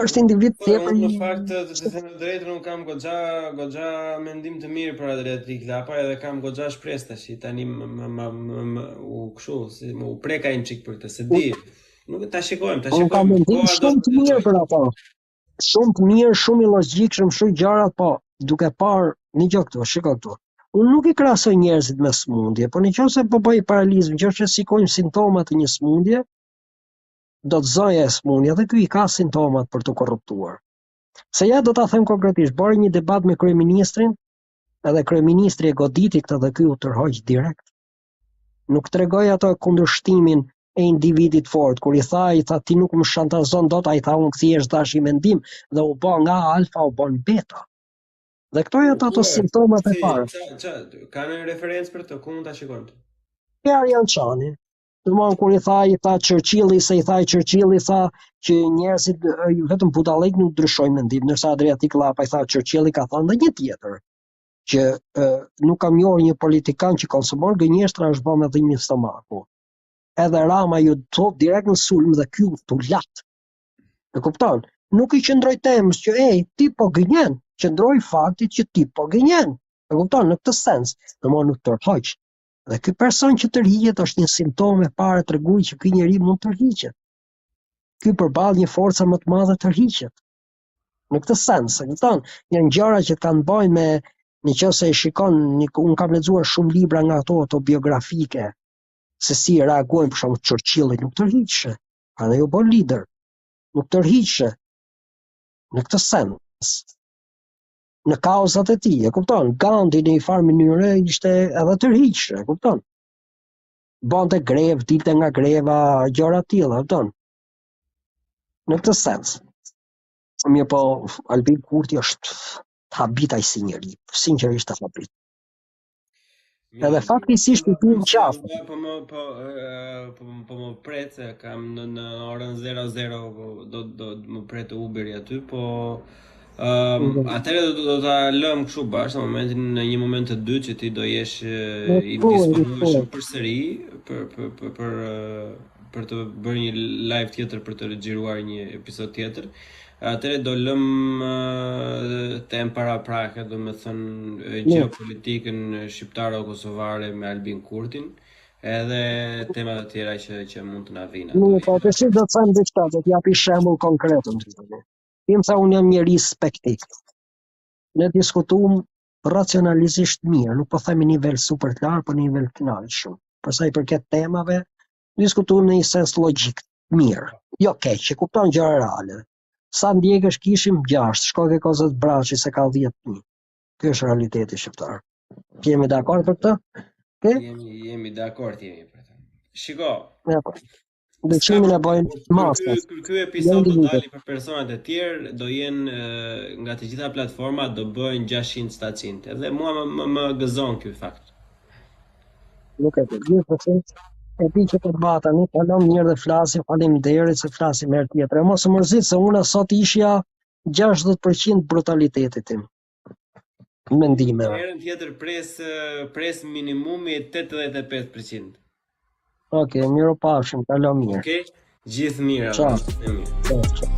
Është individ po, tepër i në fakt të të them të drejtën unë kam goxha goxha mendim të mirë për Adriatik Lapaj edhe kam goxha shpresë tash tani më më më, më, më u kështu si më u preka një çik për këtë se di nuk ta shikojmë ta shikojmë unë kam mendim shumë të mirë për ato shumë të mirë shumë i logjikshëm shumë gjëra po duke parë një gjë këtu shiko këtu Unë nuk i krahasoj njerëzit me sëmundje, po në qoftë se po bëj paralelizëm, në qoftë se shikojmë simptomat e një sëmundje, do të zëja e sëmundja dhe ky i ka simptomat për t'u korruptuar. Se ja do ta them konkretisht, bëri një debat me kryeministrin, edhe kryeministri e goditi këtë dhe ky u tërhoq direkt. Nuk tregoi ato kundërshtimin e individit fort, kur i tha, i tha ti nuk më shantazhon dot, ai tha unë thjesht dhashë mendim dhe u bë nga alfa u bën beta. Dhe këto janë ato simptomat e para. Ça, ça, ka një referencë për të, ku mund ta shikojmë? Te Arian Çani, Domthon kur i tha, i tha Churchilli se i tha Churchilli tha që njerëzit vetëm budallenjt nuk ndryshojnë mendim, ndërsa Adriatik Lapaj tha Churchilli ka thënë dhe një tjetër që e, nuk kam njohur një politikan që konsumon gënjeshtra është bërë me dhimbje stomaku. Edhe Rama iu hodh direkt në sulm dhe ky u tulat. E kupton? Nuk i qëndroi temës që ej, ti po gënjen, qëndroi faktit që ti po gënjen. E kupton në këtë sens, domthonë nuk tërhoq. Dhe ky person që tërhiqet është një simptomë e parë treguese që ky njeri mund të tërhiqet. Ky përballë një force më të madhe tërhiqet. Në këtë sens, e kupton? Janë gjëra që kanë të bëjnë me në qoftë se e shikon, një, unë kam lexuar shumë libra nga ato autobiografike, se si reagojnë për shembull Churchilli nuk tërhiqeshe, prandaj u bë lider. Nuk tërhiqeshe. Në këtë sens në kauzat e tij, e kupton? Gandhi në një farë mënyre ishte edhe tërhiqeshe, e kupton? Bante grevë, dilte nga greva, gjëra të tilla, e kupton? Në këtë sens. Mirëpo, Albin Kurti është të habit ai si njeri, sinqerisht të habit. Edhe faktikisht i bie në qafë. Po më po po po më pret se kam në në orën 00 po do do më pret Uberi aty, po. Ëm um, atëherë do, do ta lëm kështu bashkë në momentin në një moment të dytë që ti do jesh i po, disponueshëm po. përsëri për për për për për të bërë një live tjetër për të xhiruar një episod tjetër. Atëherë do lëm temë paraprake, domethënë gjeopolitikën shqiptaro-kosovare me Albin Kurtin, edhe tema të tjera që që mund të na vinë. Nuk po, të si do të them diçka, do të jap një shembull konkret unë. Ti më tha unë jam njeri skeptik. Ne diskutuam racionalisht mirë, nuk po themi nivel super të lartë, por nivel të kënaqshëm. Për sa i përket temave, diskutuam në një sens logjik, mirë. Jo keq, e kupton gjëra reale. Sa ndjekës kishim 6, shko ke Kozet Braçi se ka 10000. Ky është realiteti shqiptar. Jemi dakord për këtë? Okay? Jemi jemi dakord jemi për këtë. Shiko. Ja, po. Ndryshimin e bëjnë masat. Kur ky episod do dali për personat e tjerë, do jenë nga të gjitha platformat do bëjnë 600-700. Edhe mua më, më, më gëzon ky fakt. Nuk e di, gjithsesi e di që po të bëha tani, kalon mirë dhe flasim, faleminderit se flasim herë tjetër. E mos u mërzit se unë sot isha 60% brutalitetit tim. Mendimeve. Herën tjetër pres pres minimumi 85%. Ok, mirupafshim, kalo mirë. Ok, gjithë të mirat. Ciao. Ciao.